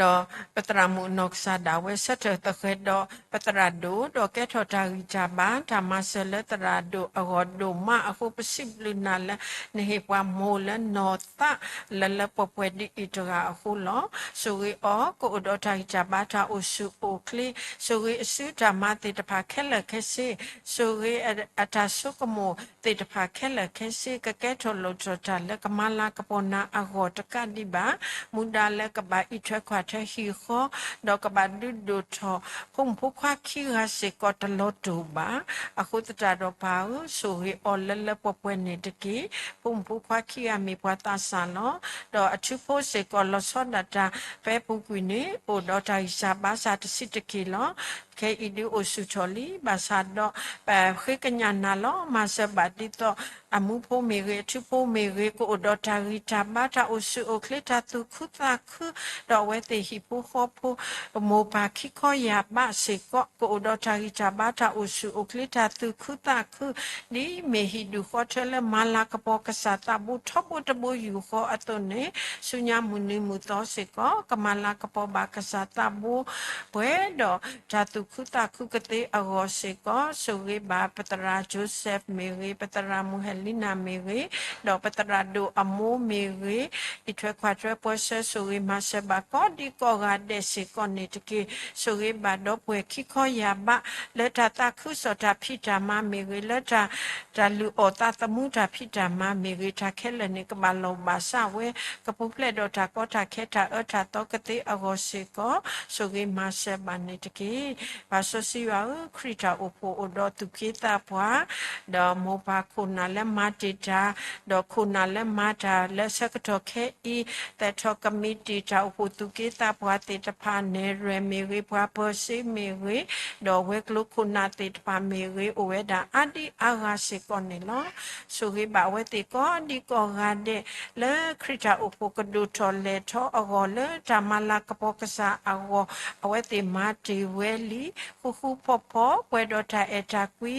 ဒီးပသရၣ်မုၣ်အနီၢ်ကစၢ်ဒၣ်ဝဲ ဆၢထၢၣ်သဃဲၤဒီးပသရၣ်ဒိၣ်, ဒီးကဲထီၣ်တၢ်ဂံၢ်တၢ်ဘါ တၢ်မၤစၢၤလၢသရၣ်ဒိၣ်အဂီၢ်ဒိၣ်မးအဃိ ပစံးဘျုးနၤလၢ နဟ့ၣ်ပှၤမိၢ်လၢနီၢ်သးလၢလၢပှဲၤပှဲၤဒ်အံၤတဂၤအဃိလီၤ. ဆိၣ်ဂ့ၤအီၤ ကအိၣ်ဒီးတၢ်ဂံၢ်တၢ်ဘါတၢ်အိၣ်ဆူၣ်အိၣ်ချ့, ဆိၣ်ဂ့ၤအစုတၢ်မၤသ့ၣ်တဖၣ်ခဲလၢာ်ခဲဆ့, ဆိၣ်ဂ့ၤအတၢ်ဆိကမိၣ်သ့ၣ်တဖၣ်ခဲလၢာ်ခဲဆ့, ကကဲထီၣ်လိၣ်ထီၣ်တၢ်လၢကမၤလၤကပီၤနၤအဂီၢ်တကးဒံးဘၣ်, မူဒါလၢကဘၣ်အံးထွဲကွၢ်ထွဲဟံၣ်ဃီ, ဒီးကဘၣ်ဒုးဒိၣ်ထီၣ် ဖိမုၣ်ဖိခွါခံဂၤစ့ၢ်ကီးတလီၤတိာ်ဘၣ်. အဃိသတးဒီးပၢ်ဧၢ, ဆိၣ်ဂ့ၤအီၤလၢလၢပှဲၤပှဲၤန့ၣ်တက့ၢ်. ဖိမုၣ်ဖိခွါခံဂၤမ့ၢ်ပှၤသးစၢ်လီၤ. ဒီးအထူဖိစ့ၢ်ကီးလီၤဆီဒၣ်တၢ် ဖဲအပူၤကွံာ်န့ၣ် အိၣ်ဒီးတၢ်ဂံၢ်စၢ်ဘါစၢ်တဆံးတက့ၢ်လီၤ. ခဲအံၤဒုးအိၣ်ဆူၣ်ထီၣ်လံ, ဘၣ်ဆၣ်ဒီး ပဃ့ကညးနၤလီၤ. မၤစၢၤဘၣ်ဒ်သိး အမူဖိမ့ၢ်ဂ့ၤ, အထူဖိမ့ၢ်ဂ့ၤ, ကအိၣ်ဒီးတၢ်ဂံၢ်တၢ်ဘါ, တၢ်အိၣ်ဆူၣ်အိၣ်ချ့, တၢ်သူၣ်ခုသးခု, ဒီးအဝဲသ့ၣ်ဟံၣ်ဖိဃီဖိ မိၢ်ပၢ်ခံခီယာ်ဘးစ့ၢ်ကီး ကအိၣ်ဒီးတၢ်ဂံၢ်တၢ်ဘါ, တၢ်အိၣ်ဆူၣ်အိၣ်ချ့, တၢ်သူၣ်ခုသးခု, ဒ်မ့ၢ်ဟံၣ်ဒူၣ်ဃီထၢလၢမၤလၤကပီၤကစၢ်သးဘိထီဘိတဘိယူၢ်ဃီအသိးန့ၣ်, ဆူညါမုၢ်နံၤမုၢ်သီစ့ၢ်ကီး ကမၤလၤကပီၤဘၣ်ကစၢ်သးဘိ ပှဲၤဒီးတၢ်သူၣ်ခုသးခုကသ့အဂီၢ်စ့ၢ်ကီး, ဆိၣ်ဂ့ၤဘၣ်ပသရၣ် Joseph မ့ၢ်ဂ့ၤ, ပသရၣ်မုၢ်ဟဲလံနၤမ့ၢ်ဂ့ၤ, ဒီးပသရၣ်ဒိၣ်အမိၢ်မ့ၢ်ဂ့ၤ, အံးထွဲကွၢ်ထွဲပၢဆှၢ ဆိၣ်ဂ့ၤမၤစၢၤဘၣ်ကိးဒံကိးဂၤဒဲးစ့ၢ်ကီးန့ၣ်တက့ၢ်. ဆိၣ်ဂ့ၤဘၣ်ဒီပုၢ်ဝဲၢ်ခံခီယၢ်ဘး လၢတၢ်သးခုကစီၣ်တၢ်ဖံးတၢ်မၤမ့ၢ်ဂ့ၤ, လၢတၢ် တၢ်လုၢ်အီၣ်သးသမူတၢ်ဖံးတၢ်မၤမ့ၢ်ဂ့ၤ, တၢ်ခဲလၢာ်န့ၣ် ကဘၣ်လီၢ်ဘၣ်စးဝဲ, ကပူၤဖျဲးဒီးတၢ်ကီတၢ်ခဲတၢ်အၢတၢ်သီကသ့အဂီၢ်စ့ၢ်ကီး ဆိၣ်ဂ့ၤမၤစၢၤဘၣ်န့ၣ်တက့ၢ်. ပၢ်စီဆှံယွၤဧၢ, ခရံာ်တၢ်အိၣ်ဖှိၣ်အိၣ်ဒီးသူၣ်က့သးပှၢ် ဒီးမိၢ်ပၢ်ခိၣ်နၢ်လၢမၤတ့ၢ်တၢ်, ဒီးခိၣ်နၢ်လၢမၤတၢ်လၢဆၢကတီၢ်ခဲအံၤ, သဲးထီၣ်ကမံးတံာ်တၢ်အိၣ်ဖှိၣ်သူၣ်က့သးပှၢ်သ့ၣ်တဖၣ် နဲၣ်ရွဲၣ်မ့ၢ်ဂ့ၤ, ပှၤပၢၤစ့မ့ၢ်ဂ့ၤ, ဒီးဝဲၤကျိၤခိၣ်နၢ်သ့ၣ်တဖၣ်မ့ၢ်ဂ့ၤ, အိၣ်ဝဲဒၣ်အါဒံအါဂၤစ့ၢ်ကီးန့ၣ်လီၤ. ဆိၣ်ဂ့ၤဘၣ်အဝဲသ့ၣ်ကိးဒံကိးဂၤဒဲး လၢခရံာ်တၢ်အိၣ်ဖှိၣ်ကဒိၣ်ထီၣ်လဲၢ်ထီၣ်အဂီၢ် လၢတၢ်မၤလၤကပီၤကစၢ်အဂီၢ် အဝဲသ့ၣ်မၤတ့ၢ်ဝဲလံ ဃူဃူဖိးဖိး ပှဲၤဒီးတၢ်အဲၣ်တၢ်ကွံ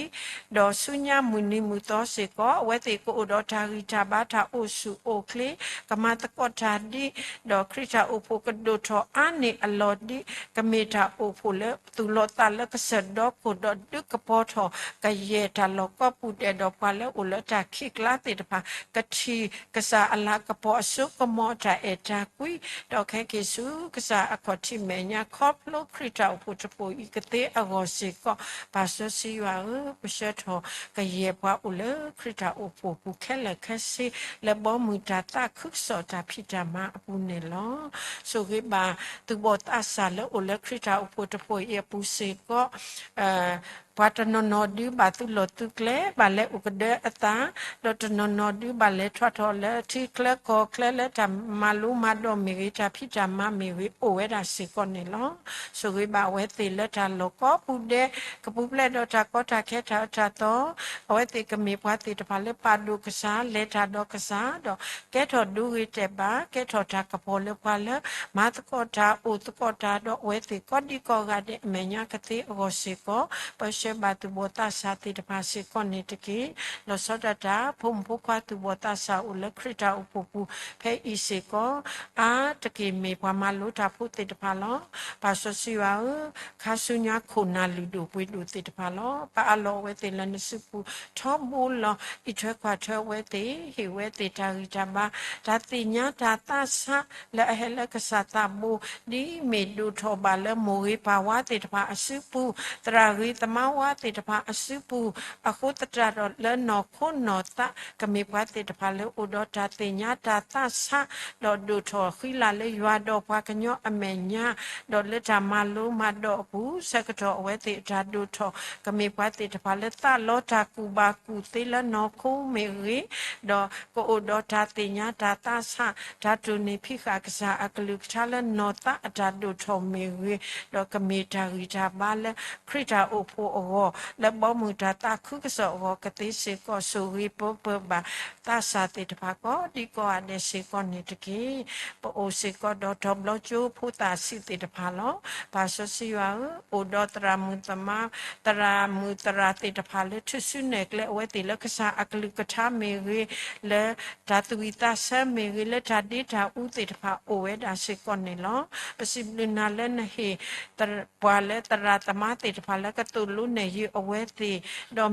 ဒီးဆူညါမုၢ်နံၤမုၢ်သီစ့ၢ်ကီး အဝဲသ့ၣ်ကအိၣ်ဒီးတၢ်ဂံၢ်တၢ်ဘါ တၢ်အိၣ်ဆူၣ်အိၣ်ချ့ ကမၤသကိးတၢ်ဒ် ဒီးခရံာ်တၢ်အိၣ်ဖှိၣ်ကဒိၣ်ထီၣ်အါန့ၢ်အလီၢ်ဒ် ကမ့ၢ်တၢ်အိၣ်ဖှိၣ်လၢသူၣ်လီၤသးလၢကစၢၢ်ဒီခိၣ် ဒီးဒုးကပီၤထီၣ်ကယဲၢ်တၢ်လီၢ်ကိးပူၤဒဲး ဒီးပှၤလၢအိၣ်လၢတၢ်ခံးကျါသ့ၣ်တဖၣ် ကထံၣ်ကစၢ်အလၤကပီၤအစိကမီၤတၢ်အဲၣ်တၢ်ကွံ ဒီးခဲက့ၤဆူကစၢ်အခီၣ်ထံးမဲာ်ညါ ခီဖျိခရံာ်တၢ်အိၣ်ဖှိၣ်တဖှိၣ်အံၤကသ့အဂီၢ်စ့ၢ်ကီး ပၢ်စီဆှံယွၤဧၢ, ပဆှၢထီၣ်ကယဲၢ်ပှၤအိၣ်လၢခရံာ်တၢ်အိၣ်ဖှိၣ်ပူၤခဲလၢာ်ခဲဆ့ လၢဘီမုၢ်တၢ်သးခုကစီၣ်တၢ်ဖံးတၢ်မၤအပူၤန့ၣ်လီၤ. ဆိၣ်ဂ့ၤဘၣ်သူၣ်ဘီၣ်သးစၢ်လၢအိၣ်လၢခရံာ်တၢ်အိၣ်ဖှိၣ်တဖှိၣ်အံၤအပူၤစ့ၢ်ကီး ပှၤတနီၤနီၤဒုးဘၣ်သုးလီၢ်သုးကျဲ ဘၣ်လဲၤအိၣ်ကဒၢအသး, ဒီးတနီၤနီၤဒုးဘၣ်လဲၤထီၣ်ထီၣ်လၢထံချၢကီၢ်ချၢ လၢတၢ်မၤလိမၤဒိးမ့ၢ်ဂ့ၤ တၢ်ဖံးတၢ်မၤမ့ၢ်ဂ့ၤ အိၣ်ဝဲဒၣ်စ့ၢ်ကီးန့ၣ်လီၤ. ဆိၣ်ဂ့ၤဘၣ်အဝဲသ့ၣ်လၢတၢ်လီၢ်ကိးပူၤဒဲး ကပူၤဖျဲးဒီးတၢ်ကီတၢ်ခဲတၢ်အၢတၢ်သီ, အဝဲသ့ၣ်ကမ့ၢ်ပှၤသ့ၣ်တဖၣ်လၢပာ်ဒိၣ်ကစၢ် လဲၤတၢ်ဒီးကစၢ် ဒီးကဲထီၣ်ဒိဂ့ၤတဲာ်ဘၣ် ကဲထီၣ်တၢ်ကပီၤလၢပှၤလၢ မၤသကိးတၢ်အိၣ်သကိးတၢ် ဒီးအဝဲသ့ၣ်ကိးဒံကိးဂၤဒဲးအမဲာ်ညါကသ့အဂီၢ်စ့ၢ်ကီး ပဆှၢဘၣ်သူၣ်ဘီၣ်သးစၢ်သ့ၣ်တဖၣ်စ့ၢ်ကီးန့ၣ်တက့ၢ်. လီၤဆီဒၣ်တၢ် ဖိမုၣ်ဖိခွါသူၣ်ဘီၣ်သးစၢ်အိၣ်လၢခရံာ်တၢ်အိၣ်ဖှိၣ်ပူၤဖဲအံၤစ့ၢ်ကီး အါတက့ၢ်မ့ၢ်ပှၤမၤလိတၢ်ဖိသ့ၣ်တဖၣ်လီၤ. ပၢ်စီဆှံယွၤဧၢ, ခါဆူညါခိၣ်နၢ်လုၢ်ဒိၣ်ပှ့ၤဒိၣ်သ့ၣ်တဖၣ်လီၤ. ပအးလီၤအဝဲသ့ၣ်လၢနစုပူၤထီဘိလီၤ. အံးထွဲကွၢ်ထွဲအဝဲသ့ၣ်, ဟ့ၣ်ဝဲသ့ၣ်တၢ်ဂံၢ်တၢ်ဘါ, တၢ်သ့ၣ်ညါတၢ်သးဆး လၢအဟဲလၢကစၢ်သးဘိ, ဒ်မ့ၢ်ဒိၣ်ထီၣ်ဘၣ်လၢမိၢ်ဂ့ၤပၢ်ဝါသ့ၣ်တဖၣ်အစုပူၤ, သရၣ်ဂ့ၤသမါဝါသ့ၣ်တဖၣ်အစုပူၤ, အဃိသတးဒီးလၢနီၢ်ခိနီၢ်သး ကမ့ၢ်ပှၤသ့ၣ်တဖၣ်လၢအိၣ်ဒီးတၢ်သ့ၣ်ညါတၢ်သးဆး, ဒီးဒိၣ်ထီၣ်ဃံလၤလၢယွၤဒီးပှၤကညီအမဲာ်ညါ, ဒီးလၢတၢ်မၤလိမၤဒိးအပူၤ ဆၢကတီၢ်အဝဲသ့ၣ်အတၢ်ဒိၣ်ထီၣ် ကမ့ၢ်ပှၤသ့ၣ်တဖၣ်လၢသးလီတၢ်ကူၣ်ဘၣ်ကူၣ်သ့လၢနီၢ်ခိမ့ၢ်ဂ့ၤ, ဒီးကအိၣ်ဒီးတၢ်သ့ၣ်ညါတၢ်သးဆး, တၢ်တိၢ်န့ၢ်ဖံးဃာ်ကစၢ်အကလုၢ်ကထါလၢနီၢ်သးအတၢ်ဒိၣ်ထီၣ်မ့ၢ်ဂ့ၤ, ဒီးကမ့ၢ်တၢ်ဂံၢ်တၢ်ဘါလၢခရံာ်တၢ်အိၣ်ဖှိၣ်အဂီၢ် လၢဘီမုၢ်တၢ်သးခုကစီၣ်အဂီၢ်ကသ့စ့ၢ်ကီး ဆိၣ်ဂ့ၤပၢပၢဘၣ် သးစၢ်သ့ၣ်တဖၣ်ကိးဒံကိးဂၤဒဲးစ့ၢ်ကီးန့ၣ်တက့ၢ်. ပအိၣ်စ့ၢ်ကီးဒီးတီၤဘျီကၠိဖိသၣ်ဆံးသ့ၣ်တဖၣ်လီၤ. ပၢ်စီဆှံယွၤဧၢ, အိၣ်ဒီးသရၣ်မုၣ်သမါ, သရၣ်မုၣ်သရၣ်သ့ၣ်တဖၣ်လၢထူၣ်စုနဲၣ်ကျဲအဝဲသ့ၣ်လၢကစၢ်အကလုၢ်ကထါမ့ၢ်ဂ့ၤ, လၢတၢ်သူၣ်ဝံၣ်သးဆၢမ့ၢ်ဂ့ၤ, လၢတၢ်ဒ့တၢ်အူသ့ၣ်တဖၣ်အိၣ်ဝဲဒၣ်စ့ၢ်ကီးန့ၣ်လီၤ. ပစံးဘျုးနၤလၢနဟ့ၣ် ပှၤလၢသရၣ်သမါသ့ၣ်တဖၣ်လၢကသိၣ်လိနဲၣ်ယုာ်အဝဲသ့ၣ်, ဒီး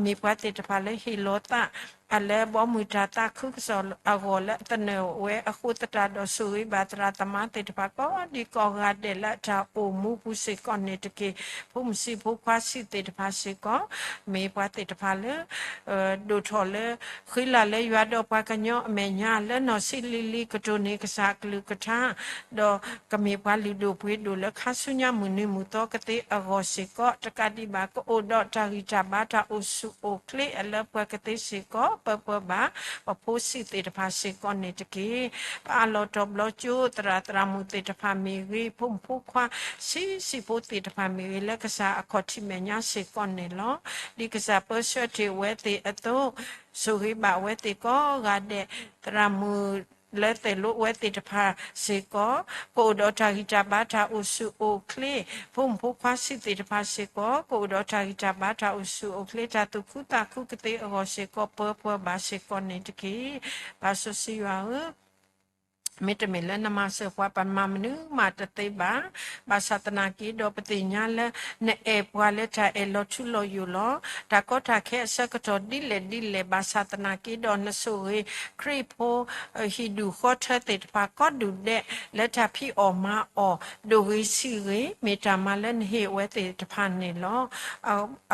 မ့ၢ်ပှၤသ့ၣ်တဖၣ်လၢဟ့ၣ်လီၤသး အလၢဘီမုၢ်တၢ်သးခုကစီၣ်အဂီၢ်လၢအသနၢၣ်ဝဲအဃိသတးဒီး ဆိၣ်ဂ့ၤဘၣ်သရၣ်သမါသ့ၣ်တဖၣ်ကိးဒံကိးဂၤဒဲးလၢအတၢ်အိၣ်မူပူၤစ့ၢ်ကီးန့ၣ်တက့ၢ်. ဖိမုၣ်ဆံးဖိခွါဆံးသ့ၣ်တဖၣ်စ့ၢ်ကီး မ့ၢ်ပှၤသ့ၣ်တဖၣ်လၢ ဒိၣ်ထီၣ်လၢ ဃံလၤလၢယွၤဒီးပှၤကညီအမဲာ်ညါ လၢနီၢ်ဆံးလံၤလံၤကတိၤန့ၢ်ကစၢ်အကလုၢ်ကထါ ဒီးကမ့ၢ်ပှၤလုၢ်ဒိၣ်ပှ့ၤဒိၣ်လၢခါဆူညါမုၢ်နံၤမုၢ်သီကသ့အဂီၢ်စ့ၢ်ကီး တကးဒံးဘၣ် ကအိၣ်ဒီးတၢ်ဂံၢ်တၢ်ဘါတၢ်အိၣ်ဆူၣ်အိၣ်ချ့အလၢပှဲၤကသ့စ့ၢ်ကီး ပၢပၢဘၣ် ပဖိဆံးသ့ၣ်တဖၣ်စ့ၢ်ကီးန့ၣ်တက့ၢ်. ပအးလီၤတီၤဘျီကၠိသရၣ်သရၣ်မုၣ်သ့ၣ်တဖၣ်မ့ၢ်ဂ့ၤ ဖိမုၣ်ဖိခွါ ဆံးဆံးဖိသ့ၣ်တဖၣ်မ့ၢ်ဂ့ၤ လၢကစၢ်အခီၣ်ထံးမဲာ်ညါစ့ၢ်ကီးန့ၣ်လီၤ. ဒ်ကစၢ်ပၢဆှၢတ့ၢ်အဝဲသ့ၣ်အသိး ဆိၣ်ဂ့ၤဘၣ်အဝဲသ့ၣ်ကိးဂၤဒဲး သရၣ်မုၣ်လၢသ့ၣ်လိဝဲသ့ၣ်တဖၣ်စ့ၢ်ကီး ကအိၣ်ဒီးတၢ်ဂံၢ်တၢ်ဘါတၢ်အိၣ်ဆူၣ်အိၣ်ချ့, ဖိမုၣ်ဖိခွါဆံးသ့ၣ်တဖၣ်စ့ၢ်ကီး ကအိၣ်ဒီးတၢ်ဂံၢ်တၢ်ဘါတၢ်အိၣ်ဆူၣ်အိၣ်ချ့ တၢ်သူၣ်ခုသးခုကသ့အဂီၢ်စ့ၢ်ကီး ပၢပၢဘၣ်စ့ၢ်ကီးန့ၣ်တက့ၢ်. ပၢ်စီဆှံယွၤဧၢ, မ့တမ့ၢ်လၢနမၤစၢၤပှၤ ပမၤမနုၤမးတသ့ဘၣ်. ဘၣ်ဆၣ်သနာ်က့ဒီး ပသ့ၣ်ညါလၢ နအဲၣ်ပှၤလၢတၢ်အဲၣ်လီၤထူလီၤယိာ်လီၤ. တၢ်ကီတၢ်ခဲအဆၢကတီၢ်ဒ်လဲၣ်ဒ်လဲၣ် ဘၣ်ဆၣ်သနာ်က့ဒီး နဆိၣ်ဂ့ၤ ခရံာ်ဖိ ဟံၣ်ဒူၣ်ဃီထၢသ့ၣ်တဖၣ်ကိးဒူၣ်ဒဲး လၢတၢ်ဖံးအီၣ်မၤအီၣ် ဒိၣ်ဂ့ၤဆံးဂ့ၤ မ့ၢ်တၢ်မၤလၢနဟ့ၣ်အဝဲသ့ၣ်တဖၣ်န့ၣ်လီၤ.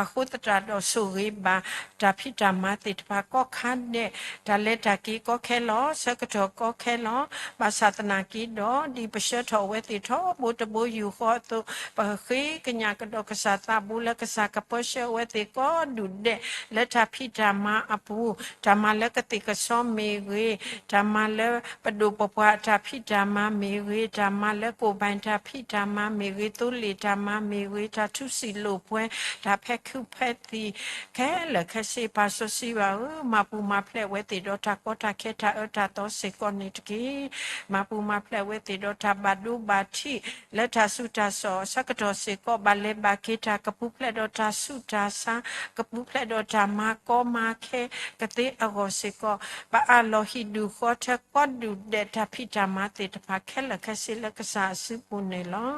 အဃိသတးဒီးဆိၣ်ဂ့ၤဘၣ် တၢ်ဖံးတၢ်မၤသ့ၣ်တဖၣ်ကိးခါဒဲး, တၢ်လဲၤတၢ်က့ၤကိးခဲလီၤ, ဆၢကတီၢ်ကိးခဲလီၤ. ဘၣ်ဆၣ်သနာ်က့ဒီး ဒ်ပဆှၢထီၣ်အဝဲသ့ၣ်ထီဘိတဘိယူၢ်ဃီအသိး, ပဃ့ကညးကဒီးကစၢ်သးဘိလၢကစၢ်ကပၢဆှၢအဝဲသ့ၣ်ကိးဒူၣ်ဒဲး လၢတၢ်ဖံးတၢ်မၤအပူၤ, တၢ်မၤလၢကသ့ၣ်ကဆီမ့ၢ်ဂ့ၤ, တၢ်မၤလၢပဒိၣ်ပပှၢ်အတၢ်ဖံးတၢ်မၤမ့ၢ်ဂ့ၤ, တၢ်မၤလၢကိၣ်ဘၣ်တၢ်ဖံးတၢ်မၤမ့ၢ်ဂ့ၤ, သိလ့ၣ်တၢ်မၤမ့ၢ်ဂ့ၤ, တၢ်ထူစံာ်လိာ်ပှဲၤ, တၢ်ဖဲခုဖဲသံၣ် ခဲလၢာ်ခဲဆ့ ပၢ်စီဆှံယွၤဧၢ, မၤပူၤမၤဖျဲးအဝဲသ့ၣ်ဒီးတၢ်ကီတၢ်ခဲတၢ်အၢတၢ်သီစ့ၢ်ကီးန့ၣ်တက့ၢ်. မၤပူၤမၤဖျဲးအဝဲသ့ၣ်ဒီးတၢ်ဘၣ်ဒိဘၣ်ထံး လၢတၢ်ဆူးတၢ်ဆါအဆၢကတီၢ်စ့ၢ်ကီး ဘၣ်လဲၤဘၣ်က့ၤတၢ် ကပူၤဖျဲးဒီးတၢ်ဆူးတၢ်ဆါ, ကပူၤဖျဲးဒီးတၢ်မၤကီမၤခဲကသ့အဂီၢ်စ့ၢ်ကီး, ပအးလီၤဟံၣ်ဒူၣ်ဃီထၢကိးဒူၣ်ဒဲး တၢ်ဖံးတၢ်မၤသ့ၣ်တဖၣ်ခဲလၢာ်ခဲဆ့လၢကစၢ်အစုပူၤန့ၣ်လီၤ.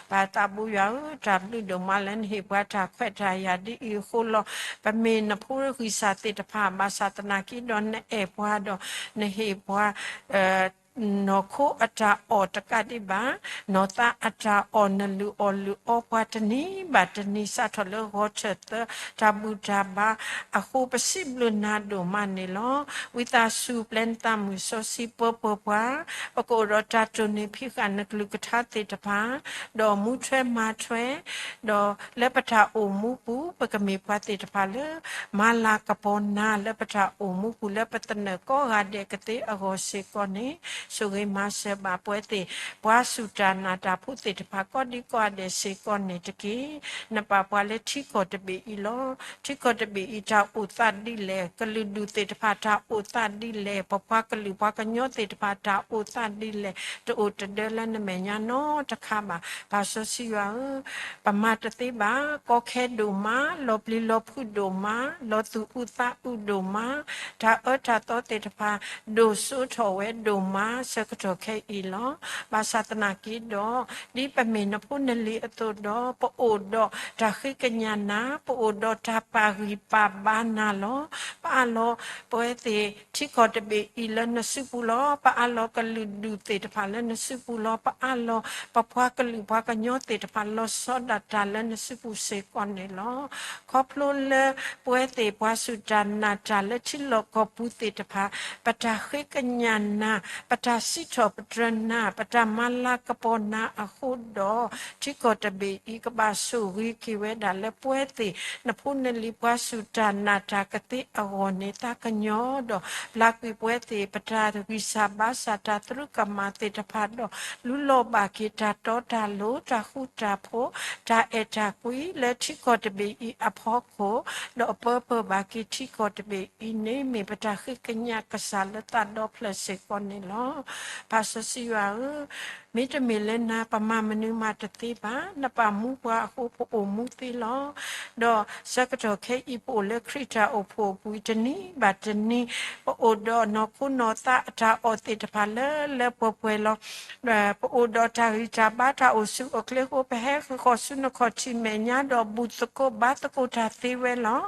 ပၢ်သးဘိယွၤဧၢ, တၢ်ဘျုးဒိၣ်မးလၢနဟ့ၣ်ပှၤတၢ်ခွဲးတၢ်ယာ်ဒ်အံၤအဃိလီၤ. ပမ့ၢ်နဖိဂံၢ်စၢ်သ့ၣ်တဖၣ် ဘၣ်ဆၣ်သနာ်က့ဒီးနအဲၣ်ပှၤဒီး နဟ့ၣ်ပှၤ နီၢ်ခိအတၢ်အီၣ်တကးဒံးဘၣ်, နီၢ်သးအတၢ်အီၣ် နလုၢ်အီၣ်လုၢ်အီပှၤတနံၤဘၣ်တနံၤ စးထီၣ်လၢဂီၤထၢၣ်သၢ တၢ်ဘူၣ်တၢ်ဘါအဃိ ပစံးဘျုးနၤဒိၣ်မးန့ၣ်လီၤ. ဝံသးစူၤ ပျဲနသးမုာ်စီဆှံ ပၢပှဲၤပှၤ, ပကအိၣ်ဒီးတၢ်တိၢ်န့ၢ်ဖံးဃာ်နကလုၢ်ကထါသ့ၣ်တဖၣ်, ဒီးမူထွဲမၤထွဲ ဒီးလၢပတၢ်အိၣ်မူပူၤ ပကမ့ၢ်ပှၤသ့ၣ်တဖၣ်လၢ မၤလၤကပီၤနၤလၢပတၢ်အိၣ်မူပူၤ လၢပသနၢၣ်ကိးဂၤဒဲးကသ့အဂီၢ်စ့ၢ်ကီးန့ၣ်, ဆိၣ်ဂ့ၤမၤစၢၤဘၣ်ပဝဲသ့ၣ် ပှၤစူၢ်တၢ်နာ်တၢ်ဖိသ့ၣ်တဖၣ် ကိးဒံကိးဂၤဒဲးစ့ၢ်ကီးန့ၣ်တက့ၢ်. နပာ်ပှၤလၢထံကီၢ်တဘ့ၣ်အံၤလီၤ. ထံကီၢ်တဘ့ၣ်အံၤ တၢ်အိၣ်သးဒ်လဲၣ်, ကလုာ်ဒူၣ်သ့ၣ်တဖၣ် တၢ်အိၣ်သးဒ်လဲၣ်, ပပှၤကလုာ်ပှၤကညီသ့ၣ်တဖၣ် တၢ်အိၣ်သးဒ်လဲၣ်, တအိၣ်တဒၢလၢနမဲာ်ညါနီတခါဘၣ်. ပၢ်စီဆှံယွၤဧၢ, ပမၤတသ့ဘၣ်, ကီခဲဒိၣ်မး, လီၤပျံၤလီၤဖုးဒိၣ်မး, လီၤသူၣ်အုးသးအုးဒိၣ်မး, တၢ်အၢတၢ်သီသ့ၣ်တဖၣ် ဒိၣ်စိထီၣ်ဝဲဒိၣ်မး ဆၢကတီၢ်ခဲအံၤလီၤ. ဘၣ်ဆၣ်သနာ်က့ဒီး ဒ်ပမ့ၢ်နဖိနလံၤအသိးဒီး ပအိၣ်ဒီးတၢ်ဃ့ကညးနၤ, ပအိၣ်ဒီးတၢ်ပာ်ဂံၢ်ပာ်ဘါနၤလီၤ. ပအၢၣ်လီၤပဝဲသ့ၣ် ထံကီၢ်တဘ့ၣ်အံၤလၢနစုပူၤလီၤ. ပအၢၣ်လီၤကလုာ်ဒူၣ်သ့ၣ်တဖၣ်လၢနစုပူၤလီၤ. ပအၢၣ်လီၤပပှၤကလုာ်ပှၤကညီသ့ၣ်တဖၣ် လီၤဆီဒၣ်တၢ်လၢနစုပူၤစ့ၢ်ကီးန့ၣ်လီၤ. ခီဖျိလၢပဝဲသ့ၣ်ပှၤစူၢ်တၢ်နာ်တၢ်လၢထံလီၢ်ကီၢ်ပူၤသ့ၣ်တဖၣ် ပတၢ်ဃ့ကညးနၤ, ပတၢ်စံးထီၣ်ပတြၢၤနၤ, ပတၢ်မၤလၤကပီၤနၤအဃိဒီး ထံကီၢ်တဘ့ၣ်အံၤ ကဘၣ်ဆိၣ်ဂ့ၤက့ၤဝဲဒၣ်လၢပဝဲသ့ၣ် နဖိနလံၤပှၤစူၢ်တၢ်နာ်တၢ်ကသ့အဂီၢ်န့ၣ် သးကညီၤဒီး ပျၢ်ကွံာ်ပဝဲသ့ၣ် ပတၢ်ဂံၢ်စၢ်ဘါစၢ်တၢ်သရူးကမၣ်သ့ၣ်တဖၣ်ဒီး လူလီၤဘၣ်က့ၤတၢ်တီတၢ်လိၤ တၢ်ဃူတၢ်ဖိး တၢ်အဲၣ်တၢ်ကွံလၢထံကီၢ်တဘ့ၣ်အံၤအဖီခိၣ်, ဒီးပၢပၢၢ်ဘၣ်က့ၤထံကီၢ်တဘ့ၣ်အံၤန့ၣ် မ့ၢ်ပတၢ်ဃ့ကညးကစၢ်လၢသးဒီဖျၢၣ်စ့ၢ်ကီးန့ၣ်လီၤ. ပၢ်စီဆှံယွၤဧၢ, မ့တမ့ၢ်လၢနၤ ပမၤမနုၤမးတသ့ဘၣ်. နပာ်မူပှၤအဃိ ပအိၣ်မူသ့လီၤ. ဒီးဆၢကတီၢ်ခဲအံၤ ပအိၣ်လၢခရံာ်တၢ်အိၣ်ဖှိၣ်အပူၤ တနံၤဘၣ်တနံၤ ပအိၣ်ဒီးနီၢ်ခိနီၢ်သးအတၢ်အီၣ်သ့ၣ်တဖၣ်လၢလၢပှဲၤပှဲၤလီၤ. ပအိၣ်ဒီးတၢ်ဂံၢ်တၢ်ဘါတၢ်အိၣ်ဆူၣ်အိၣ်ချ့အဃိ ပဟဲဃီၤဆူနခီၣ်ထံးမဲာ်ညါဒီး ဘူၣ်သကိးဘါသကိးတၢ်သ့ဝဲလီၤ.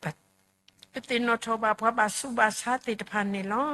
ပသ့ၣ်နီၣ်ထီၣ်ဘၣ်ပှၤဘၣ်ဆူးဘၣ်ဆါသ့ၣ်တဖၣ်န့ၣ်လီၤ.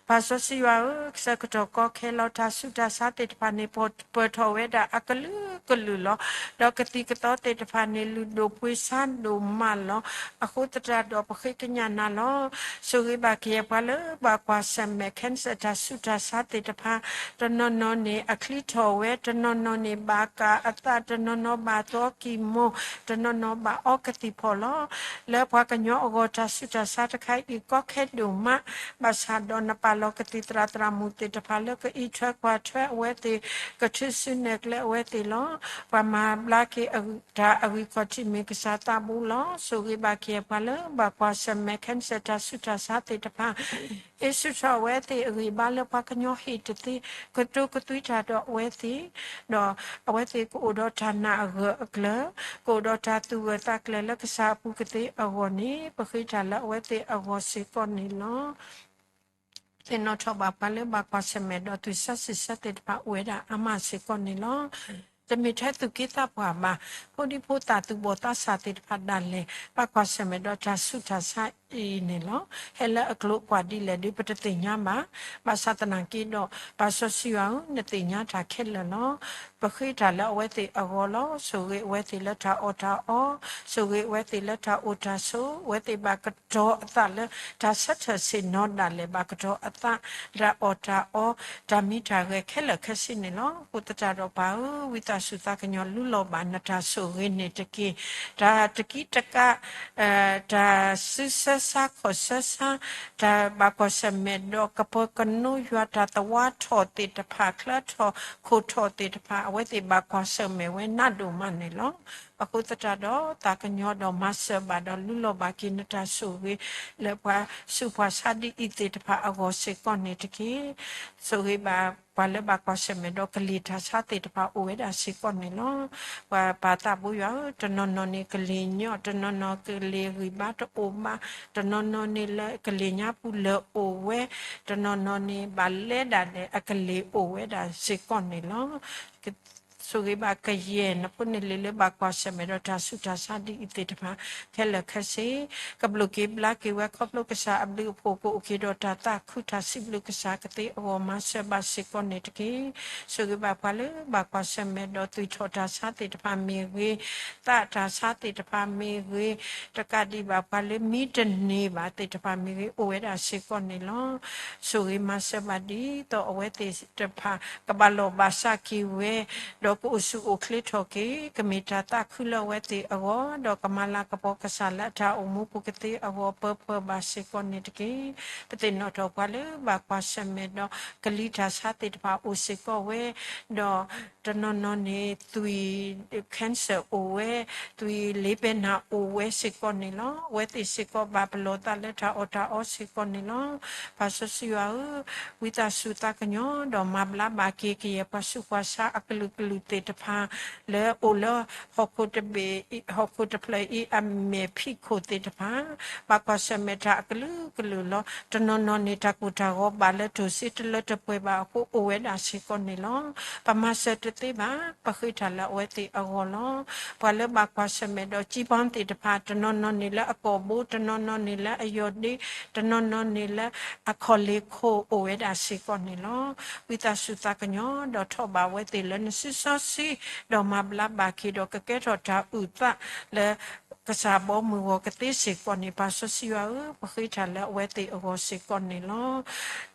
ပၢ်စီဆှံယွၤဧၢ, ဆၢကတီၢ်ကီခဲလီၤ တၢ်ဆူးတၢ်ဆါသ့ၣ်တဖၣ်န့ၣ် ပၢၢ်ထီၣ်ဝဲဒၣ်အကလုာ်ကလုာ်လီၤ. ဒီးကသံၣ်ကသီသ့ၣ်တဖၣ်န့ၣ် လုၢ်ဒိၣ်ပှ့ၤဆါဒိၣ်မးလီၤ. အဃိသတးဒီးပဃ့ကညးနၤလီၤ. ဆိၣ်ဂ့ၤဘၣ်က့ၤပှၤလၢဘၣ်ကွၢ်ဆၢၣ်မဲာ် cancer တၢ်ဆူးတၢ်ဆါသ့ၣ်တဖၣ်, တနီၤနီၤန့ၣ်အချံထီၣ်ဝဲ, တနီၤနီၤန့ၣ်ဘၣ်ကးအသး, တနီၤနီၤဘၣ်သီကံၢ်မိၢ်, တနီၤနီၤဘၣ်အီကသံၣ်ဖီၣ်လီၤ. လၢပှၤကညီအဂီၢ် တၢ်ဆူးတၢ်ဆါတခါအံၤ ကီခဲဒိၣ်မး, ဘၣ်ဆၣ်ဒီးနပာ်လီၤကသံၣ်သရၣ်သရၣ်မုၣ်သ့ၣ်တဖၣ်လၢကအံးထွဲကွၢ်ထွဲအဝဲသ့ၣ်, ကထုးစုနဲၣ်ကျဲအဝဲသ့ၣ်လီၤ. ပှၤမၤဘျါက့ၤတၢ်အဂံၢ်ခီၣ်ထံးမ့ၢ်ကစၢ်သးဘိလီၤ. ဆိၣ်ဂ့ၤဘၣ်က့ၤပှၤလၢဘၣ်ကွၢ်ဆၢၣ်မဲာ် cancer တၢ်ဆူးတၢ်ဆါသ့ၣ်တဖၣ်, ဟ့ၣ်ဆူၣ်ထီၣ်အဝဲသ့ၣ်အဂံၢ်ဘါလၢပှၤကညီဟ့ၣ်တသ့, ကတိၤကသွံတၢ်ဒီးအဝဲသ့ၣ်, ဒီးအဝဲသ့ၣ်ကအိၣ်ဒီးတၢ်နာ်အဂၢၢ်အကျၢၤ, ကအိၣ်ဒီးတၢ်သူၣ်ဂၢၢ်သးကျၢၤလၢကစၢ်အပူၤကသ့အဂီၢ်န့ၣ်, ပဃ့တၢ်လၢအဝဲသ့ၣ်အဂီၢ်စ့ၢ်ကီးန့ၣ်လီၤ. သ့ၣ်နီၣ်ထီၣ်ဘၣ်ပှၤလၢဘၣ်ကွၢ်ဆၢၣ်မဲာ်ဒီးသုးစၢ်စံးဆၢသ့ၣ်တဖၣ်အိၣ်ဝဲဒၣ်အါမးစ့ၢ်ကီးန့ၣ်လီၤ. တမ့ၢ်ထဲသူၣ်က့သးပှၢ်ဘၣ်, ဖိဒံဖိသၣ်သူၣ်ဘီၣ်သးစၢ်သ့ၣ်တဖၣ်ဒၣ်လဲာ် ဘၣ်ကွၢ်ဆၢၣ်မဲာ်ဒီးတၢ်ဆူးတၢ်ဆါအံၤန့ၣ်လီၤ. ဟဲလၢအကျိၤအကွာ်ဒ်လဲၣ်ဒုး ပတသ့ၣ်ညါဘၣ်. ဘၣ်ဆၣ်သနာ်က့ဒီး ပၢ်စီဆှံယွၤဧၢ, နသ့ၣ်ညါတၢ်ခဲလၢာ်လီၤ. ပဃ့တၢ်လၢအဝဲသ့ၣ်အဂီၢ်လီၤ. ဆိၣ်ဂ့ၤအဝဲသ့ၣ်လၢတၢ်အီၣ်တၢ်အီ, ဆိၣ်ဂ့ၤအဝဲသ့ၣ်လၢတၢ်အိၣ်တၢ်ဆိး, အဝဲသ့ၣ်ဘၣ်ကတီၤအသးလၢတၢ်ဆၢထၢၣ်ဆ့ၣ်နီၤဒၣ်လဲာ် ဘၣ်ကတီၤအသး တၢ်အီၣ်တၢ်အီ, တၢ်မံတၢ်ဂဲၤခဲလၢာ်ခဲဆ့န့ၣ်လီၤ. အဃိသတးဒီးပၢ်ဧၢ, ဝံသးစူၤသးကညီၤ လူလီၤဘၣ်နတၢ်ဆိၣ်ဂ့ၤန့ၣ်တက့ၢ်. တၢ်တကံတကး တၢ်စုဆၢဆါခီၣ်ဆၢဆါ, တၢ်ဘၣ်ကွၢ်ဆၢၣ်မဲာ်ဒီးကပၢၤကနိယွၤ တၢ်သဝါထီၣ်သ့ၣ်တဖၣ် ချၢထီၣ်ခိၣ်ထီၣ်သ့ၣ်တဖၣ် အဝဲသ့ၣ်ဘၣ်ကွၢ်ဆၢၣ်မဲာ်ဝဲနးဒိၣ်မးန့ၣ်လီၤ. အဃိသတးဒီး သးကညီၤဒီးမၤစၢၤဘၣ်ဒီး လူလီၤဘၣ်က့ၤနတၢ်ဆိၣ်ဂ့ၤ လၢပှၤဆူးပှၤဆါဒ်အံၤသ့ၣ်တဖၣ်အဂီၢ်စ့ၢ်ကီးန့ၣ်တက့ၢ်. ဆိၣ်ဂ့ၤဘၣ်ပှၤလၢဘၣ်ကွၢ်ဆၢၣ်မဲာ်ဒီးကလံၤတၢ်ဆါသ့ၣ်တဖၣ်အိၣ်ဝဲဒၣ်စ့ၢ်ကီးန့ၣ်လီၤ. ပှၤပၢ်သးဘိယွၤဧၢ, တနီၤနီၤန့ၣ်ကလံၤညီၣ်, တနီၤနီၤကလံၤဂံၢ်ဘါတအိၣ်ဘၣ်, တနီၤနီၤန့ၣ်လၢကလံၤညါပူၤလၢအိၣ်ဝဲ, တနီၤနီၤန့ၣ်ဘၣ်လဲဒၣ်ဒီးအကလံၤအိၣ်ဝဲဒၣ်စ့ၢ်ကီးန့ၣ်လီၤ. ဆိၣ်ဂ့ၤဘၣ်ကယဲၢ်နဖိနလံၤလၢဘၣ်ကွၢ်ဆၢၣ်မဲာ်ဒီးတၢ်ဆူးတၢ်ဆါဒ်အံၤသ့ၣ်တဖၣ် ခဲလၢာ်ခဲဆ့, ကဘျုးက့ၤဘျါက့ၤဝဲခီဖျိကစၢ်အဘျုးအဖှိၣ် ကအိၣ်က့ၤဒီးတၢ်သးခုတၢ်စံးဘျုးကစၢ်ကသ့အဂီၢ် မၤစၢၤဘၣ်စ့ၢ်ကီးန့ၣ်တက့ၢ်. ဆိၣ်ဂ့ၤဘၣ်ပှၤလၢဘၣ်ကွၢ်ဆၢၣ်မဲာ်ဒီးသွံၣ်ထီၣ်တၢ်ဆါသ့ၣ်တဖၣ်မ့ၢ်ဂ့ၤ, သးတၢ်ဆါသ့ၣ်တဖၣ်မ့ၢ်ဂ့ၤ, တကးဒံးဘၣ်ပှၤလၢမံတန့ၢ်ဘၣ်သ့ၣ်တဖၣ်မ့ၢ်ဂ့ၤ အိၣ်ဝဲဒၣ်စ့ၢ်ကီးန့ၣ်လီၤ. ဆိၣ်ဂ့ၤမၤစၢၤဘၣ်ဒ်သိးအဝဲသ့ၣ်တဖၣ် ကဘၣ်လီၢ်ဘၣ်စးက့ၤဝဲ, ဒီးကအိၣ်ဆူၣ်အိၣ်ချ့ထီၣ်က့ၤ, ကမ့ၢ်တၢ်သးခုလၢအဝဲသ့ၣ်အဂီၢ်, ဒီးကမၤလၤကပီၤကစၢ်လၢအတၢ်အိၣ်မူပူၤကသ့အဂီၢ် ပၢပၢဘၣ်စ့ၢ်ကီးန့ၣ်တက့ၢ်. ပသ့ၣ်နီၣ်ထီၣ်ပှၤလၢဘၣ်ကွၢ်ဆၢၣ်မဲာ်ဒီး ကလံၤတၢ်ဆါသ့ၣ်တဖၣ်အိၣ်စ့ၢ်ကီးဝဲ, ဒီးတနီၤနီၤန့ၣ် သွံၣ် cancer အိၣ်ဝဲ, သွံၣ်လ့ပဲနၢ်အိၣ်ဝဲစ့ၢ်ကီးန့ၣ်လီၤ. အဝဲသ့ၣ်စ့ၢ်ကီးဘၣ်ပလီၢ်သးလၢတၢ်အီၣ်တၢ်အီစ့ၢ်ကီးန့ၣ်လီၤ. ပၢ်စီဆှံယွၤဧၢ, ဝံသးစူၤသးကညီၤ ဒီးမၤဘျါဘၣ်က့ၤကယဲၢ် ပှၤဆူးပှၤဆါအကလုာ်ကလုာ်သ့ၣ်တဖၣ် လၢအိၣ်လၢဟီၣ်ခိၣ်တဘ့ၣ်, ဟီၣ်ခိၣ်တဖျၢၣ်အံၤအမဲာ်ဖံးခိၣ်သ့ၣ်တဖၣ် ဘၣ်ကွၢ်ဆၢၣ်မဲာ်တၢ်အကလုာ်ကလုာ်လီၤ. တနီၤနီၤန့ၣ် တၢ်ကိၢ်တၢ်ဂီၤဘၣ်လၢတိၢ်စ့တလၢတပှဲၤဘၣ်အဃိ အိၣ်ဝဲဒၣ်စ့ၢ်ကီးန့ၣ်လီၤ. ပမၤစၢၤတသ့ဘၣ်, ပဃ့တၢ်လၢအဝဲသ့ၣ်အဂီၢ်လီၤ. ပှၤလၢဘၣ်ကွၢ်ဆၢၣ်မဲာ်ဒီး ကၠံဘီသ့ၣ်တဖၣ် တနီၤနီၤန့ၣ်လၢအကိာ်ဘိ, တနီၤနီၤန့ၣ်လၢအယီၢ်ဒ့, တနီၤနီၤန့ၣ်လၢအခီၣ်လ့ၢ်ခိၣ်အိၣ်ဝဲဒၣ်စ့ၢ်ကီးန့ၣ်လီၤ. ဝံသးစူၤသးကညီၤ ဒီးထီၣ်ဘၣ်အဝဲသ့ၣ်လၢနစုစီဆှံ, ဒီးမၤဘျါဘၣ်က့ၤဒီးကကဲထီၣ်တၢ်အုၣ်သးလၢ ကစၢ်ဘီမုၢ်ဂီၤကသ့စ့ၢ်ကီးန့ၣ် ပၢ်စီဆှံယွၤဧၢ, ပဃ့တၢ်လၢအဝဲသ့ၣ်အဂီၢ်စ့ၢ်ကီးန့ၣ်လီၤ.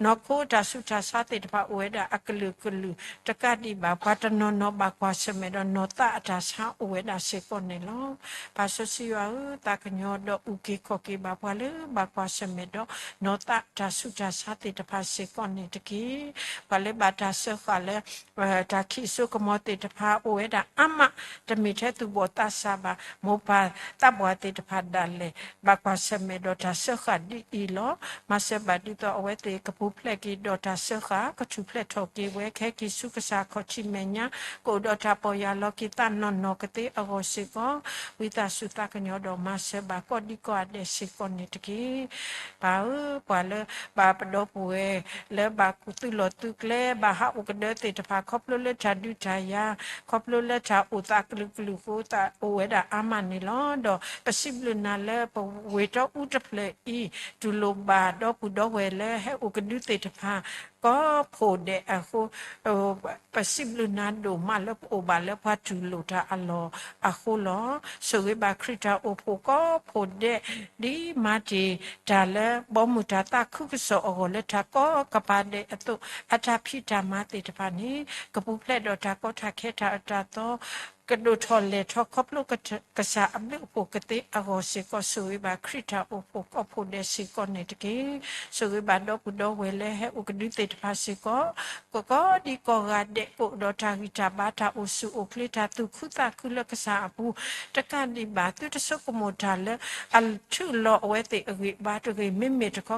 နီၢ်ခိတၢ်ဆူးတၢ်ဆါသ့ၣ်တဖၣ်အိၣ်ဝဲဒၣ်အကလုာ်ကလုာ်, တကးဒံးဘၣ် ပှၤတနီၤနီၤဘၣ်ကွၢ်ဆၢၣ်မဲာ်ဒီးနီၢ်သးအတၢ်ဆါအိၣ်ဝဲဒၣ်စ့ၢ်ကီးန့ၣ်လီၤ. ပၢ်စီဆှံယွၤဧၢ, သးကညီၤဒီးအုၣ်က့ၤခီၣ်က့ၤဘၣ်ပှၤလၢဘၣ်ကွၢ်ဆၢၣ်မဲာ်ဒီးနီၢ်သးတၢ်ဆူးတၢ်ဆါသ့ၣ်တဖၣ်စ့ၢ်ကီးန့ၣ်တက့ၢ်. ပှၤလၢဘၣ်တၢ်စၢဃာ်လၢ တၢ်ခံးစိကမီၤသ့ၣ်တဖၣ် အိၣ်ဝဲဒၣ်အါမး, တမ့ၢ်ထဲသူၣ်ဘီၣ်သးစၢ်ဘၣ်, မိၢ်ပၢ်သးပှၢ်သ့ၣ်တဖၣ်ဒၣ်လဲာ် ဘၣ်ကွၢ်ဆၢၣ်မဲာ်ဒီးတၢ်စၢဃာ်ဒ်အံၤလီၤ. မၤစၢၤဘၣ်ဒ်သိးအဝဲသ့ၣ်ကပူၤဖျဲးက့ၤဒီးတၢ်စၢဃာ်, ကထူၣ်ဖျဲးထီၣ်က့ၤဝဲ ကဟဲက့ၤဆူကစၢ်ခီၣ်ထံးမဲာ်ညါ, ကအိၣ်ဒီးတၢ်ပီၢ်ယၢ်လီၤက့ၤသးနီၢ်နီၢ်ကသ့အဂီၢ်စ့ၢ်ကီး, ဝံသးစူၤသးကညီၤဒီးမၤစၢၤဘၣ်ကိးဒံကိးဂၤဒဲးစ့ၢ်ကီးန့ၣ်တက့ၢ်. ပၢ်ဧၢ, ပှၤလၢဘၣ်ပဒီပုၢ်ဝဲၢ် လၢဘၣ်သုးလီၢ်သုးကျဲ ဘၣ်ဟးအိၣ်ကဒၢသ့ၣ်တဖၣ် ခီဖျိလၢတၢ်ဒုးတၢ်ယၤ, ခီဖျိလၢတၢ်အိၣ်သးကလုာ်ကလုာ်အဃိ သးအိၣ်ဝဲဒၣ်အါမးန့ၣ်လီၤ. ဒီးပစံးဘျုးနၤလၢပဝ့ၢ်တီအူတဖျၢၣ်အံၤ တူၢ်လိာ်ဘၣ်ဒီပုၢ်ဒီဝဲၢ်လၢဟဲအိၣ်ကဒုသ့ၣ်တဖၣ် ကိးဖှိၣ်ဒဲးအဃိ ပစံးဘျုးနၤဒိၣ်မးလၢပအိၣ်ဘၣ်လၢပှၤတူၢ်လိာ်တၢ်အလီၢ်အဃိလီၤ. ဆိၣ်ဂ့ၤဘၣ်ခရံာ်တၢ်အိၣ်ဖှိၣ်ကိးဖှိၣ်ဒဲး ဒ်မၤတ့ၢ်တၢ်လၢဘီမုၢ်တၢ်သးခုကစီၣ်အဂီၢ်လၢတၢ်ကိးကပၤဒဲးအသိး, အတၢ်ဖံးတၢ်မၤသ့ၣ်တဖၣ်န့ၣ် ကပူၤဖျဲးဒီးတၢ်ကီတၢ်ခဲတၢ်အၢတၢ်သီ ကဒိၣ်ထီၣ်လဲၢ်ထီၣ်ခီဖျိကစၢ်အဘျုးအဖှိၣ်ကသ့အဂီၢ်စ့ၢ်ကီး ဆိၣ်ဂ့ၤဘၣ်ခရံာ်တၢ်အိၣ်ဖှိၣ်ကိးဖှိၣ်ဒဲးစ့ၢ်ကီးန့ၣ်တက့ၢ်. ဆိၣ်ဂ့ၤဘၣ်ဒီပုၢ်ဒီဝဲၢ်လၢဟဲအိၣ်ကဒုသ့ၣ်တဖၣ်စ့ၢ်ကီး ကိးဒံကိးဂၤဒဲး ကအိၣ်ဒီးတၢ်ဂံၢ်တၢ်ဘါ တၢ်အိၣ်ဆူၣ်အိၣ်ချ့ တၢ်သူၣ်ခုသးခုလၢကစၢ်အပူၤ တကးဒံးဘၣ် သုတဆိကမိၣ်တၢ်လၢအထုးလီၤအဝဲသ့ၣ်အဂံၢ်အဘါတဂ့ၤ, မ့မ့ၢ်တခီ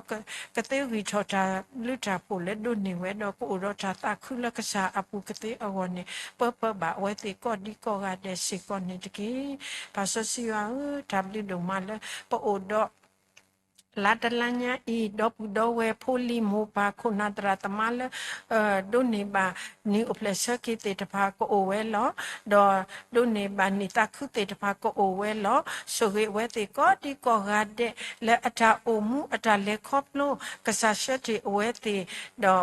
ကသ့ဂံၢ်ထီၣ်တၢ်ဘျုးတၢ်ဖှိၣ်လၢဒိးန့ၢ်ဝဲဒီး ကအိၣ်ဒီးတၢ်သးခုလၢကစၢ်အပူၤကသ့အဂီၢ်န့ၣ် ပၢပၢဘၣ်အဝဲသ့ၣ်ကိးဒံကိးဂၤဒဲးစ့ၢ်ကီးန့ၣ်တက့ၢ်. ပၢ်စီဆှံယွၤဧၢ, တၢ်ဘျုးဒိၣ်မးလၢပအိၣ်ဒီး လါတလါညါအံၤ ဒီပုၢ်ဒီဝဲၢ်ဖိလံၤမိၢ်ပၢ်ခိၣ်နၢ်သရၣ်သမါလၢ ဒိးန့ၢ်ဘၣ်နံၣ်အိၣ်ဖျဲၣ်ဆၢက့ၤသ့ၣ်တဖၣ်ကအိၣ်ဝဲလီၤ. ဒီးဒိးန့ၢ်ဘၣ်နံၣ်သးခုသ့ၣ်တဖၣ်ကအိၣ်ဝဲလီၤ. ဆိၣ်ဂ့ၤအဝဲသ့ၣ်ကိးဒံကိးဂၤဒဲး လၢအတၢ်အိၣ်မူအတၢ်လဲၤခီဖျိ ကစၢ်ဆှၢတ့ၢ်အဝဲသ့ၣ် ဒီး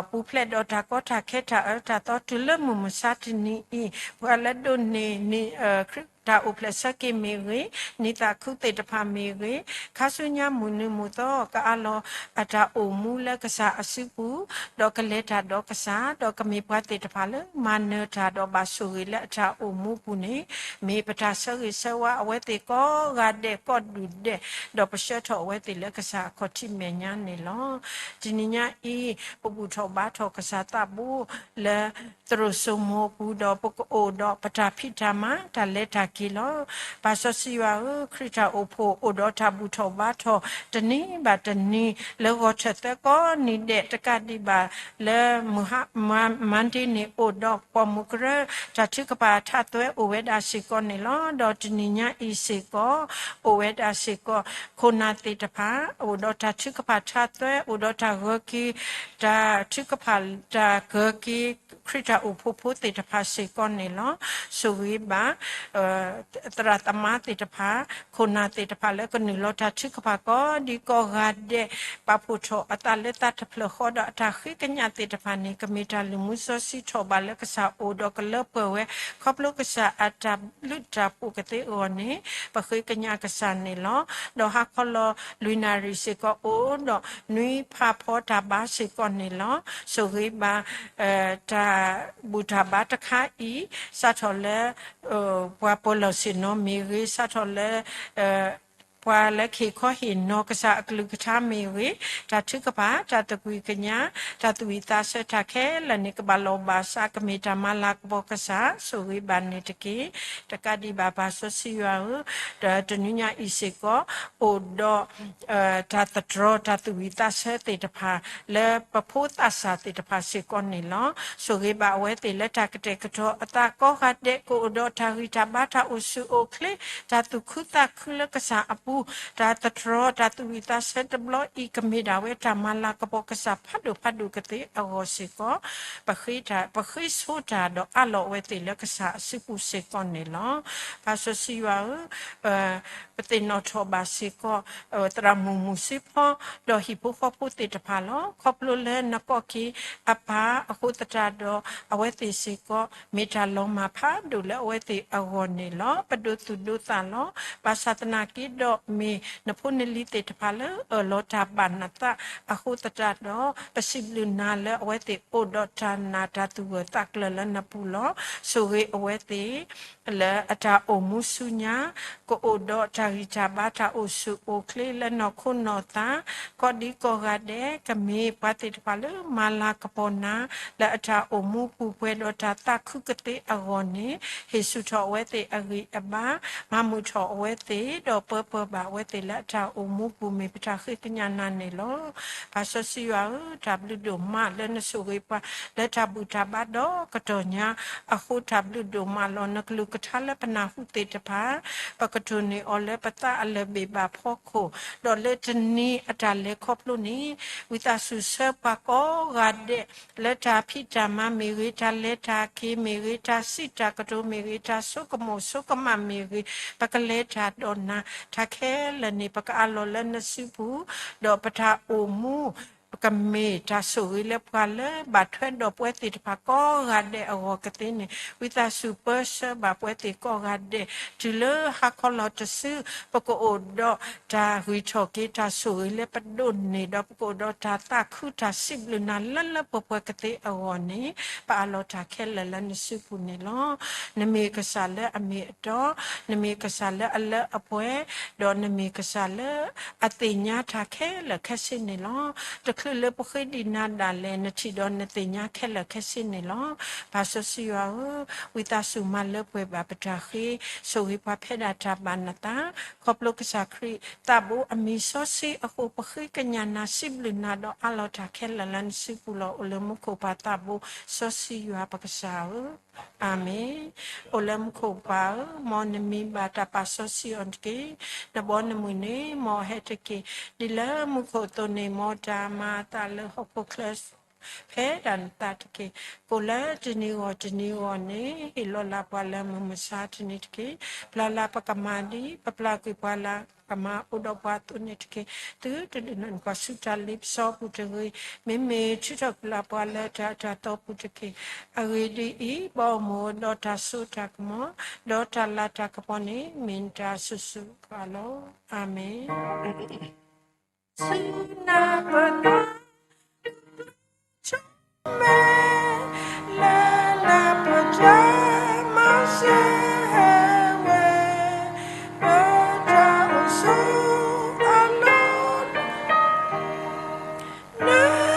ပူၤဖျဲးဒီးတၢ်ကီတၢ်ခဲတၢ်အၢတၢ်သီ တုၤလၢမုၢ်မဆါတနံၤအံၤ ပှၤလၢဒိးန့ၢ်နံၣ် ခရံာ်တၢ်အိၣ်ဖျဲၣ်ဆၢက့ၤမ့ၢ်ဂ့ၤ, နံၣ်သးခုသ့ၣ်တဖၣ်မ့ၢ်ဂ့ၤ, ခါဆူညါမုၢ်နံၤမုၢ်သီ ကအးလီၤအတၢ်အိၣ်မူလၢကစၢ်အစုပူၤ, ဒီးကလဲၤတၢ်ဒီးကစၢ်, ဒီးကမ့ၢ်ပှၤသ့ၣ်တဖၣ်လၢမၤနၢၤတၢ်ဒီးဘၣ်ဆိၣ်ဂ့ၤလၢအတၢ်အိၣ်မူပူၤန့ၣ်, မ့ၢ်ပတၢ်ဆၢဂ့ၤဆၢဝါအဝဲသ့ၣ်ကိးဂၤဒဲးကိးဒူၣ်ဒဲး, ဒီးပဆှၢထီၣ်အဝဲသ့ၣ်လၢကစၢ်အခီၣ်ထံးမဲာ်ညါန့ၣ်လီၤ. တနံၤညါအံၤ ပဘူၣ်ထီၣ်ဘါထီၣ်ကစၢ်သးဘိလၢ သရိာ်စိမိၤအပူၤ ဒီးပကအိၣ်ဒီးပတၢ်ဖံးတၢ်မၤ တၢ်လဲၤတၢ်က့ၤလီၤ. ပၢ်စီဆှံယွၤဧၢ, ခရံာ်တၢ်အိၣ်ဖှိၣ်အိၣ်ဒီးတၢ်ဘူၣ်ထီၣ်ဘါထီၣ် တနံၤဘၣ်တနံၤ လၢဂီၤထၢၣ်သၢကီၢ်နံၤဒဲး တကးဒံးဘၣ်လၢ မဟါ မ Monday န့ၣ် အိၣ်ဒီးပိာ်မုၣ်ကရၢ တၢ်ထုကဖၣ်ထးသွဲအိၣ်ဝဲဒၣ်စ့ၢ်ကီးန့ၣ်လီၤ. ဒီးတနံၤညါအံၤစ့ၢ်ကီး အိၣ်ဝဲဒၣ်စ့ၢ်ကီး ခိၣ်နၢ်သ့ၣ်တဖၣ် အိၣ်ဒီးတၢ်ထုကဖၣ်ထးသွဲ အိၣ်ဒီးတၢ်ဂၢၢ်က့ၤ တၢ်ထုကဖၣ် တၢ်ဂၢၢ်က့ၤ ခရံာ်တၢ်အိၣ်ဖှိၣ်ဖိသ့ၣ်တဖၣ်စ့ၢ်ကီးန့ၣ်လီၤ. ဆိၣ်ဂ့ၤဘၣ် သရၣ်သမါသ့ၣ်တဖၣ် ခိၣ်နၢ်သ့ၣ်တဖၣ်လၢကနုာ်လီၤတၢ်ထုကဖၣ်ကိးဒံကိးဂၤဒဲး ပာ်ဖှိၣ်ထီၣ်အသးလၢသးတဖျၢၣ်ဃီဒီးအတၢ်ဃ့ကညးသ့ၣ်တဖၣ်န့ၣ် ကမ့ၢ်တၢ်လုၢ်မူစီဆှံထီၣ်ဘးလၢကစၢ်အိၣ်ဒီးကလၢပှဲၤဝဲ ခီဖျိကစၢ်အတၢ်ဘျုးတၢ်ဖှိၣ်ကသ့အဂီၢ်န့ၣ် ပဃ့ကညးကစၢ်န့ၣ်လီၤ. ဒီးဟါခီလီၤလွံၢ်နၣ်ရံၣ်စ့ၢ်ကီးအိၣ်ဒီးနွံဖးဖီတၢ်ဘါစ့ၢ်ကီးန့ၣ်လီၤ. ဆိၣ်ဂ့ၤဘၣ် တၢ်ဘူၣ်တၢ်ဘါတခါအံၤ စးထီၣ်လၢ ပှၤပၢၤလီၢ်ဆ့ၣ်နီၤမ့ၢ်ဂ့ၤ, စးထီၣ်လၢ ပှၤလၢကဟ့ၣ်ခီဟ့ၣ်နီၤကစၢ်အကလုၢ်ကထါမ့ၢ်ဂ့ၤ, တၢ်ထုကဖၣ် တၢ်သကွံၢ်ကညး တၢ်သူၣ်ဝံၣ်သးဆၢတၢ်ခဲလၢာ်န့ၣ် ကဘၣ်လီၢ်ဘၣ်စး ကမ့ၢ်တၢ်မၤလၤကပီၤကစၢ် ဆိၣ်ဂ့ၤဘၣ်န့ၣ်တက့ၢ်. တကးဒံးဘၣ်ပၢ်စီဆှံယွၤဧၢ, ဒီးတနွံညါအံၤစ့ၢ်ကီး အိၣ်ဒီး တၢ်သတြီၤတၢ်သူၣ်ဝံၣ်သးဆၢသ့ၣ်တဖၣ် လၢပဖိသးစၢ်သ့ၣ်တဖၣ်စ့ၢ်ကီးန့ၣ်လီၤ. ဆိၣ်ဂ့ၤဘၣ်အဝဲသ့ၣ်လၢတၢ်ကတဲာ်ကတီၤအသးကိးဂၤဒဲး ကအိၣ်ဒီးတၢ်ဂံၢ်တၢ်ဘါ တၢ်အိၣ်ဆူၣ်အိၣ်ချ့ တၢ်သူၣ်ခုသးခုလၢကစၢ်အပူၤ, တၢ်သတြီၤတၢ်သူၣ်ဝံၣ်သးဆၢတဘျီအံၤ ကမ့ၢ်ဒၣ်ဝဲတၢ်မၤလၤကပီၤကစၢ်ဖးဒိၣ်ဖးဒိၣ်ကသ့အဂီၢ်စ့ၢ်ကီး ပဃ့တၢ် ပဃ့ဆိတၢ်ဒီးအးလီၤအဝဲသ့ၣ်လၢကစၢ်အစုပူၤစ့ၢ်ကီးန့ၣ်လီၤ. ပၢ်စီဆှံယွၤဧၢ, ပသ့ၣ်နီၣ်ထီၣ်ဘၣ်စ့ၢ်ကီး သရၣ်မုၣ်မုၣ်စ့ဖီ ဒီးဟံၣ်ဖိဃီဖိသ့ၣ်တဖၣ်လီၤ. ခီဖျိလၢနကိးက့ၤအပၢ်အဃိသတးဒီး အဝဲသ့ၣ်စ့ၢ်ကီး မ့ၢ်တၢ်လီၤမၢ်ဖးဒိၣ်လၢအဝဲသ့ၣ်အဂီၢ်န့ၣ်လီၤ. ပဒိးသူၣ်ဒိးသးလီၤ. ဘၣ်ဆၣ်သနာ်က့ဒီး မ့ၢ်နဖိနလံၤသ့ၣ်တဖၣ်လၢအၢၣ်လီၤတၢ်ဘၣ်နသးအဃိသတးဒီး ပစံးဘျုးနၤလၢအဝဲသ့ၣ်အိၣ်ဒီးတၢ်နာ်တၢ်သူၣ်ဂၢၢ်သးကျၢၤလၢနပူၤလီၤ. ဆိၣ်ဂ့ၤအဝဲသ့ၣ် လၢအတၢ်အိၣ်မူဆူညါ ကအိၣ်ဒီးတၢ်ဂံၢ်တၢ်ဘါ တၢ်အိၣ်ဆူၣ်အိၣ်ချ့လၢနီၢ်ခိနီၢ်သး ကိးဒံကိးဂၤဒဲး ကမ့ၢ်ပှၤသ့ၣ်တဖၣ်လၢမၤလၤကပီၤနၤ လၢအတၢ်အိၣ်မူပူၤပှဲၤဒီးတၢ်သးခုကသ့အဂီၢ်န့ၣ် ဟ့ၣ်ဆူၣ်ထီၣ်အဝဲသ့ၣ်အဂံၢ်အဘါ မၤမုာ်ထီၣ်အဝဲသ့ၣ် ဒီးပၢပှဲၤဘၣ်အဝဲသ့ၣ်လၢအတၢ်အိၣ်မူပူၤ မ့ၢ်ပတၢ်ဃ့ကညးနၤန့ၣ်လီၤ. ပၢ်စီဆှံယွၤဧၢ, တၢ်ဘျုးဒိၣ်မးလၢနဆိၣ်ဂ့ၤပှၤ လၢတၢ်ဘူၣ်တၢ်ဘါဒီးကတီၢ်ညါအဃိ တၢ်ဘျုးဒိၣ်မးလီၤ. နကလုၢ်ကထါလၢပနၢ်ဟူသ့ၣ်တဖၣ် ပကတိၢ်န့ၢ်အီၤလၢပသးအလၢၢ်ဘ့ၣ်ဘၣ်ဖီခိၣ်, ဒီးလၢတနံၤအတၢ်လဲၤခီဖျိန့ၣ် ဝံသးစူၤဆှၢပှၤကိးဂၤဒဲး လၢတၢ်ဖံးတၢ်မၤမ့ၢ်ဂ့ၤ, တၢ်လဲၤတၢ်က့ၤမ့ၢ်ဂ့ၤ, တၢ်စံးတၢ်ကတိၤမ့ၢ်ဂ့ၤ, တၢ်ဆိကမိၣ်ဆိကမးမ့ၢ်ဂ့ၤ, ပကလဲၤတၢ်ဒီးနၤ တၢ်ခဲလၢာ်န့ၣ် ပကအးလီၤလၢနစုပူၤ, ဒီးပတၢ်အိၣ်မူ ကမ့ၢ်တၢ်ဆိၣ်ဂ့ၤလၢပှၤလၢဘၣ်ထွဲဒီးပဝဲသ့ၣ်တဖၣ်ကိးဂၤဒဲးအဂီၢ်ကသ့န့ၣ် ဝံသးစူၤပၢဆှၢဘၣ်ပဝဲသ့ၣ်ကိးဂၤဒဲး တုၤလၢဟါခီလီၤတစု ပကအိၣ်ဒီးတၢ်ဂံၢ်ထီၣ်က့ၤ တၢ်ဆိၣ်ဂ့ၤလၢပဒိးန့ၢ် ဒီးပကအိၣ်ဒီးတၢ်သးခုတၢ်စံးဘျုးနၤလၢလၢပှဲၤပှဲၤကသ့အဂီၢ်န့ၣ် ပအးလီၤတၢ်ခဲလၢာ်လၢနစုပူၤန့ၣ်လီၤ. နမ့ၢ်ကစၢ်လၢအမ့ၢ်အတီ, နမ့ၢ်ကစၢ်လၢအလၢအပှဲၤ, ဒီးနမ့ၢ်ကစၢ်လၢအသ့ၣ်ညါတၢ်ခဲလၢာ်ခဲဆ့န့ၣ်လီၤ. တချုးလၢပဃ့ဒံးနၤဒၣ်လဲာ် နထံၣ်ဒီးနသ့ၣ်ညါခဲလၢာ်ခဲဆ့န့ၣ်လီၤ. ပၢ်စီဆှံယွၤဧၢ, ဝံသးစူၤမၤလၢပှဲၤဘၣ်ပတၢ်ဃ့, ဆိၣ်ဂ့ၤပှၤဖဲဒၣ်တၢ်ဘၣ်နသး, ခီဖျိကစၢ်ခရံာ်သးဘိအမံၤစီဆှံအဃိ ပဃ့ကညးနၤစံးဘျုးနၤဒီးအးလီၤတၢ်ခဲလၢာ်လၢနစုပူၤလီၤ. အိၣ်လၢမူခိၣ်ပၢ်သးဘိစီဆှံယွၤပကစၢ်ဧၢ အၤမ့ၣ်. အိၣ်လၢမူခိၣ်ပၢ်ဧၢ, မ်နမံၤဘၣ်တၢ်ပာ်စီဆှံအီၤတက့ၢ်. နဘီနမုၢ်န့ၣ် မ်အဟဲတက့ၢ်. ဒ်လၢမူခိၣ်အသိးန့ၣ် မ်တၢ်မၤအသးလၢဟီၣ်ခိၣ်ချၢ ဖဲဒၣ်နသးတက့ၢ်. ကိၣ်လၢတနံၤဂီၢ်တနံၤဂီၢ်န့ၣ် ဟ့ၣ်လီၤလၢ်ပှၤလၢမုၢ်မဆါတနံၤတက့ၢ်. ပျၢ်လၢ်ပကမၤဒ် ပပျၢ်ကွံာ်ပှၤလၢ်ကမၤအိၣ်ဒီးပှၤအသိးန့ၣ်တက့ၢ်. သုတဒုးနုာ်နကွၢ်ဆူတၢ်လ့ပစီပူၤတဂ့ၤ, မ့မ့ၢ်ထုးထီၣ်ကွံာ်လၢ်ပှၤလၢတၢ်အၢတၢ်သီပူၤတက့ၢ်. အဂ့ၢ်ဒ်အံၤ, ဘီမုၢ်ဒီးတၢ်စိတၢ်ကမီၤ, ဒီးတၢ်လၤတၢ်ကပီၤန့ၣ် မ့ၢ်နတၢ်အစိၤစိၤအဃၣ်လီၤ. အၤမ့ၣ်. ဆူနၢ်ပၢၢ်တၢ် မဲ လၢလၢပတၢ်မၤစၢၤဟဲဝဲ ပတၢ်အိၣ်ဆိးအလီၢ် နမ့ၢ်တ့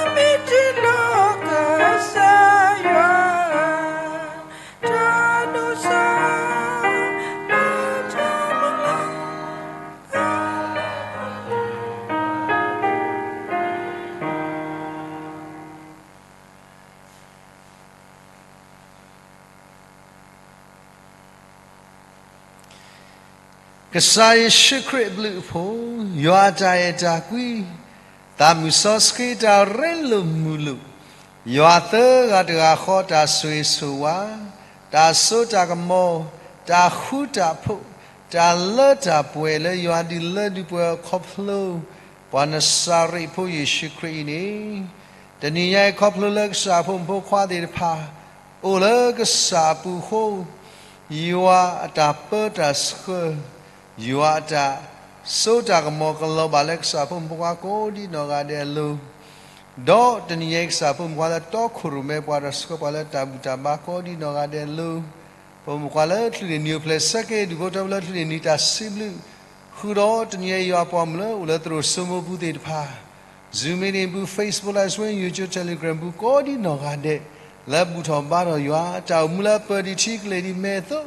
လီၤကစၢ်ယွၤ တၢ်ဒိၣ်စၢ် ပတၢ်မၤလၤ ကစၢ်ယ့ၣ်ၡူးခရံာ်အဘျုးအဖှိၣ်, ယွၤအတၢ်အဲၣ်တၢ်ကွံ, သးမုၢ်စီဆှံတၢ်ရ့လိာ်မုာ်လိာ်, ယွၤသၢဂၤတဂၤဃီတၢ်ဆိၣ်ဂ့ၤဆိၣ်ဝါ, တၢ်စိတၢ်ကမီၤ, တၢ်ဃူတၢ်ဖိး, တၢ်လၢတၢ်ပှဲၤလၢယွၤဒုးလၢဒုးပှဲၤခီဖျိ ပှၤနစၤရ့းဖိယ့ၣ်ၡူးခရံာ်အံၤန့ၣ်, တနံၤညါအံၤခီဖျိလၢကစၢ်ဖိမုၣ်ဖိခွါသ့ၣ်တဖၣ် အိၣ်လၢကစၢ်အပူၤအဃိ, ယွၤအတၢ်ပၢတၢ်ဆှၢ, ယွၤအတၢ်စိတၢ်ကမီၤကလီၤဘၣ်လၢကစၢ်ဖိမုၣ်ဖိခွါကိးဒံနီၢ်ဂၤဒဲးအလိၤ, ဒီးတနံၤညါအံၤကစၢ်ဖိမုၣ်ဖိခွါလၢတီခိၣ်ရိၣ်မဲ ပှၤတၢ်ဆှၢပှၤလၢတၢ်ဘူၣ်တၢ်ဘါကိးဒံနီၢ်ဂၤဒဲးအလိၤ, ဖိမုၣ်ဖိခွါလၢချုးန့ၢ်နံၤအိၣ်ဖျဲၣ်ဆၢက့ၤ ဒူၣ်ဖိထၢဖိလၢချုးန့ၢ်နံၤတၢ်စံးဘျုး ဃုာ်ဒီးတနံၤညါအံၤယွၤပှၤမုၣ်လၢအိၣ်လၢသရိာ်စိမိပူၤသ့ၣ်တဖၣ် Zoom meeting ပူၤ Facebook Live Stream ယူၤကၠိ Telegram ပူၤကိးဒံနီၢ်ဂၤဒဲး လၢဘူၣ်ထီၣ်ဘါထီၣ်ယွၤ တၢ်အိၣ်မူလၢပၢၤဒံးထံကလဲၤဒံးမဲာ်အသိး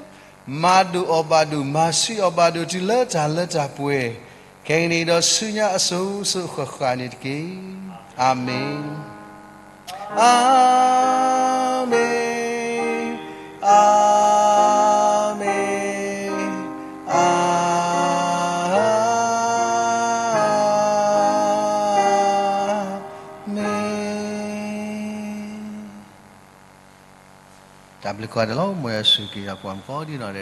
မၤဒိၣ်အီၣ်ဘၣ်ဒိၣ် မၤဆှံအီၣ်ဘၣ်ဒိၣ်တုၤလၢတၢ်လၢတၢ်ပှဲၤ ခဲကနံၣ်အံၤဒီးဆူညါအစိၤစိၤအဃၣ်ဃၣ်န့ၣ်တက့ၢ်. အၤမ့ၣ်. အၤမ့ၣ်, အၤမ့ၣ်, အၤမ့ၣ်. တၢ်ဘျုးကိးဂၤဒဲးလီၤ. မ်ယွၤဆိၣ်ဂ့ၤက့ၤယွၤပှၤမုၣ်ကိးဒံနီၢ်ဂၤဒဲး